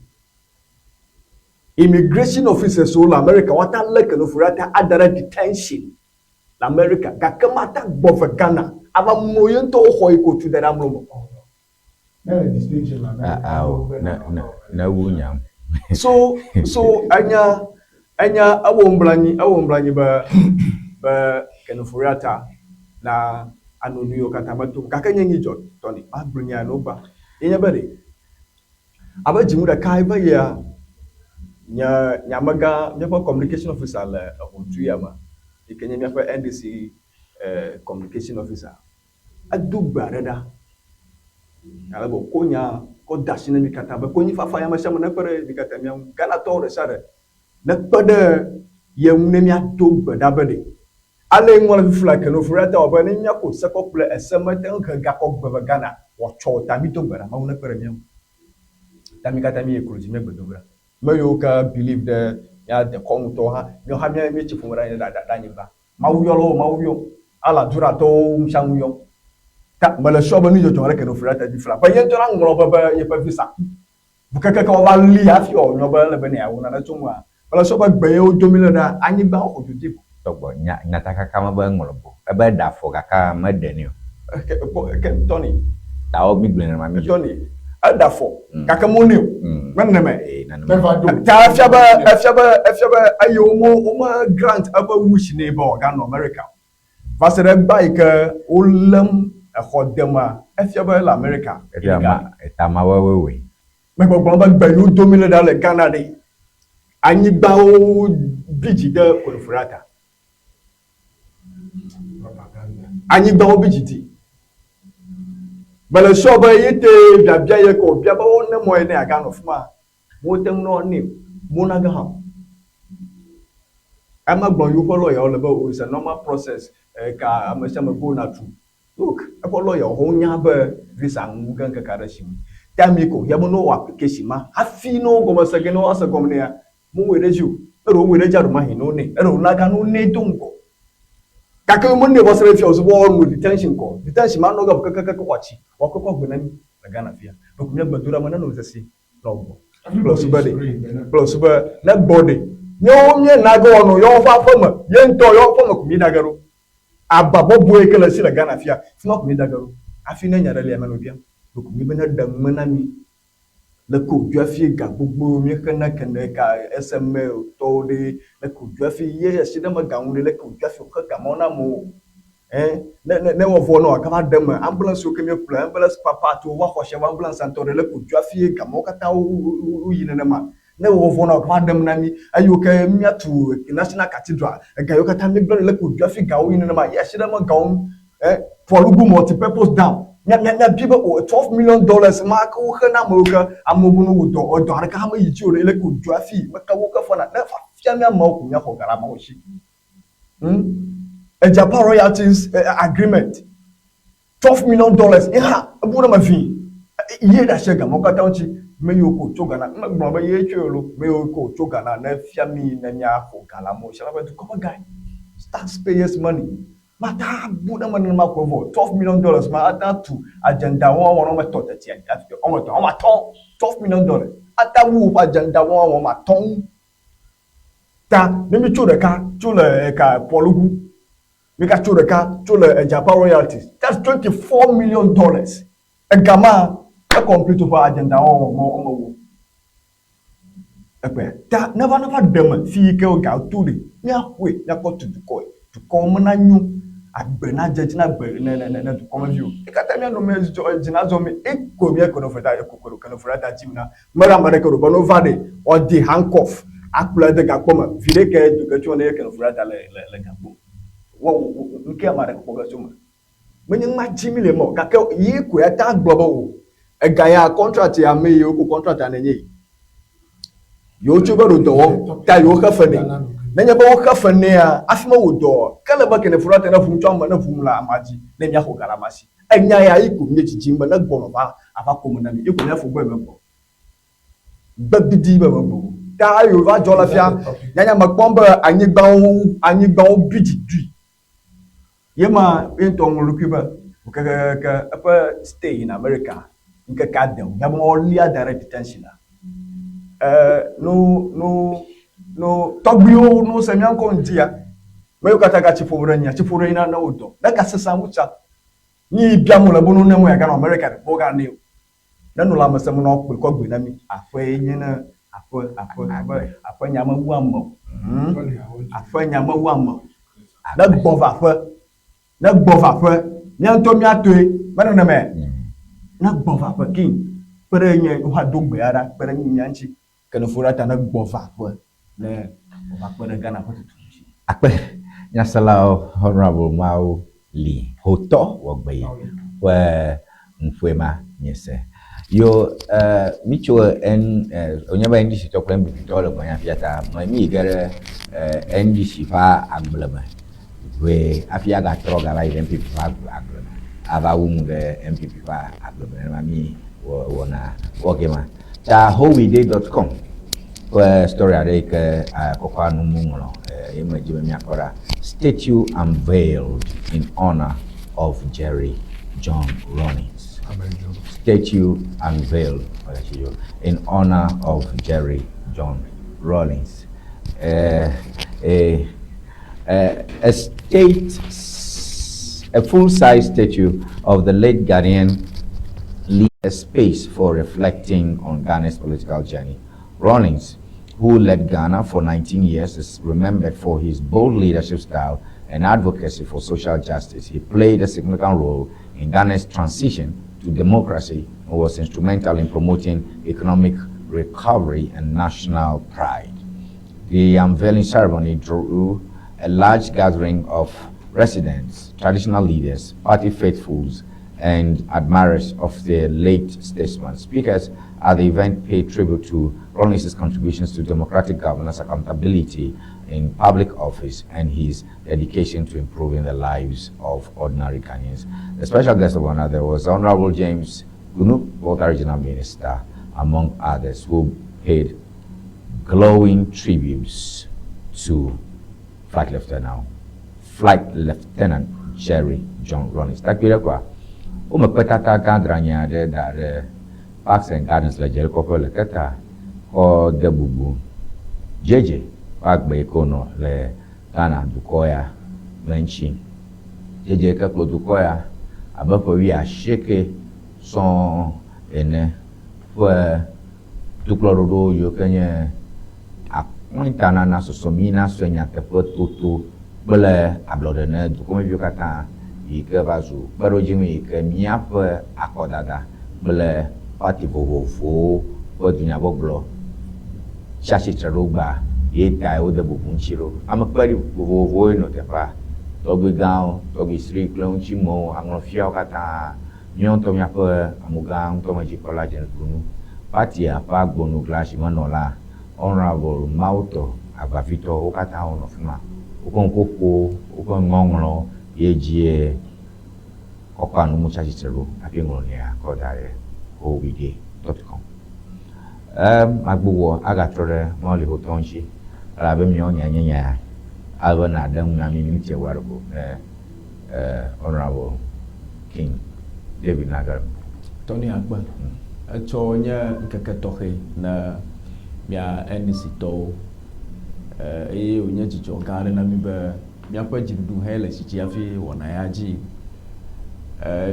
Immigration officers wo le America woate alé Ken Ofori-Atta ada ɖe detention le America gake mate agbɔ ve Ghana ava mlo ye ŋutɔ wo xɔ yi ke wotu da ɖe amlo me o. Ne le detention le America, Ao, ne ne ne ne wu nyam. So so enya enya ewɔ nublanui ewɔ nublanui be be Ken Ofori-Atta na ano nu yiwo katã meto gake nye nyi dzɔ tɔ nɛ magblɔ nya no gba ye nye be ɖe Abe dzinu ɖeka va yia, nye nye amegã, míaƒe communication officer le eʋɔtu ya me yi ke nye míaƒe NDC communication officer, edo gbe aɖe ɖa ale be wòkɔ nya kɔ de asi na mí katã be konyifafa ya ame sia ame nekpe ɖe mí katã mía ŋu. Ghanatɔwo ɖe sia ɖe nekpe ɖe ye ŋu ne míado gbe ɖa be ɖe Ale ŋu le fifi la ke no furi ate wɔ be ne míako se kɔ kple ese mete ŋu he gakɔ gbe ve Ghana wɔ tsɔ o ta mí do gbe ɖa Mawu ne kpe ɖe mía ŋu. Ta mí katã mí yi klo dzi mía gbe do ɖa. Me yiwo ke believe ɖe mía dekɔnu tɔwo hã míawo hã mía mí tsi ƒome ɖe ɖe anyigba. Mawu yɔ loo Mawu yɔ. Allah Duratɔwo ŋusiaŋu yɔ. Ta mele sure be nudzɔdzɔ aɖeke ne Ofori Atta dzi fla be ye ŋutɔ la ŋlɔ be be yeƒe visa ku. Ŋukekeke woava li hafi wòanyɔ be ele be ne yeawɔ nane tso eŋua, mele sure be gbe ye wodo mí le ɖa, anyigba woxɔ dzo di vɔ. Tɔgbɔ, nya, nyatakaka me be eŋlɔ bo. Ebe eɖe afɔ gake meɖe nɛ o. Ke, kpɔ, ke Tony. Ta wo mí gblɔe nenema mí dzo. Tony, eɖe afɔ gake monɛ o. Menenemae. Ee, nenema. Ta efia be, efia be, efia be eye wome, wome grant eƒe wish nɛ be wòaganɔ America o. Va se ɖe egbea yi ke wolém exɔ dema, efia be ele Amerika. Efia ma, eta ma woawoe wɔe. Megbɔgblɔm be gbe yi wodo mí le ɖa le Ghana ɖe, anyigbawo bi dzi de Konoforiata. Anyigbawo bi dzi di. Mele sure be ye te biabia ye ke wòbia be wone mɔ ye ne yeaganɔ afi ma. Wote ŋu nɔ nɛ o, mona ge hã o. Ema gblɔ yi woƒe lɔyawo le be o it's a normal process ka ame sia ame go na through. Look, eƒe lɔyawo hã wonya be visa ŋu ge ŋkeke aɖe si ŋu. Time yi ko hiã be ne wowɔ application ma hafi ne wo gɔme se ge ne woase gɔme nɛa, mewɔe ɖe edzi o. Ne ɖe wowɔe ɖe edzia ɖemahi ne wonɛ. Ne ɖe wona ga ne wonɛ do ŋgɔ. Gake womenɛ va se ɖe fifia o, be woanɔ detention kɔ. Detention ma nɔ ge kekekeke wòatsi, woakɔkɔ agbe na mí le Ghana fia. Ɖeko míagbe do ɖe ame nenɔ sesĩe. nɔ gbɔ. Kple susu be ɖe, kple susu be ne gbɔ ɖe, míawo míena ge woanɔ yewo ƒe aƒe me, ye ŋutɔ yewo ƒe me ko míeda ge ɖo. Aba bɔbɔe ke le esi le Ghana fia, fi ma ko míeda ge ɖo. Hafi ne nya ɖe lia, míanɔ biam. Ɖeko míbe ne ɖe ŋme na mí. Le ke wòdzo hafi ga gbogbo míexena ke ne ka SMA tɔwo ɖe, le ke wòdzo hafi ye asi ɖe eme ga ŋu ɖe, le ke wòdzo hafi wòxe ga mawo na amewo. Ẽ, ne, ne, ne ewɔ vɔ nɔ wòagava ɖe eme, ambulance yiwo ke míeƒle, ambulance pa part-wo, woaxɔ asi ava ambulance ŋutɔ ɖe, leke wòdzɔ hafi gamewo katã wo, wo, wo, woyi nenema. Ne ewɔ vɔ nɔ wòagava ɖe eme na mí. Eyi wo ke míatu National Cathedral, ega yiwo katã míegblẽ ɖi, leke wòdzɔ hafi gawo yi nenema. Ye asi ɖe eme gawo ŋu. Ẽ, Pwalugu Multipurpose Dam, mía, mía, míabia be o, $12 million ma ke woxe na amewo ke amewo be ne wowɔ dɔ, edɔ aɖeke hã meyi dzi o ɖe, leke wòdzɔ hafi meka woke fɔna. Ne eva fia mí ameawo ko míaxɔ ga le ameawo si. Agyapa royalties agreement, $12 million ye hã ebu ɖe eme vĩ. Ye ɖe asi gamɔwo katã ŋuti. Me yiwo ke wòtso ga na, megblɔ be ye tsoe loo, me yiwo ke wòtso ga na ne fia mí ne míaxɔ ga le amewo si elabe dukɔ ƒe gae. Taxpayers money. Mate abu ɖe eme nenema ko evɔ $12 million ma ate atu agenda wɔwɔ wɔme etɔ̃ teti wɔme etɔ̃ wɔme atɔ̃. $12 million ate awu woƒe agenda wɔwɔ wɔme atɔ̃ ŋu. Ta ne mi tso ɖeka tso le eka Pɔlugu, mi ka tso ɖeka tso le Ejapa royalties, that's $24 million. Ega ma e complete woƒe agenda wɔwɔ mɔ wɔme wo. Ekpɔe ta ne va ne va ɖe me fi yi ke ga to ɖe, mia xoe mia kɔ tu dukɔe. Dukɔ me na nyo, agbe na dze dzi na gbe ne ne ne dukɔ me viwo. Yi katã mia nɔ mia dzɔ dzi na zɔ mi eko mia ke no feta eko ke no feta dzi na. Mele ame ɖeke ɖo be ne wova ɖe, woadi handcuff akplɔe de gakpɔ me. Viɖe kae do ge tso ne ye ke Nofurata le le le gakpɔ me? Wɔ wo nuke ame aɖeke kpɔ ge tso eme. Menye numa dzi mi le eme o gake ye koe ate agblɔ be o ega ya contract ya ame yiwo ko contract ya nenye yi. Yewo tso be ɖo dɔ wɔm ta yewo xe fe nɛ. Nenye be woxe fe nɛa hafi mewɔ dɔ ke le be ke Nofurata ne ʋum tso ame ne ʋum le amea dzi ne miaxɔ ga le amea si. Enya ya yi ko mie dzidzim be ne gbɔnɔ va ava kome na mi. Yi ko mia fo gbɔe me gbɔ. Gbe bidi be me gbɔ. Ta eyo va dzɔ le fia. Nyanya me kpɔm be anyigbawo anyigbawo bi dzi dui. Ye ma ye ŋutɔ ŋlɔ ɖokui be kekeke eƒe stay in America ŋkeke ade o. Nya be wolia da ɖe detention la. Eh no no no tɔgbuiwo no se mía ŋkɔ ŋutia. Me yiwo katã gatsi ƒom ɖe nyia, tsi ƒo ɖe nyina ne wodɔ. Ne gasesã wu tsa. Nyi biam wole be no ne mo yeaganɔ America ɖe kpɔ ga nɛ o. Ne nɔ lãmesẽ me na wokpɔe kɔ gbe na mi. Aƒe ye nye ne aƒe aƒe aƒe aƒe nya mewu ame o. Aƒe nya mewu ame o. Ne gbɔ va aƒe ne gbɔ va aƒe mía ŋutɔ mía toe me nenemae. Ne gbɔ va aƒe king kpe ɖe nye woha do gbe ya ɖa kpe ɖe mía ŋuti. Ke ne foɖa ta ne gbɔ va aƒe ne wòva kpe ɖe Ghana ƒe tutu ŋuti. Akpe nyaselawo Honourable Mawu li hotɔ wɔ gbe yi ƒe nuƒoe ma miese. Yo eh, mi tso N eh, wònye be NDC tɔ kple NPP tɔ le gbɔnya fia ta me mi yi ge ɖe eh, NDC ƒe agble me ʋee hafi agatrɔ gava yi ɖe NPP ƒe agble me ava wu nu ɖe NPP ƒe agble me nenema mi wɔ wɔna wɔ ge ma. Ta howide.com ƒe story aɖe yi ke kɔkɔa nu mu ŋlɔ ye me dzi be míakpɔ ɖa. Statue unveiled in honor of Jerry John Rawlings. Statue unveiled in honor of Jerry John Rawlings. A, a, a state, a full-size statue of the late Ghanaian leaves a space for reflecting on Ghana's political journey. Rawlings, who led Ghana for 19 years, is remembered for his bold leadership style and advocacy for social justice. He played a significant role in Ghana's transition to democracy and was instrumental in promoting economic recovery and national pride. The unveiling ceremony drew a large gathering of residents, traditional leaders, party faithfuls, and admirers of the late statesman. Speakers at the event paid tribute to Rawlings' contributions to democratic governance, accountability in public office, and his dedication to improving the lives of ordinary Ghanaians. The special guest of honor there was Honorable James Gunu, Volta Regional Minister, among others, who paid glowing tributes to Flight Lieutenant, Flight Lieutenant Jerry John Rawlings. Takpire kwa, wome kpetata gã dranyi aɖe da ɖe Parks and Gardens le Dzeɖekɔƒe le Keta xɔ de bubu JJ ƒe agbe yi ke wònɔ le Ghana dukɔ ya me ŋuti. JJ ke kplɔ dukɔ ya abe ƒe wuiasieke sɔŋ ene ƒe dukplɔɖoɖo yiwo ke nye akɔntanana sɔsɔmi sue nyateƒe toto kple ablɔɖe ne dukɔmeviwo katã yi ke va zu kpeɖodzinu yi ke míaƒe akɔdada kple pati vovovowo ƒe dunyagbɔgblɔ tsi atsitre ɖo gba ye tae wode bubu ŋuti ɖo. Ame kpeɖi vovovowoe nɔ teƒea. Tɔgbui gãwo, tɔgbui sri kple ŋutimewo, aŋlɔfiawo katã. Míawo ŋutɔ míaƒe amugã ŋutɔmedzikpɔla James Gunu, patia ƒe agbonugla zimenɔla Honorable Mawutɔ Agbavitɔ wo katã wonɔ fi ma. Woƒe nuƒoƒo, woƒe ŋɔŋlɔ ye dzie kɔkɔ anumu tsi atsitre ɖo hafi ŋlɔ nea kɔ da ɖe howide.com. Magbugbɔ agatrɔ ɖe mɔlixotɔ ŋuti elabe míawo nya nye nya ale be nàɖe nu na mí miniti ewo aɖe ko ne Honorable King David Nagare. Tony akpe. Etsɔ nye ŋkeke tɔxɛ na mía NDC tɔwo eye wònye dzidzɔ gã aɖe na mí be míaƒe dziɖuɖu hã le tsitsi hafi wɔna ya dzi.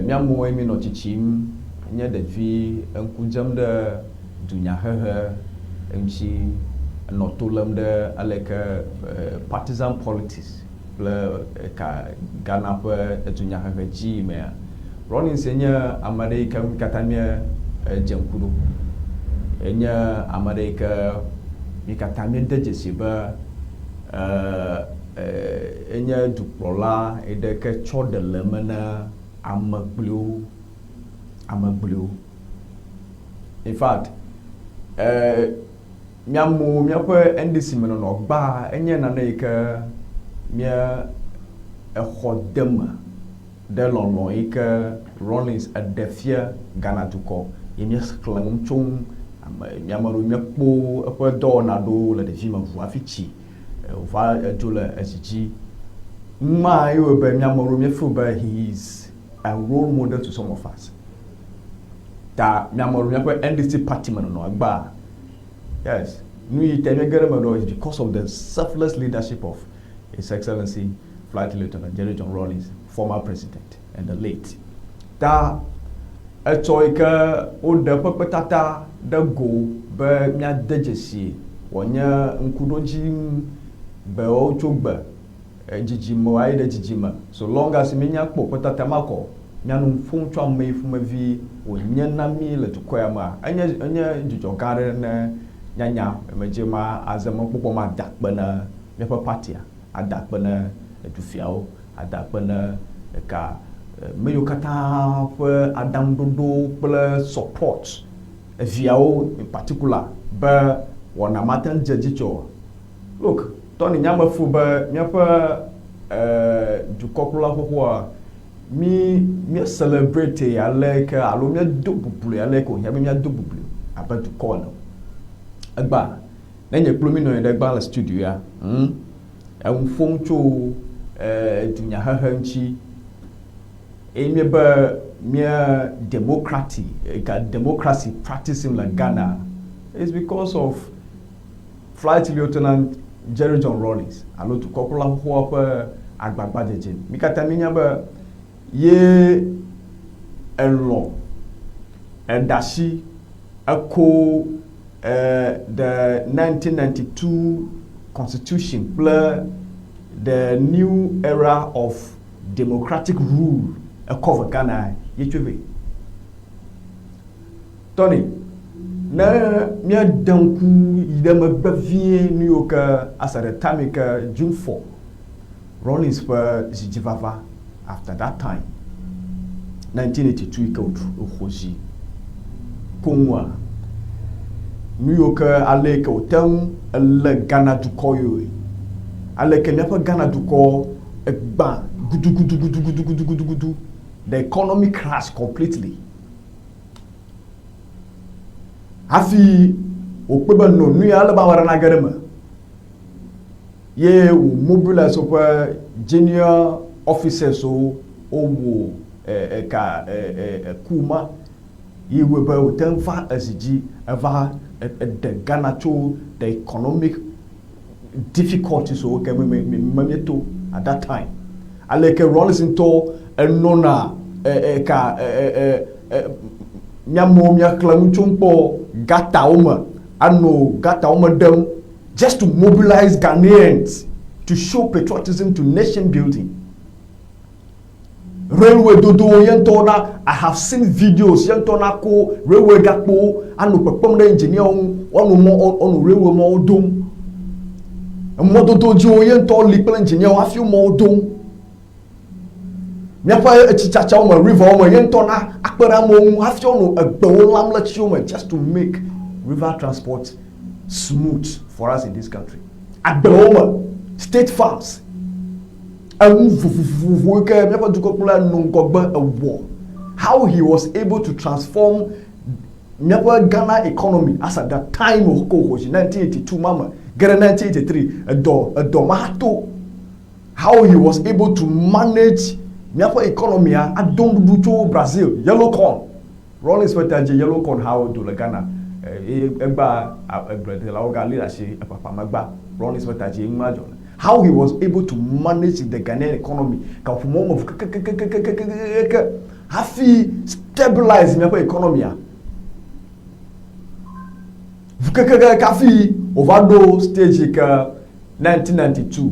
Mía amewoe míenɔ tsitsim nye ɖevi ŋku dzem ɖe dunyahehe ŋuti nɔ to lém ɖe aleke partisan politics kple ka Ghana ƒe dunyahehe dzi mea. Rawlings nye ame aɖe yi ke mí katã míedze ŋku ɖo. Enye ame aɖe yi ke mí katã míede dzesi be enye dukplɔla yi ɖe ke tsɔ ɖe le eme na ame gblɔewo, ame gblɔewo. In fact, mía amewo míaƒe NDC me nɔnɔ gbã enye nane yi ke mía exɔ de me ɖe lɔlɔ yi ke Rawlings eɖe fia Ghana dukɔ ye míexlẽ nu tso ŋu. Ame mía ame ɖewo míekpɔ eƒe dɔwɔna ɖewo le ɖevime ŋu hafi tsi wòva edzo le ezi dzi. Numa ye wɔe be mía ame ɖewo míefeel be he is a role model to some of us. Ta mía ame ɖewo míaƒe NDC party me nɔnɔ egbea, yes, nu yi ta míege ɖe eme ɖo is because of the selfless leadership of His Excellency Flight Lieutenant Jerry John Rawlings, former president and the late. Ta etsɔ yi ke woɖe eƒe kpetata ɖe go be míade dzesi wòanye ŋkuɖodzi gbewo tso gbe dzidzime ayi ɖe dzidzime. So long as míenya kpɔ kpetata ma kɔ, míanɔ nu ƒom tso ame yi ƒomevi wònye na mí le dukɔ ya mea, enye enye dzidzɔ gã aɖe ne nyanya medze ma aze mɔkpɔkpɔ ma ada akpe na míaƒe partia, ada akpe na edufiawo, ada akpe na eka me yiwo katã ƒe aɖaŋuɖoɖo kple support eviawo in particular be wɔna mate ŋu dze edzi tso. Look, Tony nya mefu be míaƒe dukɔkplɔla xoxoa mí mía celebrate ale ke alo míedo bublu ale ke wòhiã be míado bublu abe dukɔ ene. Egbea ne nye kple mi nɔ anyi ɖe gbã le studio ya, enu ƒom tso dunyahehe ŋuti eye míebe mía democracy eka democracy practicing le Ghana is because of Flight Lieutenant Jerry John Rawlings alo dukɔkplɔla xoxoa ƒe agbagbadzedze. Mí katã míenya be ye elɔ̃ eɖe asi eko the 1992 constitution kple the new era of democratic rule ekɔ ve Ghana ye tsoe vɛ. Tony, ne míade ŋku yi ɖe megbe vie nu yiwo ke as at the time yi ke June 4 Rawlings ƒe zidzivava after that time 1982 yi ke wòxɔ zi koŋua, nu yiwo ke ale yi ke wòte ŋu elé Ghana dukɔ yoe, ale yi ke míaƒe Ghana dukɔ egbã gudugudugudugudugudugudu, the economy crash completely. Hafi wòkpɔe be no nu ya ele be ame aɖe nage ɖe eme ye wò mobilize woƒe junior officers wo wowɔ eka ku ma ye wɔe be wòte ŋu va ezi dzi eva eɖe Ghana tso the economic difficulties wo ke me me míeto at that time. Aleke Rawlings ŋutɔ enɔna eka míamewo míaxlẽ nu tso ŋkpɔ gatawo me anɔ gatawo me ɖem just to mobilize Ghanaians to show patriotism to nation building. Railway dodowo ye ŋutɔ na I have seen videos ye ŋutɔ na ko railway gakpowo anɔ kpekpem ɖe engineerwo ŋu woanɔ mɔ woanɔ railway mɔwo dom. Emɔdodo dziwo ye ŋutɔ li kple engineerwo hafi wo mɔwo dom. Míaƒe etsitsatsawo me riverwo me ye ŋutɔ na akpe ɖe amewo ŋu hafi wonɔ egbewo lam le tsiwo me just to make river transport smooth for us in this country. Agblewo me, state farms, enu vovovowo yi ke míaƒe dukɔkplɔla nɔ ŋgɔgbe ewɔ. How he was able to transform míaƒe Ghana economy as at that time wòkɔ wòxɔ zi 1982 ma me ge ɖe 1983 edɔ edɔ ma to. How he was able to manage míaƒe economy a ado nuɖuɖu tso Brazil yellow corn. Rawlings ƒe ta dzi yellow corn hawo do le Ghana eye egbea egbledelawo gali ɖe asi eƒaƒã megbea Rawlings ƒe ta dzi enu ma dzɔ le. How he was able to manage the Ghanaian economy gaƒoƒo wɔme eve kekekekekekeke hafi stabilize míaƒe economy a kekeke hafi wòva ɖo stage yi ke 1992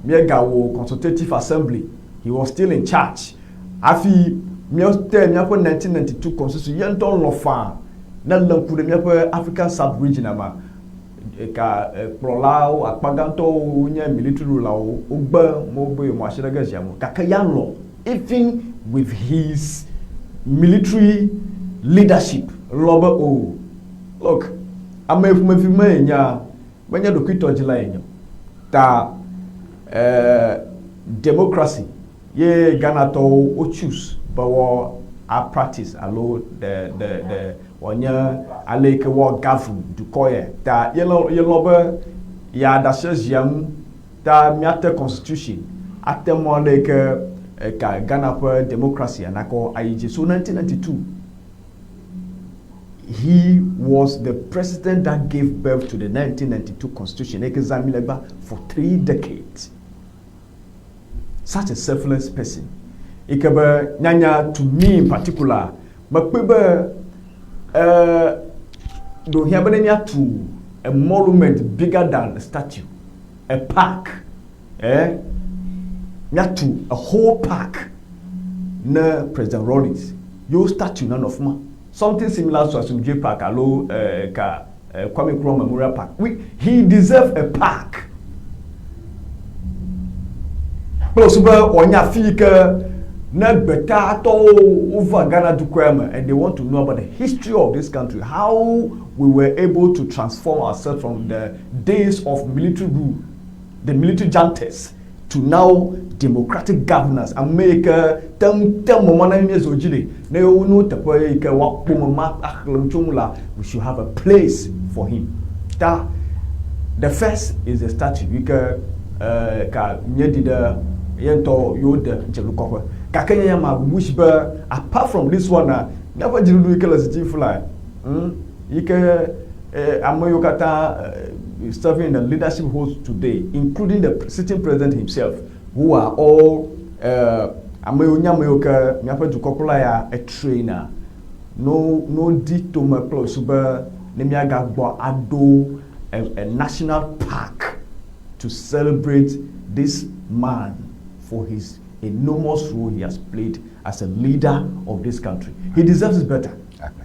míegawɔ consultative assembly he was still in charge hafi míete míaƒe 1992 constitution ye ŋutɔ lɔ̃ faa ne lé ŋku ɖe míaƒe African sub region ma ka kplɔlawo akpa gãtɔwo nye military rulerwo wogbe mo be yewo asi ɖe ge zia me gake ya lɔ̃ even with his military leadership lɔ̃ be o look ame ƒomevi me yenya menye ɖokuitɔdzila yenye o ta democracy ye Ghanatɔwo wo choose be woa practice alo ɖe ɖe ɖe wòanye ale yi ke woa govern dukɔ ye ta yelɔ̃ yelɔ̃ be yeaɖe asi zia ŋu ta míate constitution ate mɔ ale yi ke eka Ghana ƒe democracy nakɔ ayi dzi. So 1992 he was the president that gave birth to the 1992 constitution eke zã mi le gba for 3 decades. Such a selfless person yi ke be nyanya to me in particular mekpɔe be ɖo hiã be ne míatu a monument bigger than a statue, a park, míatu a whole park ne President Rawlings yewo statue nanɔ afi ma, something similar to Asomdwoe Park alo ka Kwame Nkrumah Memorial Park. He deserve a park kple wosu be wòanye afi yi ke ne gbetatɔwo wova Ghana dukɔa me and they want to know about the history of this country, how we were able to transform ourselves from the days of military rule, the military juntas, to now democratic governance. Ame yi ke te ŋu te mɔ ma na mí míezɔ dzi ɖe ne wonɔ teƒe yi ke woakpɔ me ma axlẽ nu tso ŋu la, we should have a place for him. Ta the first is the statue yi ke ka míeɖi ɖe Ye ŋutɔ yewo de dzelukɔƒe. Gake nye ya ma wish be apart from this one a, míaƒe dziɖuɖu yi ke le zi dzi fly, yi ke eh, ame yiwo katã serving in the leadership roles today, including the sitting president himself, who are all ame yiwo nye ame yiwo ke míaƒe dukɔkplɔla ya etrainer no no di tome kple susu be ne míagagbɔ aɖo a national park to celebrate this man for his enormous role he has played as a leader of this country. He deserves it better. Akpe.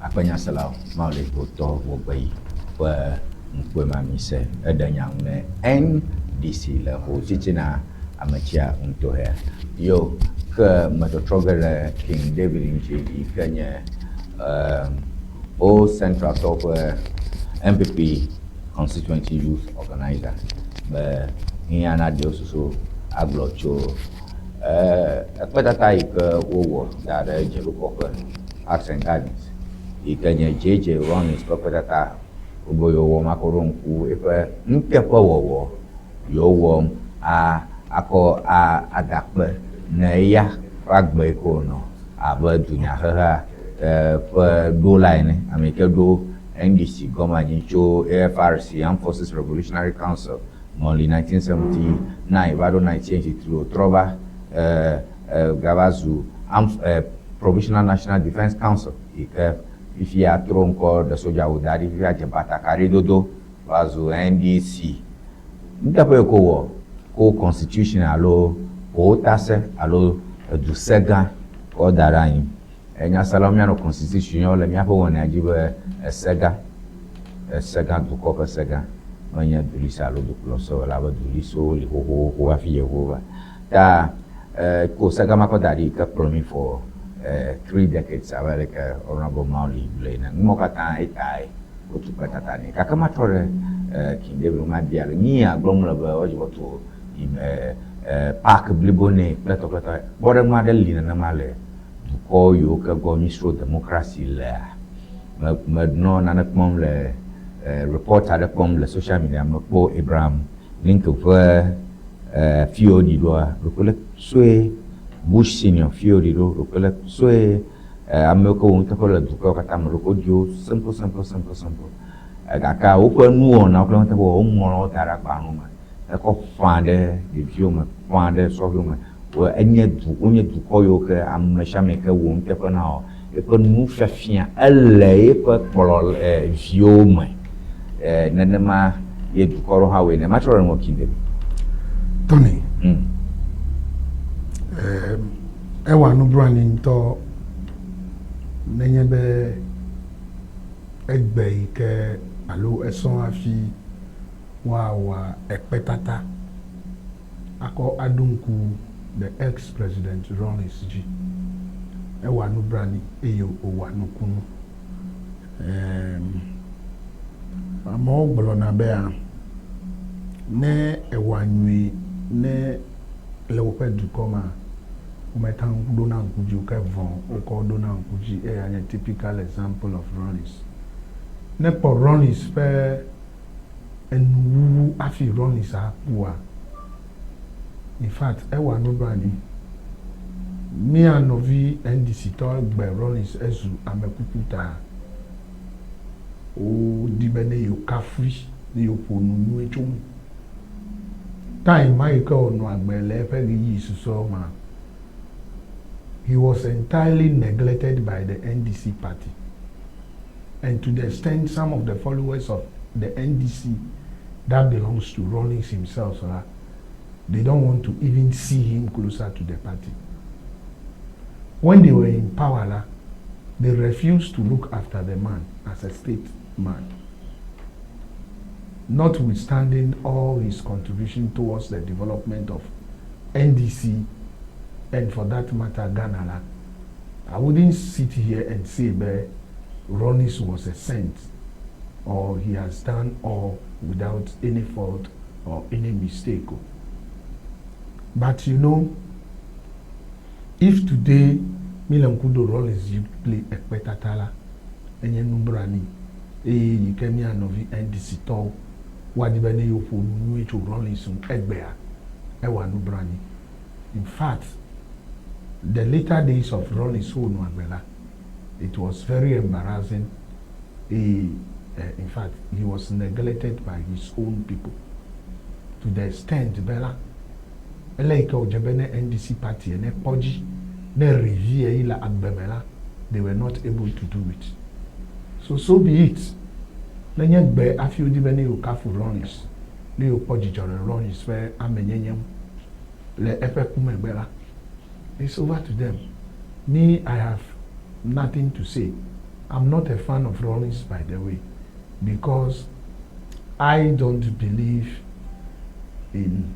Akpe nyaselawo, Mawu le totɔ wɔ gbe yi ƒe ŋkue ma mi se eɖe nya ŋu ne NDC le ho titina ametsia ŋutɔ hea. Yo ke metɔtrɔ ge ɖe King David ŋuti yi ke nye Old Central tɔwo ƒe NPP constituency youth organizer be hiã na ɖewo susu agblɔ tso ekpetata yi ke wowɔ da ɖe Dzelukɔƒe Parks and Gardens yi ke nye JJ Rawlings ƒe kpetata wobe yewo wɔm akɔ ɖo ŋku eƒe nuteƒewɔwɔ yewo wɔm a akɔ a ada akpe ne eya ƒe agbe yi ke wònɔ abe dunyahehea ƒe ɖola ene, ame yi ke ɖo NDC gɔme anyi tso AFRC, Armed Forces Revolutionary Council, ŋɔli 1979 va ɖo 1983 wòtrɔ va gava zu Armed Provisional National Defence Council yi ke fifia trɔ ŋkɔ ɖe sodzawo da ɖi fifia dze batakari dodo va zu NDC. Nuteƒe yi ke wòwɔ ko constitution alo ƒowotase alo eduse gã kɔ da ɖe anyi. Enyaselawo míanɔ constitution yɔ le míaƒe wɔnea dzi be esegã, esegã, dukɔ ƒe segã menye dulise alo dukplɔse o elabe dulisewo li xoxoxo hafi yevuwo va. Ta ko segã ma kɔ da ɖi yi ke kplɔ mí for 3 decades abe aleke Honorable Mawuli gblɔe ene. Numɔwo katã etae wotu kpetata nɛ. Gake matrɔ ɖe King David ŋu mabia le nyia gblɔm le be woadzi woatu park blibo nɛ kple tɔ kple tɔ. Kpɔɖeŋu aɖe li nenema le dukɔ yiwo ke gbɔ mísrɔ̃ democracy lea? Me menɔ nane kpɔm le report aɖe kpɔm le social media mekpɔ Abraham Lincoln ƒe fi yi woɖi ɖoa ɖeko le sue, Bush Senior fi yi woɖi ɖo ɖeko le sue, amewo ke wɔ nuteƒe le dukɔwo katã me ɖeko woɖi wo simple simple simple simple. Gake woƒe nuwɔnawo kple nuteƒewɔwɔ woŋlɔ wo da ɖe agbalẽwo me hekɔ ƒã ɖe ɖeviwo me, ƒã ɖe sɔhɛwo me. Wo enye du wonye dukɔ yiwo ke ame sia ame yi ke wɔ nuteƒe na wò eƒe nufiafia ele eƒe kplɔ viwo me. Nenema ye dukɔ ɖewo hã wɔe ne. Matrɔ ɖe ŋgɔ King David. Tony, ewa nublanui ŋutɔ nenye be egbe yi ke alo esɔ hafi woawɔ ekpetata akɔ aɖo ŋku the ex-president Rawlings dzi. Ewa nublanui eye wòwɔ nukunu. Amewo gblɔna bea ne ewɔa nyui ne le woƒe dukɔ mea, womete ŋu ɖona ŋku dzi o ke vɔ̃ wokɔ ɖona ŋku dzi eya nye typical example of Rawlings. Ne kpɔ Rawlings ƒe enuwuwu hafi Rawlings akua, in fact ewa nublanui. Mía nɔvi NDC tɔ gbe Rawlings ezu amekuku ta wodi be ne yewo kafui, ne yewo ƒo nu nyuie tso ŋu. Time ma yi ke wònɔ agbe le eƒe ɣeyiɣi susɔewo mea, he was entirely neglected by the NDC party. And to the extent some of the followers of the NDC that belongs to Rawlings himself, la, they don't want to even see him closer to the party. When they were in power, la, they refused to look after the man as a state man. Notwithstanding all his contribution towards the development of NDC and for that matter Ghana, la, I wouldn't sit here and say that Rawlings was a saint or he has done all without any fault or any mistake. But if today míle ŋku ɖo Rawlings dzi kple ekpetata la, enye nublanui eye yi ke mía nɔvi NDC tɔwo woadi be ne yewoƒo nu nyuie tso Rawlings ŋu egbea. Ewa nublanui. In fact, the later days of Rawlings wonɔ agbe la, it was very embarrassing eye in fact he was neglected by his own people to the extent be la, ele yi ke wòdze be ne NDC party ne kpɔ dzi ne revere yi le agbe me la, they were not able to do it. So, so be it. Nenye gbe hafi wodi be ne yewo kafu Rawlings, ne yewo kpɔ dzidzɔ le Rawlings ƒe amenyenye ŋu le eƒe ku megbe la, it's over to them. Me, I have nothing to say. I'm not a fan of Rawlings, by the way, because I don't believe in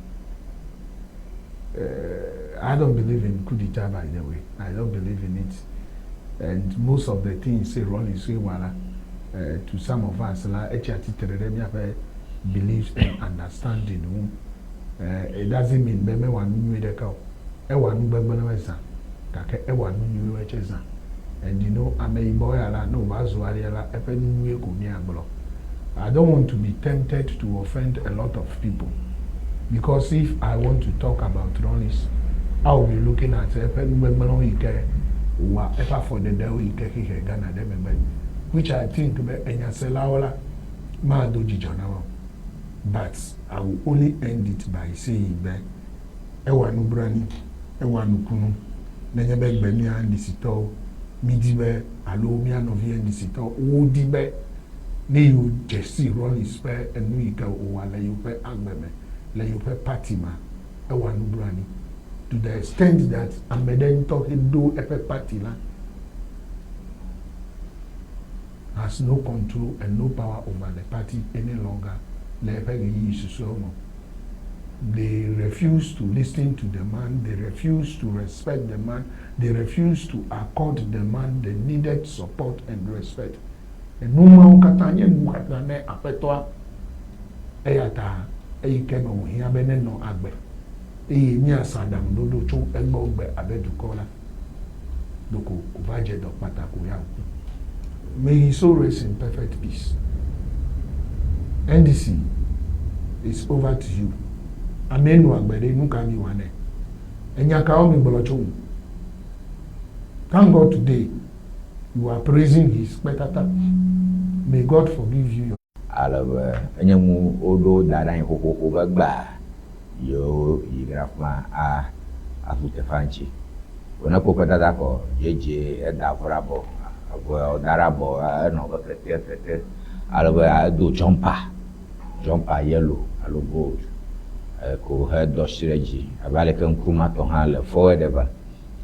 I don't believe in coup d'etat, by the way. I don't believe in it. And most of the things say Rawlings say wala to some of us la etsi atitre ɖe míaƒe beliefs and understanding ŋu. It doesn't mean be mewɔ nu nyui ɖeke o. Ewɔ nu gbegblẽwoe zã gake ewɔ nu nyuiwoe tse zã. And you know ameyibɔ ya la ne wòva zu alea la eƒe nu nyuie ko míagblɔ. I don't want to be tempted to offend a lot of people because if I want to talk about Rawlings, I will be looking at eƒe nu gbegblẽwo yi ke wòwɔ eƒe afɔɖeɖewo yi ke xixe Ghana ɖe megbe which I think be enyaselawo la mado dzidzɔ na wo. But I will only end it by saying be ewɔ nublanui, ewɔ nukunu nenye be gbe mía NDC-tɔwo mídi be alo mía nɔvi NDC-tɔwo wodi be ne yewo dze si Rawlings ƒe enu yi ke wòwɔ le yewoƒe agbe me le yewoƒe party mea, ewɔ nublanui to the extent that ame ɖe ŋutɔ heɖo eƒe party la has no control and no power over the party any longer le eƒe ɣeyiɣi susɔewo me. They refuse to listen to the man, they refuse to respect the man, they refuse to accord the man the needed support and respect. Enu mawo katã nye nuxaxa ne Aƒetɔa. Eya ta eyi ke me wòhiã be nenɔ agbe eye míase aɖaŋuɖoɖo tso egbɔ gbe abe dukɔ la, ɖeko wòva dze dɔ kpata ko ya wòku. May his soul rest in perfect peace. NDC, it's over to you. Amee nɔ agbe ɖe, nu ka miwɔ nɛ? Enya kawo migblɔ tso ŋu? Thank God today you are praising his kpetata. May God forgive you your. Ale be enye nu woɖo da ɖe anyi xoxoxo be gbea yewo yi ɖe afima a aƒu teƒea ŋuti. Wo ne kpɔ kpetata kɔ dzedze eda avɔ ɖe abɔ, avɔa woda ɖe abɔ enɔ be kete kete ale be edo jumper, jumper yellow alo gold ko he do asi ɖe dzi abe aleke Nkrumah tɔ hã le forward ever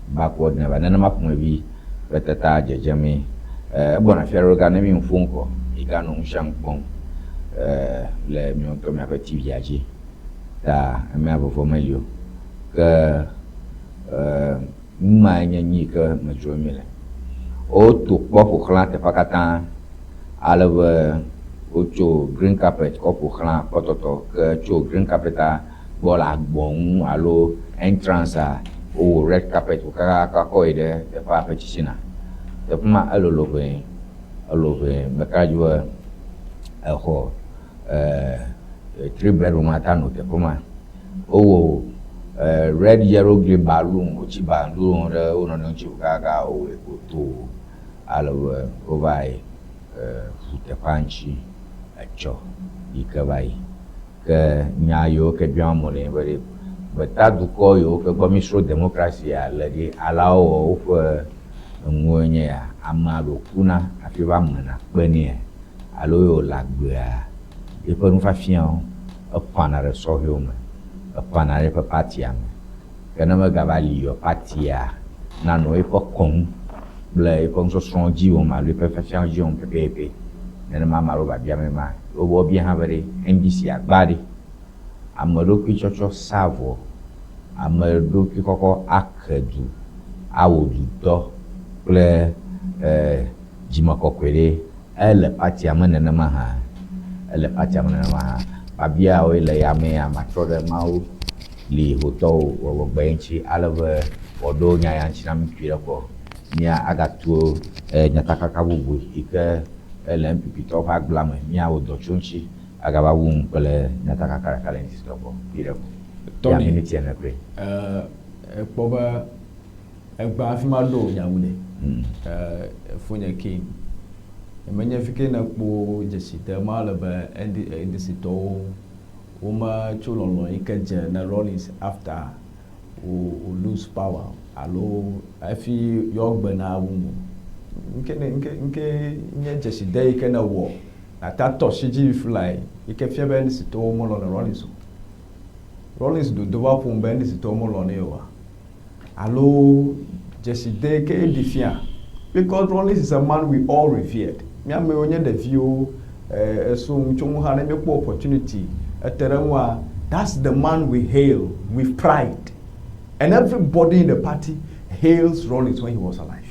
backward never nenema ƒomevi kpetata dzedzemee. Egbɔna fia ɖe ga ne mi ŋu ƒom kɔ yi ga nɔ nusianu kpɔm le miawo ŋutɔ miaƒe TV-a dzi ta emea vɔvɔ meli o. Ke nu mae nye nu yi ke me dzrom mi le. Woto kpɔ ƒoxlã teƒea katã ale be wotso green carpet kɔ ƒoxlã kpɔtɔtɔ ke tso green carpet-a gbɔ le agbɔ ŋu alo entrance-a wowɔ red carpet kakaka kɔ yi ɖe teƒea ƒe tsitsina. Teƒe ma elolo ʋee, elo ʋee. Meka dzi be exɔ three bedroom ata nɔ teƒe ma. Wowɔ red, yellow, green balloon wotsi balloon ɖe wo nɔnɔewo ŋuti kakaka wowɔe godoo ale be wova yi ʋu teƒea ŋuti etsɔ yi ke va yi. Ke nya yiwo ke biam amewo le nye be ɖe gbeta dukɔ yiwo ke gbɔ mísrɔ̃ demokrasia le ɖe alea wowɔ woƒe enuwoe nye ya. Ame aɖewo kuna hafi va mena kpe nɛ alo ye wòle agbea yeƒe nufiafiawo eƒãna ɖe sɔhɛwo me, eƒãna ɖe eƒe partia me. Ke ne megava li o partia nanɔ eƒe kɔnu kple eƒe nusɔsrɔ̃ dzi wɔm alo eƒe fiafiawo dzi wɔm pɛpɛpɛ. Nenema ame aɖewo biabia me ma. Wobia hã be ɖe NDC agba ɖe ame ɖokui tsɔtsɔ sa vɔ, ame ɖokui kɔkɔ ake du, awɔ dudɔ kple dzimekɔkɔe ɖe ele partia me nenema hã? Ele partia me nenema hã? Biabiawoe le ya mea matrɔ ɖe Mawu li hotɔwo wɔwɔ gbe ŋuti ale be wòaɖo nya ya ŋuti na mí kpuie ɖe kɔ mía agatu nyatakaka bubu yi ke ele NPP tɔwo ƒe agblea me míawɔ dɔ tso eŋuti agava wu nu kple nyatakaka ɖeka le NDC tɔwo gbɔ kpuie ɖe ko. Ya miniti ene koe. Ekpɔ be egbea hafi maɖo nya ŋu nɛ. Fonye King. Menye fi ke nekpo dzeside ma le be NDC tɔwo wometso lɔlɔ̃ yi ke dze ne Rawlings after wo wo lose power alo hafi yewoa gbe na wu o. Ŋke ne ŋke ŋke nye dzeside yi ke newɔ nata tɔ shi dzi fly yi ke fia be NDC tɔwo melɔ̃ ne Rawlings o. Rawlings dodo va ƒom be NDC tɔwo melɔ̃ nɛ oa? Alo dzeside ke eɖi fia? Because Rawlings is a man we all revered. Mía amewo nye ɖeviwo eso ŋu tso ŋu hã ne míekpɔ opportunity ete ɖe eŋua, that's the man we hail with pride. And everybody in the party hails Rawlings when he was alive.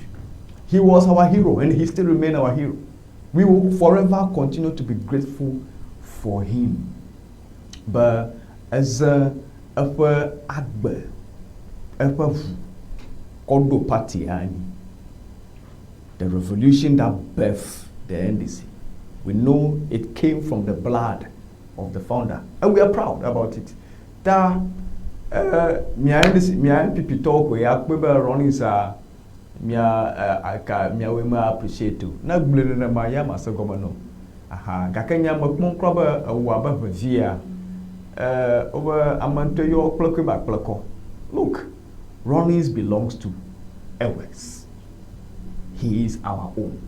He was our hero and he still remain our hero. We will forever continue to be grateful for him. Be eze eƒe agbe, eƒe ʋu kɔ ɖo party anyi. The revolution that birthed the NDC. We know it came from the blood of the founder and we are proud about it. Ta eh, mia NDC, mia NPP tɔwo koe akpɔe be Rawlings a mia eh, ka miawoe me appreciate o. Ne gblɔe nenema ya mase gɔme nɔ. Aha, gake nye ame kpɔm kura be ewɔ abe vevia. Eh, wobe ame ŋutɔe yɔ kple koe ba kple kɔ. Look, Rawlings belongs to Ewes. He is our own.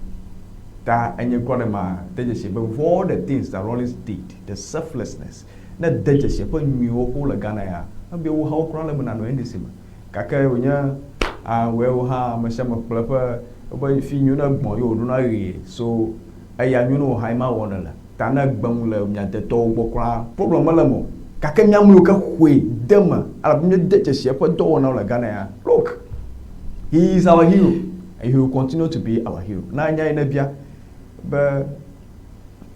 Ta enye kura ɖe ma de dzesi be with all the things that Rawlings did, the selflessness, ne de dzesi eƒe nyuiwo ƒo le Ghana ya, ebe wo hawo kura le me nanɔ NDC me. Gake wònye awɔe wo hã ame sia ame kple eƒe wobe fi nyo ne gbɔ̃ ye wòɖona ɣie so eya nyo ne wò hã ema wɔ nèle. Ta ne egbe nu le mia detɔwo gbɔ kura problem mele eme o. Gake mía ame yiwo ke xɔe de eme elabe míede dzesi eƒe dɔwɔnawo le Ghana ya, look, he is our hero and he will continue to be our hero. Na nya yi nebia be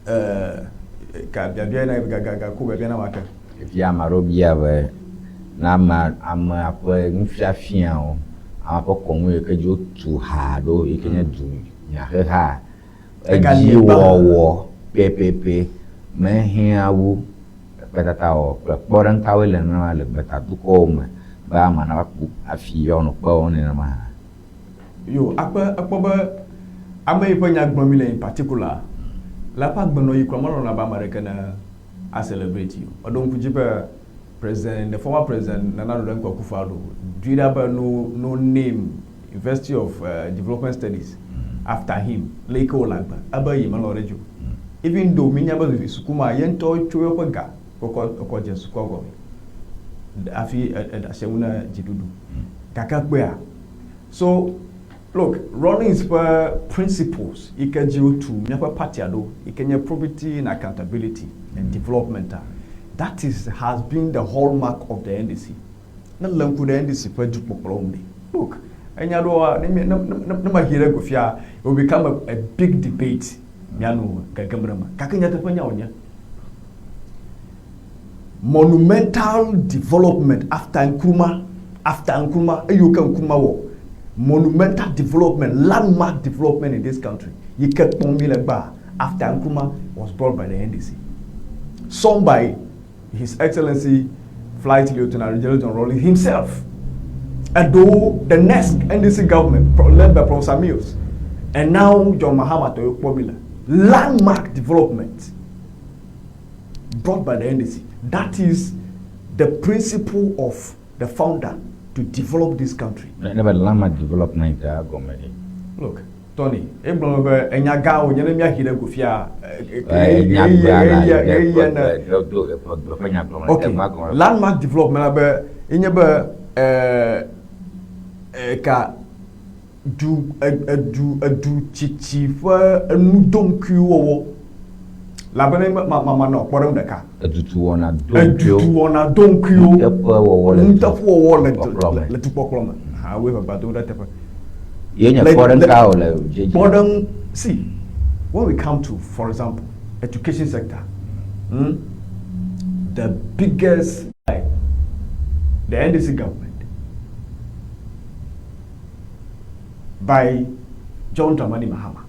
eh, ka biabia yi na gagaga ko biabia na ma ke. Fifia ame aɖewo bia be ne ame amea ƒe nufiafiawo, amea ƒe kɔnu yi ke dzi wotu ha ɖo yi ke nye dunyaheha edziwɔwɔ pɛpɛpɛ mehiã wu kpetata o kple kpɔɖeŋu kawoe le nenema le gbetadukɔwo me be ame nava ku hafi yewoanɔ kpe wɔm nenema hã? Yo, akpe ekpɔ be ame yi ƒe nya gblɔm mi le in particular le eƒe agbenɔɣi kura melɔ̃na be ame aɖeke ne a celebrate o. Eɖo ŋku dzi be president, the former president Nana Addo Dankwa Akufo-Addo dui ɖa be no no name University of Development Studies after him le yi ke wòle agbe ebe yi melɔ̃ ɖe edzi o. Even though mínya be suku ma ye ŋutɔ tso eƒe ga kɔkɔ kɔ dze sukua gɔme hafi eɖe asi eŋu na dziɖuɖu. Gake ekpɔea? So look, Rawlings ƒe principles yi ke dzi wotu míaƒe partia ɖo yi ke nye probity and accountability and development a, that is has been the hallmark of the NDC. Ne lé ŋku ɖe NDC ƒe dukpɔkplɔ ŋu ɖe, look, enya ɖewoa, ne ne ne ne mehi ɖe go fia, it will become a big debate míanɔ gegem ɖe eme. Gake nyateƒe nya wònye. Monumental development after Nkrumah, after Nkrumah, eyi ke Nkrumah wɔ, monumental development, landmark development in this country, yi ke kpɔm mi le gbaa, after Nkrumah was brought by the NDC. Some by His Excellency Flight Lieutenant Jerry John Rawlings himself. Eɖewo, the next NDC government led by Professor Mills, and now John Mahama tɔ kpɔ mi le. Landmark development brought by the NDC. That is the principle of the founder to develop this country. Ne be landmark development a gɔme ɖe. Look, Tony, egblɔ be enya gã wònye ne míahi ɖe go fia. Okay, landmark development la be enye be ka du edu edu tsitsi ƒe enudoŋkuiwɔwɔ labe ne ma ma ma nɔ kpɔɖeŋu ɖeka. Edutuwɔna do ŋkuiwo. Edutuwɔna do ŋkuiwo. Nuteƒewɔwɔ le nuteƒewɔwɔ le le dukpɔkplɔ me. Ha woe ʋeʋã do ɖe teƒe. Ye nye kpɔɖeŋu ka wòle dzedzi? Kpɔɖeŋu, see, when we come to, for example, education sector, the biggest the NDC government by John Dramani Mahama.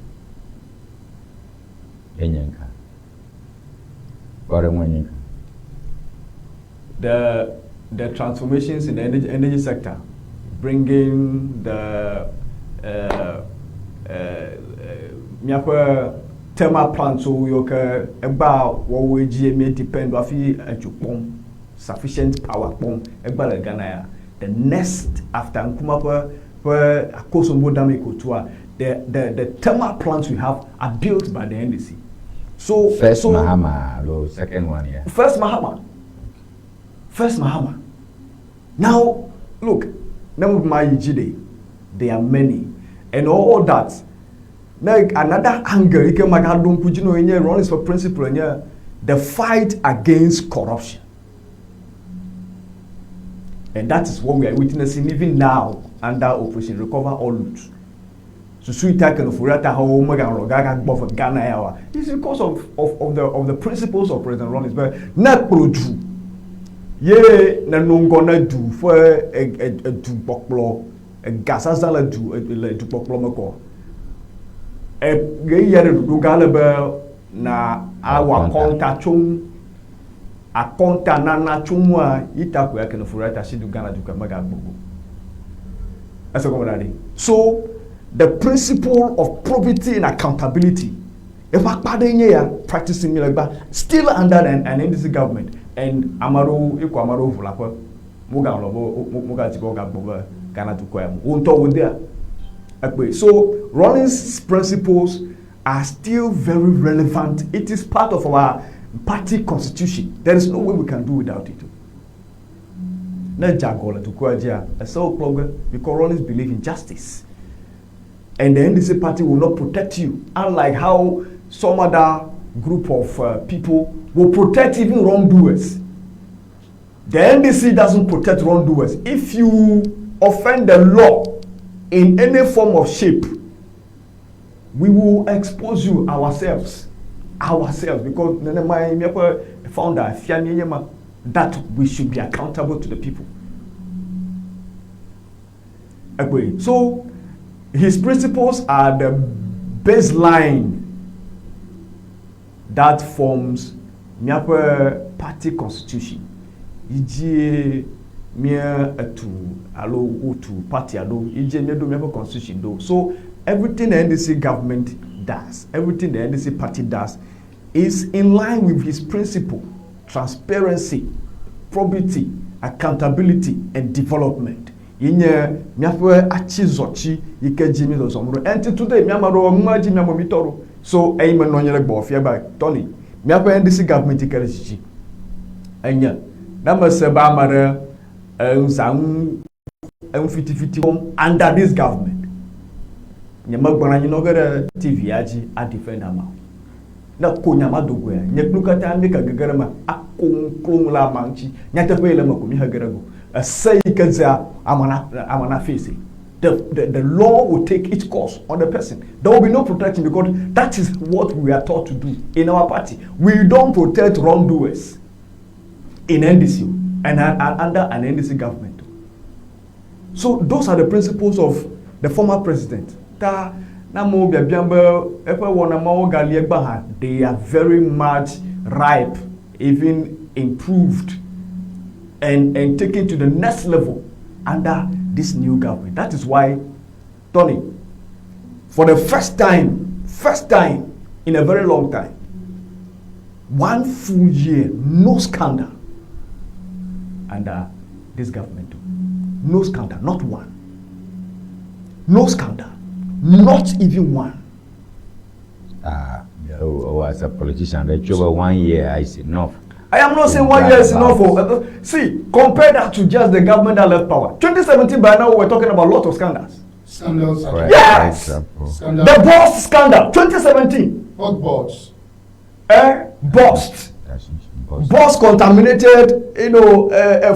Ye nye nka. Kpɔɖeŋu nye nka. The the transformations in the energy, energy sector, bringing the míaƒe thermal plants wo ke egba wɔwoe dzi mi depend hafi edzo kpɔm sufficient power kpɔm egba le Ghana ya the next after Nkrumah ƒe ƒe Akosombo Dam yi kotua the thermal plants we have are built by the NDC. So first so, Mahama or second one yeah. First Mahama. First Mahama. Now look, there are many, and all that. Now another angle you can make Rawlings for principle the fight against corruption. And that is what we are witnessing even now under Operation Recover All Loot. Susu ita ke Ofori-Atta ha wo megalɔ gaga gbɔ ve Ghana ya wa. It's because of the principles of President Rawlings. But ne kplɔ du ye ne no ŋgɔ ne du ƒe edu kpɔkplɔ egazaza le du le dukpɔkplɔ me kɔ. Ɣeyiɣi aɖe ɖoɖo gã le be na awɔ akɔnta tso ŋu akɔnta nana tso ŋua yi ta koe ake Ofori-Atta si du Ghana dukɔ megagbɔ o. Ɛsɛ kɔmɔ da ɖi. So the principle of probity and accountability eƒe akpa ɖe nye ya practicing mi le gba still under an NDC government and ame aɖewo ekɔ ame aɖewo ʋu le aƒe mogalɔ be mogadzi be wogagbɔ be Ghana dukɔ ya me wo ŋutɔ wo dea ekpe. So Rawlings principles are still very relevant. It is part of our party constitution. There is no way we can do without it. Ne dze le dukɔa dzia esewo kplɔ ge because Rawlings believe in justice. And the NDC party will not protect you, unlike how some other group of people will protect even wrongdoers. The NDC doesn't protect wrongdoers. If you offend the law in any form of shape, we will expose you ourselves. Ourselves, because my founder, that we should be accountable to the people. So, his principles are the baseline that forms míaƒe party constitution. Yi mía etu alo wotu party alo yi dzi míeɖo míaƒe constitution ɖo. So everything the NDC government does, everything the NDC party does is in line with his principle: transparency, probity, accountability, and development. Yenye míaƒe atizɔtsi yi ke dzi mi zɔzɔm ɖo. Until today, míame ɖewo ŋua dzi míame mi tɔ ɖo. So eyi me nɔ anyi ɖe gbɔ fia gba Tony, míaƒe NDC government yi ke le dzidzi. Enye ne me se be ame ɖe eza ŋu enu fitifiti wɔm under this government, nye megbɔna anyi nɔ ge ɖe TV ya dzi a defend ama o. Ne ko nya ma do goea, nye kplu katã mi ke gege ɖe me ako ŋu le ama ŋuti. Nyateƒe yi le me ko mi he ge ɖe go. Ese yi ke dzea ama na face. The law will take its course on the person. There will be no protection because that is what we are taught to do in our party. We don't protect wrongdoers in NDC and under an NDC government. So those are the principles of the former president. Ta na mo biabiam be eƒe wɔnamawo gali egba hã, they are very much ripe, even improved, and taken to the next level under this new government. That is why, Tony, for the first time in a very long time, one full year, no scandal under this government. No scandal, not one. No scandal, not even one. Oh, as a politician, the over 1 year is enough. I am not saying 1 year is enough. See, compare that to just the government that left power. 2017, by now, we're talking about a lot of scandals. Scandals. Right. Yes! Scandal. The BOST scandal, 2017. What BOST? BOST. BOST. BOST contaminated,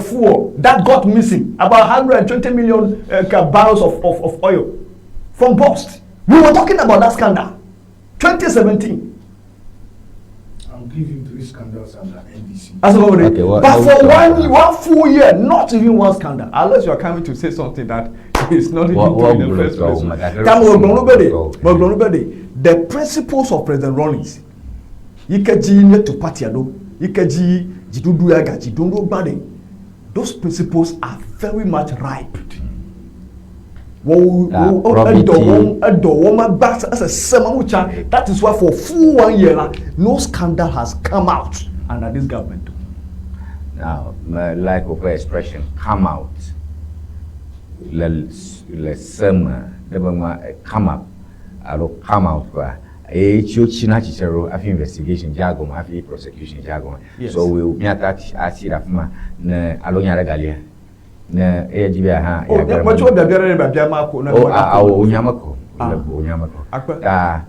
fuel that got missing. About 120 million barrels of oil from BOST. We were talking about that scandal. 2017. I'll give you 3 scandals under NDC. That's what Okay, well, but for well, one full year, not even one scandal. Unless you are coming to say something that is not even true in the first place. The principles of President Rawlings, yi ke dzi nye tu party aɖo, yi ke dzi dziɖuɖu ya gadzi ɖo ɖo gbã ɖe. Those principles are very much ripe. Wo Ta wo probity. edɔ wɔm edɔ wɔm egba esesẽ ma wotsa. That is why for full one year la, no scandal has come out under this government. Now, me like woƒe expression come out le le se me ɖe be ma come up alo come out ƒea eye tsi wotsina tsitre ɖo hafi investigation dze agɔme hafi prosecution dze agɔme. Yes. So we míate asi ɖe afi ma ne alo nya ɖe galia ne eye dzi be hã Oh, yeagbe ɖe metsɔ biabia ɖe ne biabia ma ko ne. O a awo nya me kɔ Ah. le o nya me kɔ. Akpe. Ta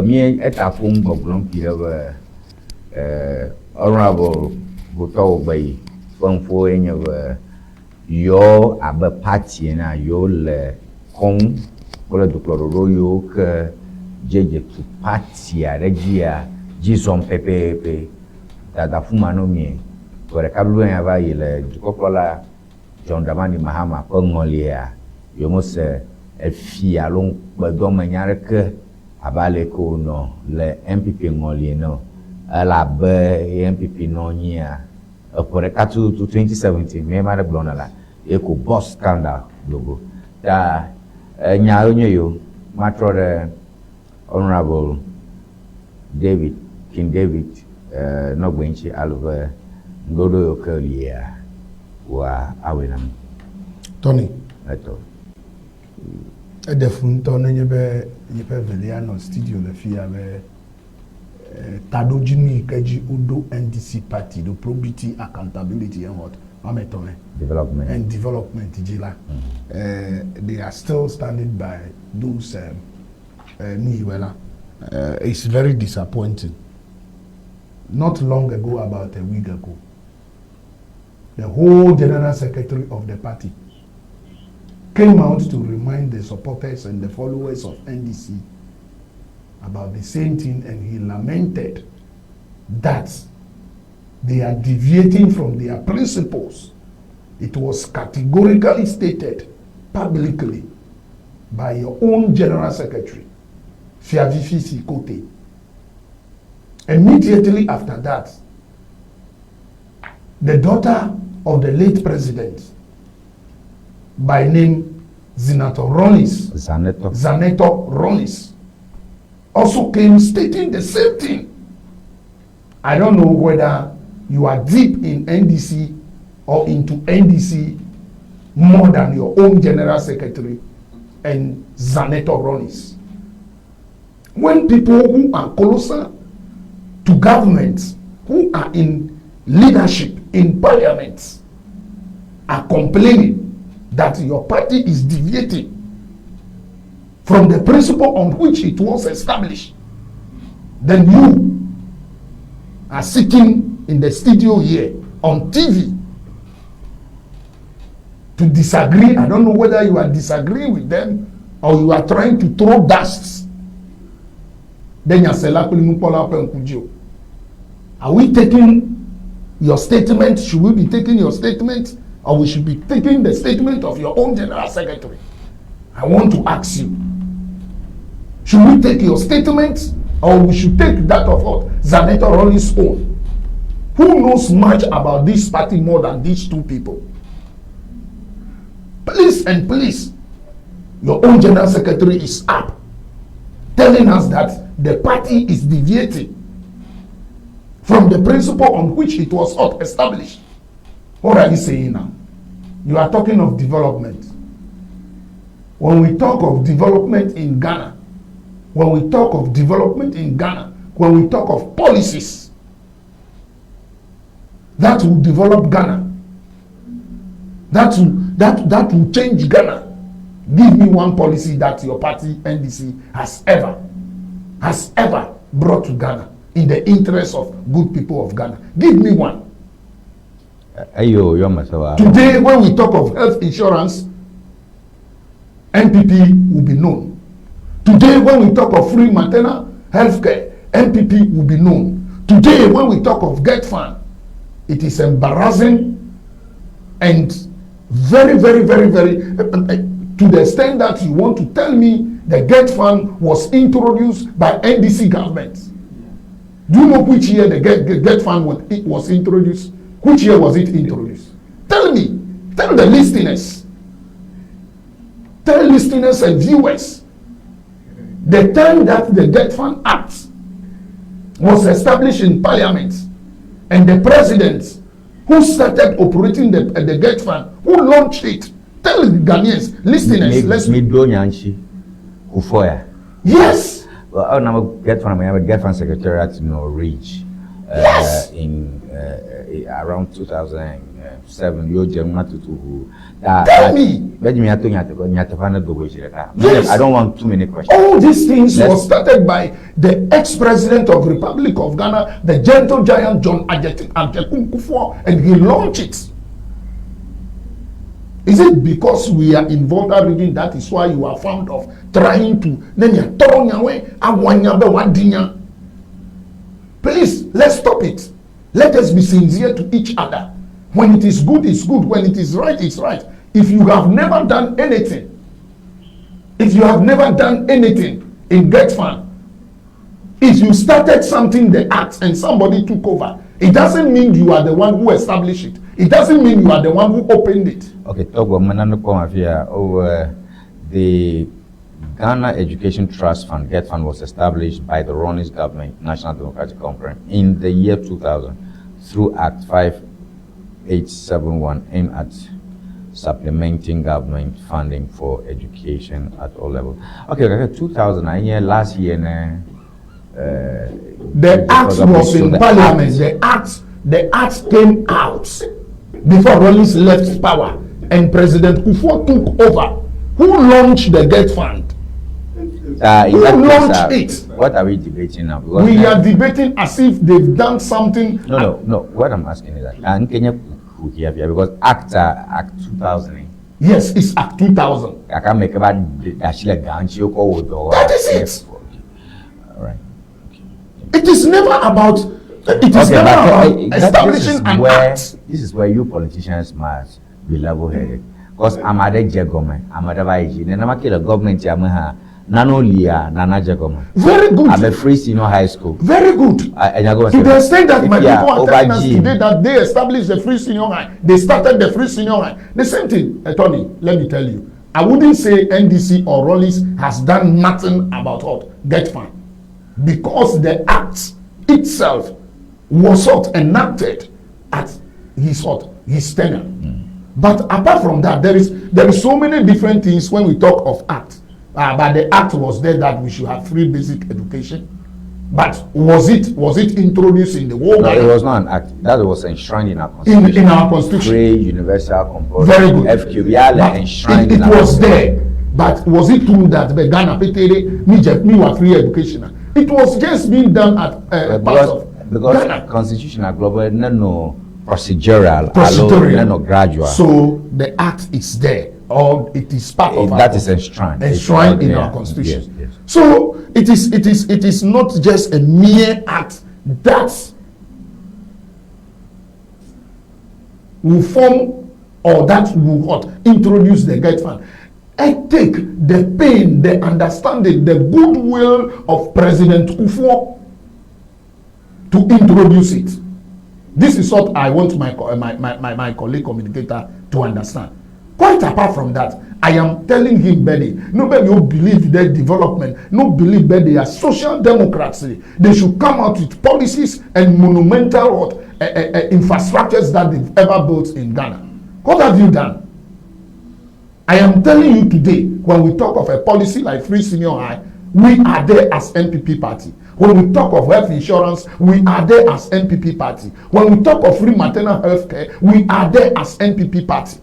mí eta ƒom gbɔgblɔm pi ɖe be honorable Hotɔwo gbe yi ƒe ŋƒo ye nye be yewo abe party ena yewo le kɔnu kple dukplɔɖoɖo yiwo ke dzedze tu party aɖe dzia dzi zɔm pɛpɛpɛ. Dada ƒuma no mie ƒe ɖeka blibo ya va yi le dukɔkplɔla John Dramani Mahama ƒe ŋɔlia yewo mese efi alo ŋukpedɔmenya aɖeke abe ale yi ke wònɔ le NPP ŋɔli ene o. Elabe ye NPP nɔ anyia eƒe ɖeka tututu 2017 mee ma ɖe gblɔna la ye ko boss scandal dogo. Ta enyawo nye yiwo matrɔ ɖe Honorable David King David nɔgbe ŋuti alo be ŋuɖoɖo yiwo ke lia wòa awɔe na mi. Tony. Etɔ. Eɖe fu ŋutɔ nenye be yeƒe velia nɔ studio le fi ya be taɖodzinu yi ke dzi woɖo NDC party ɖo probity, accountability and what? Woame etɔ̃ ne. Development. And development dzi la, they are still standing by those nu yiwo la. It's very disappointing. Not long ago, about a week ago, the whole general secretary of the party came out to remind the supporters and the followers of NDC about the same thing, and he lamented that they are deviating from their principles. It was categorically stated publicly by your own general secretary, Fiavifi Sikote. Immediately after that, the daughter of the late president, by name Zanetor Rawlings, Zanetor. Zanetor Rawlings, also came stating the same thing. I don't know whether you are deep in NDC or into NDC more than your own general secretary and Zanetor Rawlings. When people who are closer to government, who are in leadership in parliament, are complaining that your party is deviating from the principle on which it was established, then you are sitting in the studio here on TV to disagree. I don't know whether you are disagreeing with them or you are trying to throw dust. Then are we taking your statement? Should we be taking your statement, or we should be taking the statement of your own general secretary? I want to ask you. Should we take your statement, or we should take that of what? Zanetor Rawlings own? Who knows much about this party more than these two people? Please and please, your own general secretary is up telling us that the party is deviating from the principle on which it was established. What are you saying now? You are talking of development. When we talk of development in Ghana, when we talk of development in Ghana, when we talk of policies that will develop Ghana, that will change Ghana, give me one policy that your party NDC has ever brought to Ghana in the interest of good people of Ghana. Give me one. Eyo yɔ me se wa. Today, when we talk of health insurance, NPP will be known. Today, when we talk of free maternal health care, NPP will be known. Today, when we talk of GETFund, it is embarrassing and very, very, very, very, to the extent that you want to tell me the GETFund was introduced by NDC government. Do you know which year the GETFund was introduced? Which year was it introduced? Tell Tell me. Tell the listeners. Tell listeners and viewers. The time that the GETFund Act was established in Parliament and the president who started operating the GETFund, who launched it. Tell Ghanaians, listeners, let's. Mi do nyanchi, Kufoya. Yes. Well, oh, now GETFund, I have a GETFund secretariat in Norwich. Yes. In around 2007, yo German to Tell me. Yes. I don't want too many questions. All these things were started by the ex-president of Republic of Ghana, the gentle giant John Agyekum Kufuor, and he launched it. Is it because we are in Volta region that is why you are fond of trying to? Please, let's stop it. Let us be sincere to each other. When it is good, it's good. When it is right, it's right. If you have never done anything, if you have never done anything in GETFund, if you started something, the act, and somebody took over, it doesn't mean you are the one who established it. It doesn't mean you are the one who opened it. Okay, the Ghana Education Trust Fund, GETFund, was established by the Rawlings government, National Democratic Conference, in the year 2000 through Act 5871, aimed at supplementing government funding for education at all levels. Okay, 2000, last year, the act was in Parliament. The act came out before Rawlings left power and President Kufuor took over. Who launched the GETFund? Who launched it? What are we debating now? Because we are debating as if they've done something. No. What I'm asking is that because Act 2000. Yes, it's Act 2000. I can't make about that is it. All right. Okay. It is never about. It is never about establishing an act. This is where you politicians must be level-headed. Because I'm at the government, I'm at the government. Very good. I'm a free senior high school. Very good. To the extent that my people are telling us today that they established the free senior high, they started the free senior high. The same thing, Tony, let me tell you. I wouldn't say NDC or Rawlings has done nothing about what GETFund, because the act itself was not enacted at his tenure. Mm. But apart from that, there is so many different things when we talk of act. But the act was there that we should have free basic education. But was it introduced in the world? No, it was not an act. That was enshrined in our constitution. In our constitution. Free, universal, compulsory. Very good. FQBL enshrined. It was there. But was it true that the Ghana Petere Miwa free education? It was just being done at part of because Ghana. Constitutional global, no procedural, no gradual. So the act is there, or it is part of that is enshrined. Enshrined in our constitution. Yes, yes. So it is not just a mere act that will form or that will what introduce the GETFund. I take the pain, the understanding, the goodwill of President Kufuor to introduce it. This is what I want my colleague communicator to understand. Quite apart from that, I am telling him, Benny, nobody will believe their development, no believe that they are social democrats. They should come out with policies and monumental infrastructures that they've ever built in Ghana. What have you done? I am telling you today, when we talk of a policy like free senior high, we are there as NPP party. When we talk of health insurance, we are there as NPP party. When we talk of free maternal health care, we are there as NPP party.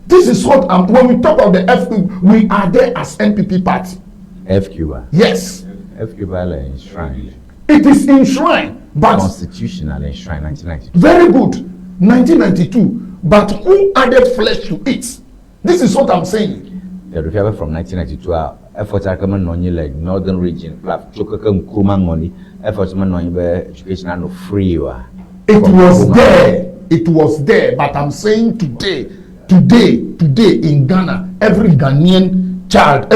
This is what when we talk of the FQ, we are there as NPP party. FQ. Yes. FQ enshrined. It is enshrined, but constitutionally enshrined, 1992. Very good, 1992. But who added flesh to it? This is what I'm saying. The referral from 1992 effort are coming on like northern region, effort education and free. It was there. It was there. But I'm saying today in Ghana, every Ghanaian child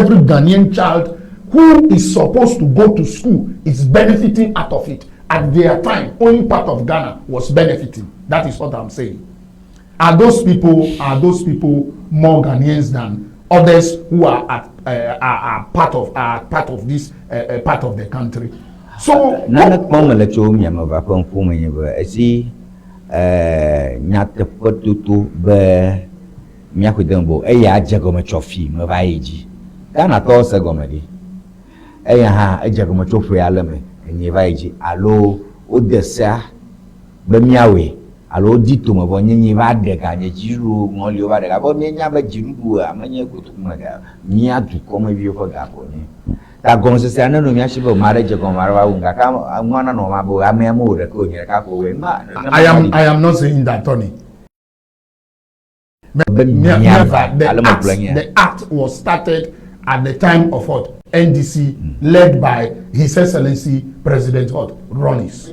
who is supposed to go to school is benefiting out of it. At their time, only part of Ghana was benefiting. That is what I'm saying. Are those people are those people more Ghanaians than others who are at, are, are part of are part of this part of the country? So nane kpɔm mele tso miame va ƒe ŋkume nye be esi nyateƒetoto be míaƒoe de ŋgɔ eya dze gɔme tso fi meva yi dzi. Ghanatɔwo se gɔme ɖi. Eya hã edze gɔme tso ƒe ale me enyi va yi dzi alo wode sea be míawɔe alo wodi tome vɔ nyenye va ɖe ga nye dziɖuɖu ŋɔliwo va ɖe ga vɔ míenya be dziɖuɖua menye kotoku me ga mía dukɔmeviwo ƒe ga ko nye. Ta gɔmesesea nenɔ mía si be ame aɖe dze gɔme ame aɖe va wu gake nua nanɔ ma be amea mewɔ ɖeke o nye ɖeka ko wɔe. Ma I am not saying that, Tony. Be Never. The ale act, megblɔ nye. The act was started at the time of what? NDC, led by His Excellency President what? Rawlings.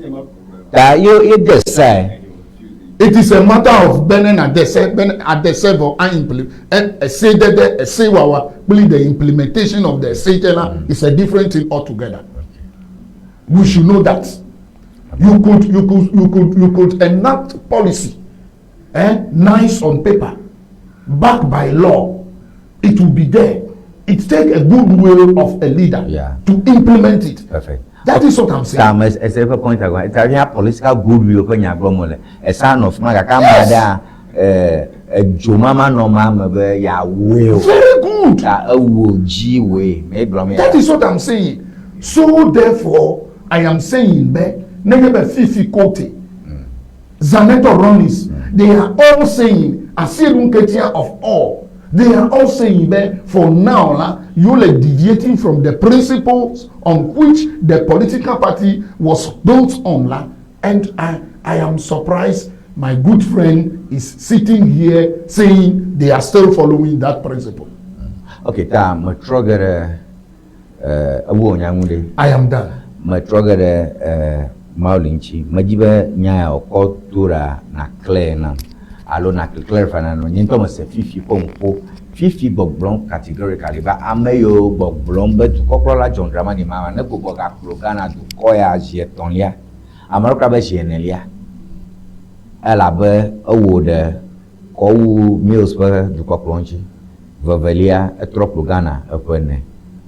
Ta ye ye de se. It is a matter of bene adese bene adese for and implement ese dede ese wawa kpli the implementation of the ese tena is a different thing altogether. We should know that. You could enact policy, nice on paper, backed by law. It will be there. It take a goodwill of a leader to implement it. Perfect. That is what I'm saying. Ta me ese ƒe point agba ta mía political goodwill ƒe nya gblɔm wole. Esa nɔ fi ma gake ame aɖea edzo ma ma nɔ ma me be yeawɔe o. Very good. Ta ewo dzi wɔe me gblɔm ya. That is what I'm saying. So therefore, I am saying be nenye be Fifi Kwetey, Zanetor Rawlings, they are all saying Asiedu Nketia of all. They are all saying that for now, la, you are deviating from the principles on which the political party was built on. La, and I am surprised my good friend is sitting here saying they are still following that principle. Ok, ta metrɔ ge ɖe ewu nya ŋu ɖe. I am done. Metrɔ ge ɖe Mawuli ŋuti. Medzi be nya ya wòkɔ to ɖa na clear nam alo na clarify na no. Nye ŋutɔ mese Fifi ƒe ŋƒo. Fifi gbɔgblɔm categorically be ame yiwo gbɔgblɔm be dukɔkplɔla John Dramani Mahama ne gbugbɔ gakplɔ Ghana dukɔ ya zi etɔ̃lia, ame aɖewo kura be zi enelia elabe ewɔ ɖe kɔwu Mills ƒe dukɔkplɔ ŋuti. Vevelia etrɔ kplɔ Ghana eƒe ene.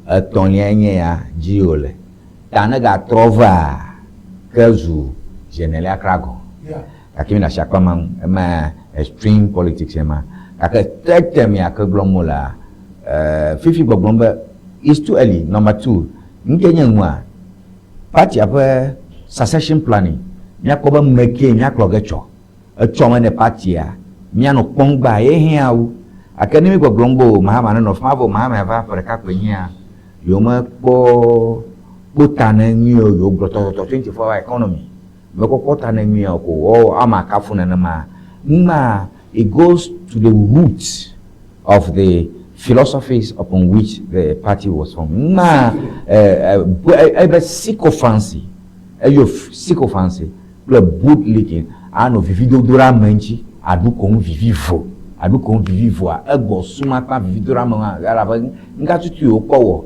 Etɔ̃lia nye ya dzi wòle. Ta ne gatrɔ va ke zu zi enelia kura gɔ̃. Gake mi le asi akpa ma ŋu. Ema extreme politics ema. Gake third term ya ke gblɔm wolea, Fifi gbɔgblɔm be it's too early. Number two, nu ke nye nua, partia ƒe succession planning, míakpɔ be me kee míakplɔ ge tsɔ. Etsɔ me ne partia, míanɔ kpɔm gbaa ye hiã wu. Gake ne mi gbɔgblɔm be o Mahama nenɔ fi ma vɔ Mahama ya va ƒe ɖeka koe hiã, yewo mekpɔ kpɔ ta ne nyuie o, yewo gblɔ tɔtɔtɔ 24 hour economy. Mekpɔkpɔ ta ne nyuie o ko wɔ ama kafu nenema. Numa, it goes to the root of the philosophies upon which the party was formed. Numa, ebe sycophancy, eyo sycophancy kple bootlicking anɔ vividodo ɖe ame ŋuti aɖu ko ŋu vivivo aɖu ko ŋu vivivoa egbɔ suma kpa vivido ɖe ame ŋua elabe ŋka tutu yi wokpɔ wɔ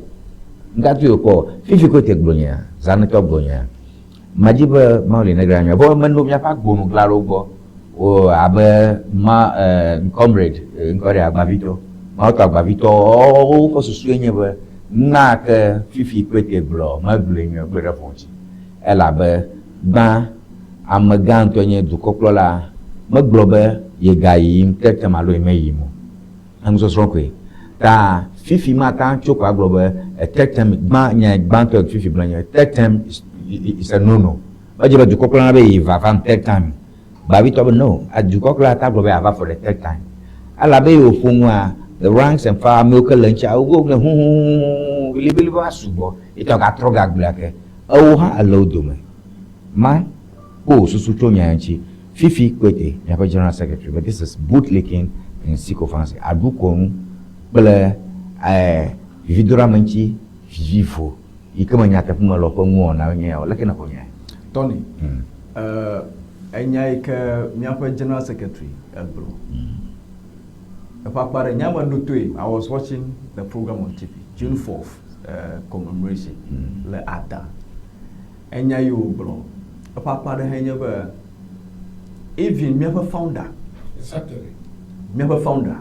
ŋka tutu yi wokpɔ wɔ Fifi ko te gblɔ nyea Zanetɔ gblɔ nyea madzi be Mawuli negra nyuie vɔ meno míaƒe agbonugla ɖewo gbɔ o abe ma comrade ŋkɔ ɖe agbavitɔ mawutɔ agbavitɔ woƒe susue nye be nuna ke Fifi Kwetey gblɔ megblɔe nyuie gblɔe ɖe vɔ ŋuti elabe gbã amegã ŋutɔ nye dukɔkplɔla megblɔ be yega yiyim third term alo yemeyim o enusɔsrɔ̃ koe ta Fifi mata tso ko agblɔ be third term gbã nya gbãtɔ Fifi gblɔ nye third term is a no no medze be dukɔkplɔla be yi vavam third time gbavitɔ be no dukɔkplɔla ta gblɔ be ava for the third time elabe yi wòƒo nua the ranks and file amewo ke le ŋutia wo gblɔ huhuhu libilibi va sugbɔ etɔ gatrɔ gagblɔe ke ewo hã ele wo dome ma kpo susu tso nya ŋuti Fifi Kwetey miaƒe general secretary but this is bootlicking and sycophancy aɖu ko nu kple vividoɖeame ŋuti vivivo yi ke me nyateƒe me le woƒe nuwɔnawo nye ya o leke ne xɔ nya Tony, enya yi ke míaƒe general secretary egblɔ eƒe akpa ɖe nya me ɖo toe. I was watching the program on TV, June 4th commemoration le Ada. Enya yi wògblɔ eƒe akpa ɖe hã nye be Even míaƒe founder, Exactly. míaƒe founder,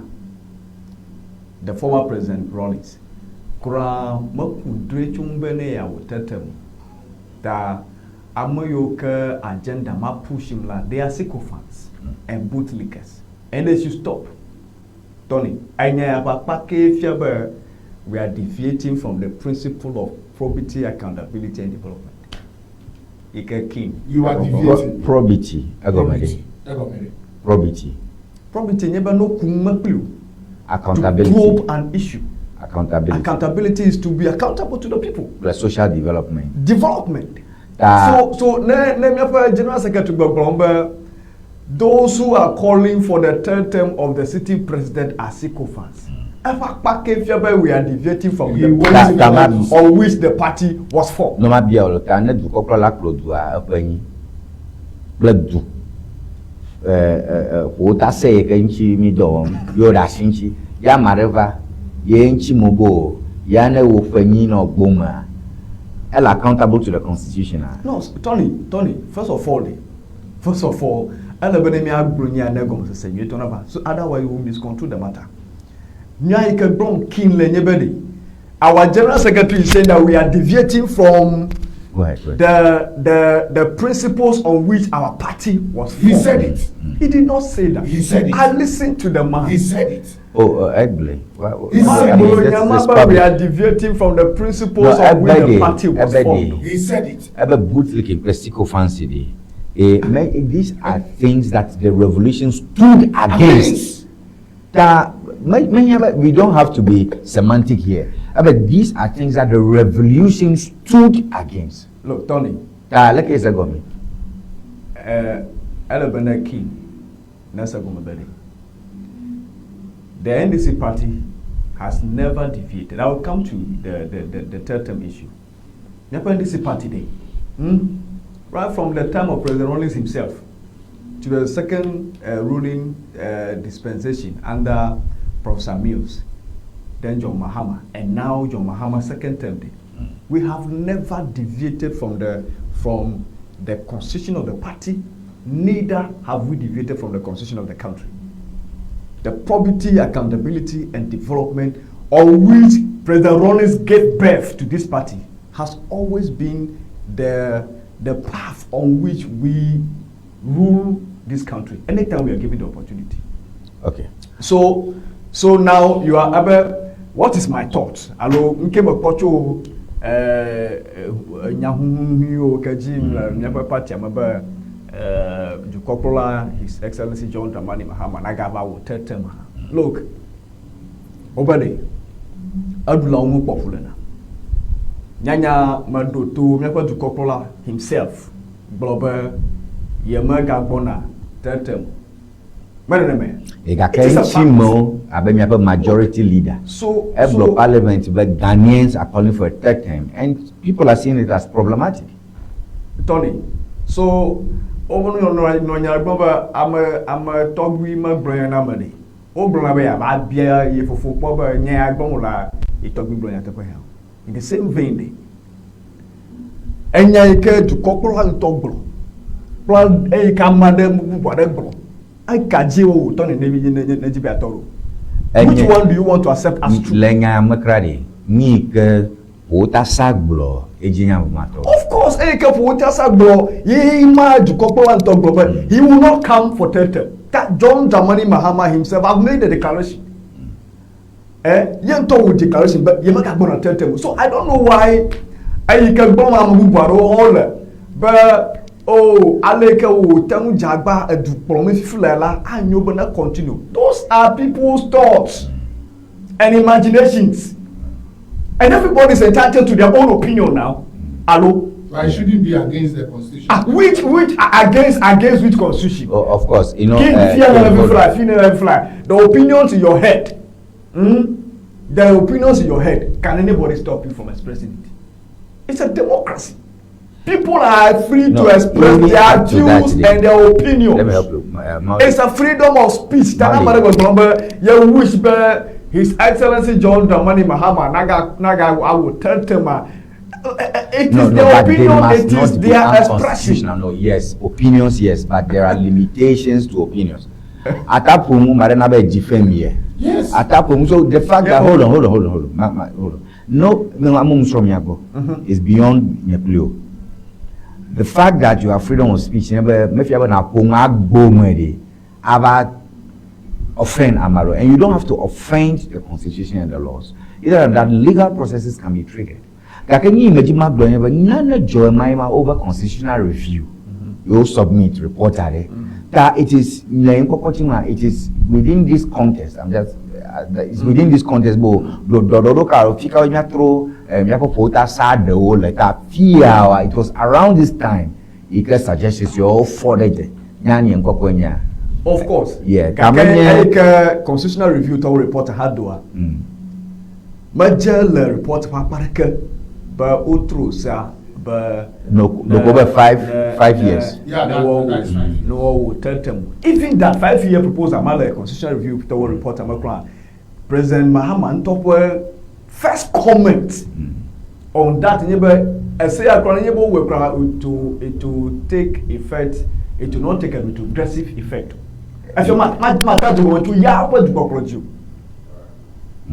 the former President Rawlings, kura meku drɔe tso ŋu be ne yeawɔ third term o. Ta ame yiwo ke agenda ma pushim la, they are sycophants and bootlickers and they should stop. Tony, enya ya ƒe akpa kee fia be we are deviating from the principle of probity, accountability and development. Yi ke King. You are deviating. Probity egɔme ɖe. Probity. Egɔme ɖe. Probity. Probity nye be no ku ŋu kpli o. To Accountability. probe an issue. Accountability. Accountability is to be accountable to the people. Kple social development. Development. Ta So ne míaƒe general secretary gbɔgblɔm be those who are calling for the third term of the sitting president are sycophants. Eƒe akpa ke fia be we are deviating from He the wants Ta- to ta ma- on which the party was formed. ne ma bia wò le ta ne dukɔkplɔla kplɔ dua eƒe nyi kple du ƒo ta se yi ke ŋuti mi dɔ wɔm ye wo ɖe asi ŋuti ya ame aɖe va ye ŋuti mo bo o ya ne wo ƒe nyi nɔ gbomea ele accountable to the constitution a. No, Tony, first of all, ele be ne míagblɔ nya ne gɔmesese nyuietɔ nava. So otherwise we will misconstrue the matter. Nya yi ke gblɔm King le nye be ɖe, our general secretary is saying that we are deviating from Go ahead, go ahead. the principles on which our party was formed. He said it. He did not say that. He said it. I listened to the man. He said it. Oh, Egble. He said I mean, it. this Nyama is be we public. are deviating from the principles No, on which the Ebede, party was Ebede. formed. He said it. Ebe bootlicking kple sycophancy ɖe. These are things that the revolution stood against. Ta me, we don't have to be semantic here. But these are things that the revolution stood against. Look, Tony, Ta leke ese gɔme. Ele be ne King nese gɔme be ɖe. The NDC party has never deviated. I will come to the third term issue. Míaƒe NDC party ɖe, Right from the time of President Rawlings himself to the second ruling dispensation under Professor Mills, then John Mahama, and now John Mahama's second term day. We have never deviated from the constitution of the party, neither have we deviated from the constitution of the country. The probity, accountability, and development on which President Rawlings gave birth to this party has always been the path on which we rule this country anytime we are given the opportunity. Okay. So now you are able, what is my thought? Alo, nke me kpɔ tso, nyahuhuhuiwo ke dzi le míaƒe party me be, dukɔkplɔla His Excellency John Dramani Mahama nagava wò third term hã. Look, wobe ɖe, eɖulawo ŋu kpɔ ƒu lena. Nyanya meɖo to míaƒe dukɔkplɔla himself gblɔ be yemegagbɔna third term. Mene. Gake It is a ŋuti fact. mewo abe míaƒe majority leader. Egblɔ parliament be Ghanaians are calling for a third term and people are seeing it as problematic. Tony, so wonɔ nɔ nya gblɔm be ame tɔgbui megblɔ nya na ame ɖe. Wogblɔna be yeava bia ye fofo kpɔ be nya ya gblɔm wòle ye tɔgbui gblɔ nyateƒe hã. In the same vein ɖe, enya yi ke dukɔkplɔla ŋutɔ gblɔ kple eyi ke ame aɖe bubu aɖe gblɔ, eka dzi wo wòtɔ ne dzi be atɔ ɖo. Which one do you want to accept as true? Le nya me kra ɖe, nyi yi ke ƒowotasa gblɔ edzi nya matɔ. Of course, eyi ke ƒowotasa gblɔ ye ma dukɔkplɔla ŋutɔ gblɔ be he will not come for third term. That John Dramani Mahama himself have made the declaration. Ye ŋutɔ wò declaration be ye megagbɔna third term. So I don't know why eyi ke gblɔm ame bubu aɖewo hã le be oh ale yi ke wò te ŋu dze agba edu kplɔm fifi le la anyo be ne continue. Those are people's thoughts and imaginations. And everybody is entitled to their own opinion now. Hello? But it shouldn't be against the constitution. Which against which constitution? Oh, of course, you know. King, fear never fly, fear never fly. The opinions in your head, The opinions in your head. Can anybody stop you from expressing it? It's a democracy. People are free No, to express let me their add to that views today. and their opinions. Let me help you. Mauli. It's a freedom of speech. Tana Mauli. Mare Gombe, you wish be His Excellency John Dramani Mahama naga I will tell him. It No, is no, their but they opinion, must it is not be their expression. unconstitutional. No, yes, opinions, yes, but there are limitations to opinions. Atapomu, Marena be defend here. Yes. Atapomu, so the fact that, Yeah. hold on, hold on, hold on, hold on, hold on. No, I'm from Yago. It's beyond Nyeplio. The fact that you have freedom of speech, never, maybe you have an about offend Amaro, and you don't have to offend the constitution and the laws. Either that legal processes can be triggered. Gake nyi imagine ma gblɔ nye be nane dzɔ ema ma over constitutional review, you submit report are. Ta it is le ŋkɔkɔ tsi ma it is within this context. I'm just it's within this context bo ɖɔɖɔɖo ka fi ka míatrɔ míaƒe ƒo ta sa ɖewo le ta fia wa it was around this time yi ke suggestions yewo fɔ ɖe dze nya nye ŋkɔkɔ nya. Of course. Yeah, Gake kamenye- eyi ke constitutional review tɔwo report ha doa. Medze le report ƒe akpa ɖeke be wotro sea be. No, no, go back 5 years. Yeah, ne wɔwɔ that is 5 years. ne wɔwɔ third term. Even that 5 year proposal ma le constitutional review tɔwo report ame kura President Mahama ŋutɔ ƒe first comment on that nye be ese ya kura nye be wowɔe kura it will take effect, it will not take a retrogressive effect. Efia ma ta dzi wɔn tso ya ƒe dukɔkplɔ dzi o.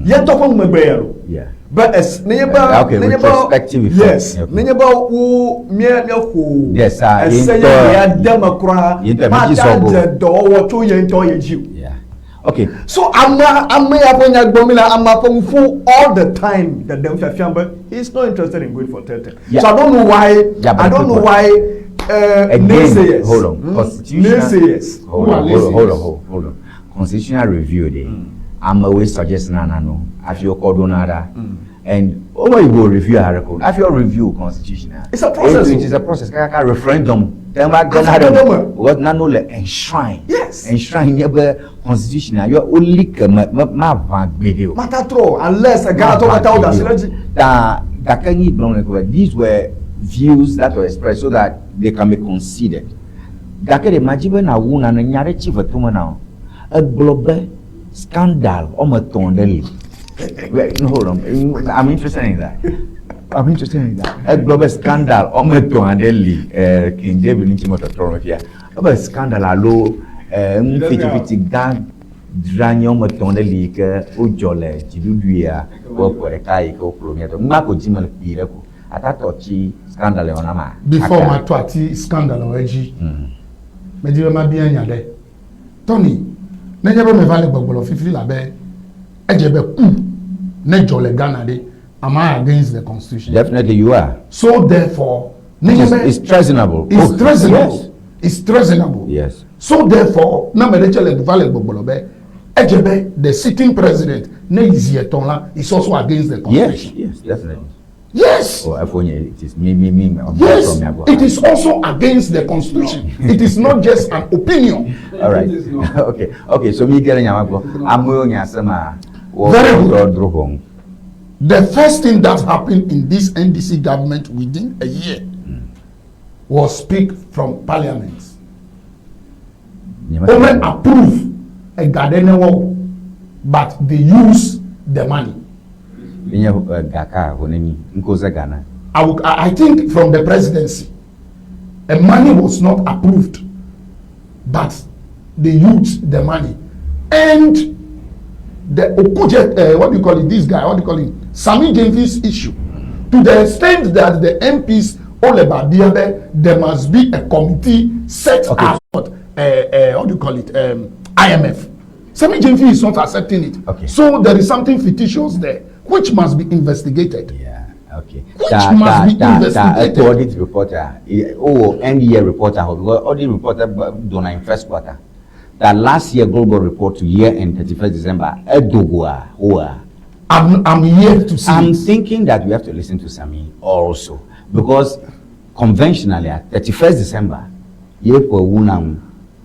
Ye ŋutɔ ƒe ŋumegbe ya lo. Yeah. Be es nenye be Okay, nenye be retrospective effect. Yes, Okay. nenye be wo míaƒo Yes, sir. ese Ye ye ŋutɔ- ya de me kura ye ŋutɔ ma medzi ta sɔ go. dze dɔwɔwɔ tso ye ŋutɔ ye dzi o. Yeah. Okay. So ame ya ƒe nya gblɔm la amea ƒe nuƒo all the time ɖeɖem fiafia be he is not interested in going for third term. Yeah. So I don't know why Yeah, but I don't know people- why Again, naysayers. hold on. Constitutional. Naysayers. Hold Who on, are hold on, hold on, naysayers? hold on. Constitutional review de. I'm always suggesting na no. If you call donada. And over you go review a record. If you review constitution. It's a process. It is a process. Kaka referendum. Then back then Referendum. What na no le enshrine. Yes. Enshrine nye be constitution. You only ke ma ma va gbede o. Mata trɔ unless Ghana tɔ katã wo da asi ɖe edzi. Ta gake nyi gblɔm le ko be these were views that were expressed so that they can be considered. Gake ɖe madzi be nawu nane nya ɖe tsi vetome na o. Egblɔ be scandal wɔme etɔ̃ ɖe li. Wait, no, hold on. I'm interested in that. I'm interested in that. Egblɔ be scandal wɔme etɔ̃ aɖe li King David ŋuti metɔtrɔ me fia. Ebe scandal alo nufitifiti gã dzra nye wɔme etɔ̃ ɖe li yi ke wodzɔ le dziɖuɖu ya ƒe ƒe ɖeka yi ke wokplɔ mía tɔ. Ŋgba ko dzi me le kpui ɖe ko. Atatɔ tsi scandal wɔna ma. Before ma to ati scandal wɔ edzi, medi be mabia nya ɖe Tony nenye be meva le gbɔgblɔ fifi la be edze be ku ne dzɔ le Ghana ɖe, am I against the constitution? Definitely you are. So therefore nenye It's, be it's treasonable. It's Oh, treasonable. Yes. It's treasonable. Yes. So therefore ne ame ɖe tse le va le gbɔgblɔ be edze be the sitting president ne yi zi etɔ̃ la is also against the Yes. constitution. Yes. Definitely. Yes. Oh, F1, it is me, me, me. I'm Yes, from Yagua. it is also against the constitution. It is not just an opinion. All right. Okay. Okay. So me getting Yamago. I'm going to Very good. The first thing that happened in this NDC government within a year was speak from parliament. Women approve a garden but they use the money. Gaka honeni nkoze Ghana. I think from the presidency, a money was not approved, but they used the money. And the Okuje, what do you call it, this guy, what do you call him, Sami Gyamfi's issue, to the extent that the MPs, Oleba Biabe, there must be a committee set up, what do you call it, IMF. Sami Gyamfi is not accepting it. Okay. So there is something fictitious there, which must be investigated. Yeah. Okay. Which must be investigated. Audit reporter, oh, end year reporter, because audit reporter done in first quarter. That last year global report to year end 31st December, Edogoa, Hoa. I'm here to see I'm it. thinking that we have to listen to Sami also because conventionally at 31st December, ye for wunam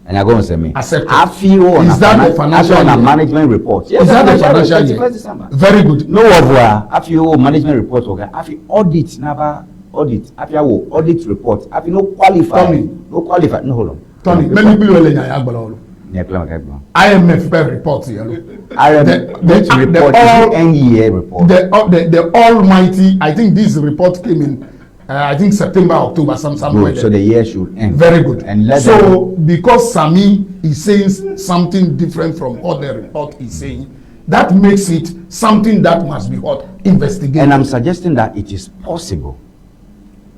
and I go on Sami. Accepted. I feel on Is a that the financial on a year? management report. Yes, Is that the financial year? 31st December. Very good. No of I feel management report okay. I feel audit never audit. I feel audit report. I feel no qualify. Tony. No qualify. No, hold on. Tony, many people will nya gblɔ o. Nye kple me ke gblɔ. IMF ƒe report ye lo. IMF, which report? Is it end year report? The almighty, I think this report came in, I think September, October, somewhere Good. So there. the year should end. Very good. And let so them, because Sami is saying something different from what the report is saying, that makes it something that must be what investigated. And I'm suggesting that it is possible.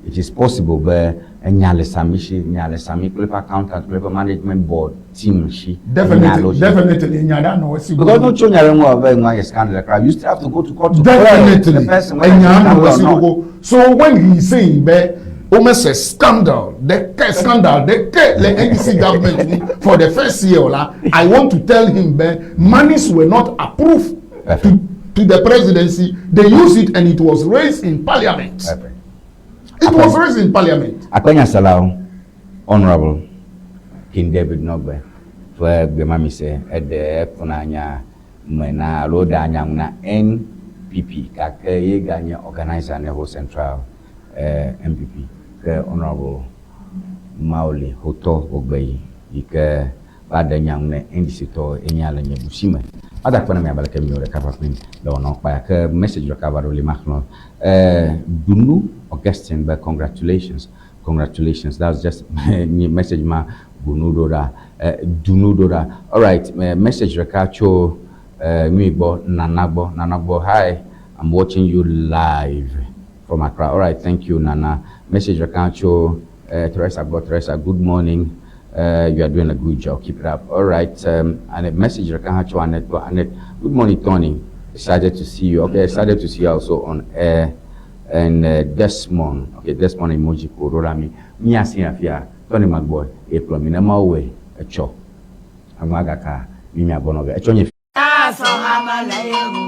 It is possible, but enya le Sami si, nya le Sami kple eƒe accountant kple eƒe management board team si. Enya le wo Definitely, si. definitely, nya ɖe anɔ esi. Because no tso nya ɖe ŋu abe nua yɛ scandal kra, you still have to go to court to clear Definitely, the person whether enya it's anɔ scandal or esi not. gbogbo. So when he is saying be almost a scandal, the ke scandal, the ke le NDC government ŋu for the first year la, I want to tell him be monies were not approved to the presidency. They used it and it was raised in parliament. Perfect. It was raised in parliament. Akpenya Salau, Honorable King David Nogbe, ƒe gbemamise eɖe eƒona nya me na alo ɖe anya ŋu na NPP gake ye ganye organizer ne Ho Central NPP ke Honorable Mauli Hotɔ Wogbeyi yi ke va ɖe nya ŋu ne NDC tɔ enya le nye ɖusi me. Ada kpe na mi abe leke miwo ɖeka kpakplim le wɔnawo kpa ya ke message ɖeka va ɖo li maxlẽ. Dunu Augustine be congratulations, congratulations. That's just nye message ma Bunu ɖo ɖa, Dunu ɖo ɖa. Alright, message ɖeka tso nui gbɔ, Nana gbɔ, Nana gbɔ. Hi, I'm watching you live from Accra. Alright, thank you, Nana. Message ɖeka tso Teresa gbɔ. Teresa, good morning. You are doing a good job. Keep it up. All right. And a message ɖeka hã tso Annette gbɔ. Annette, good morning, Tony. Excited to see you. Okay, excited to see you also on air. And Desmond, okay, Desmond emoji ko ɖo ɖa mi. Mía si afia, Tony Magbɔ, ekplɔ mi ne Mawu wɔe, etsɔ. Aŋua gaka mi miagbɔ nɔ ge. Etsɔ nye Ta sɔ hame le ye ŋu.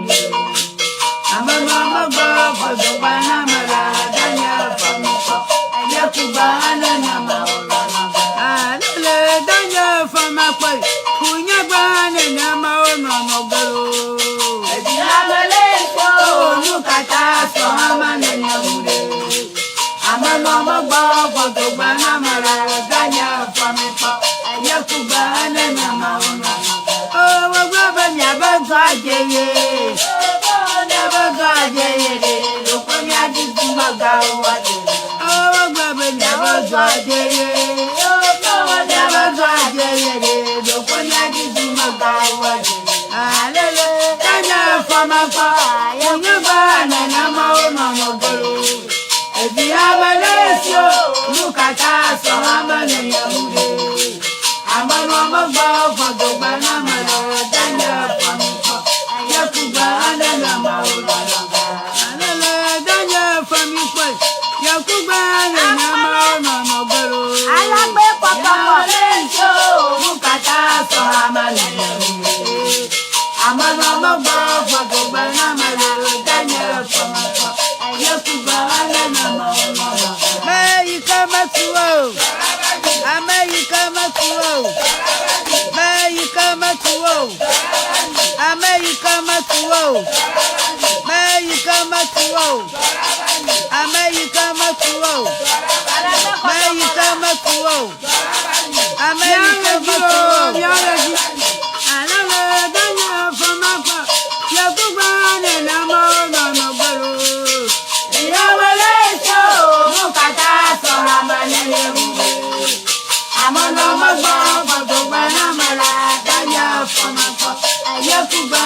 Ame nɔ megbe gbɔdɔgba na me la danye fɔmikpɔ. Enye kugba nene ma wo nɔnɔ ge. Alele danye fɔmakpɔ yi, kunyagba nene ma wo nɔnɔ ge lo. Evi ame le so nu kata sɔ hame nene ŋu ɖe. Ame nɔ megbe gbɔdɔgba na me la danye fɔmikpɔ. Enye kugba nene ma wo nɔnɔ ge. O wogblɔ be miabe zɔ adze ye. Miabe zɔ adze ye ɖe. Ɖoko miadi dumegãwo adze. O wogblɔ be miabe zɔ adze ye. Miabe zɔ adze ye ɖe. Ɖoko miadi dumegãwo adze. Alele tanye fɔmakpɔ. Nyegbe nenema wo nɔnɔ golo. Evi ame ɖe si o, nu katã sɔ ame nene ŋu ɖe. Ame nɔ megbe gbɔdɔgba na me le danye fɔmikpɔ. Enye kugbe nene ma wo nɔnɔ ge. Alele danye fɔmikpɔ. Nye kugbe nene ma wo nɔnɔ golo. Alagbe kpɔkpɔkpɔ. Nu katã sɔ ame nene ŋu ɖe. Ame nɔ megbe gbɔdɔgba na me le danye fɔmikpɔ. Enye kugbe nene ma wo nɔnɔ ge. Ame yi ke meku o. Ame yi ke meku o. Ame yi ke meku o. Ame yi ke meku o. Ame yi ke meku o. Ame yi ke meku o. Ame yi ke meku o. Ame yi ke meku o. Alele danye fɔmakpɔ. Yekugba nene ma wo nɔnɔ gbolo. Ìyàwó so nu katã sɔ ame nene ŋu ɖe. Ame nɔ megbe gbɔdɔgba na me la danye fɔmakpɔ. Yekugba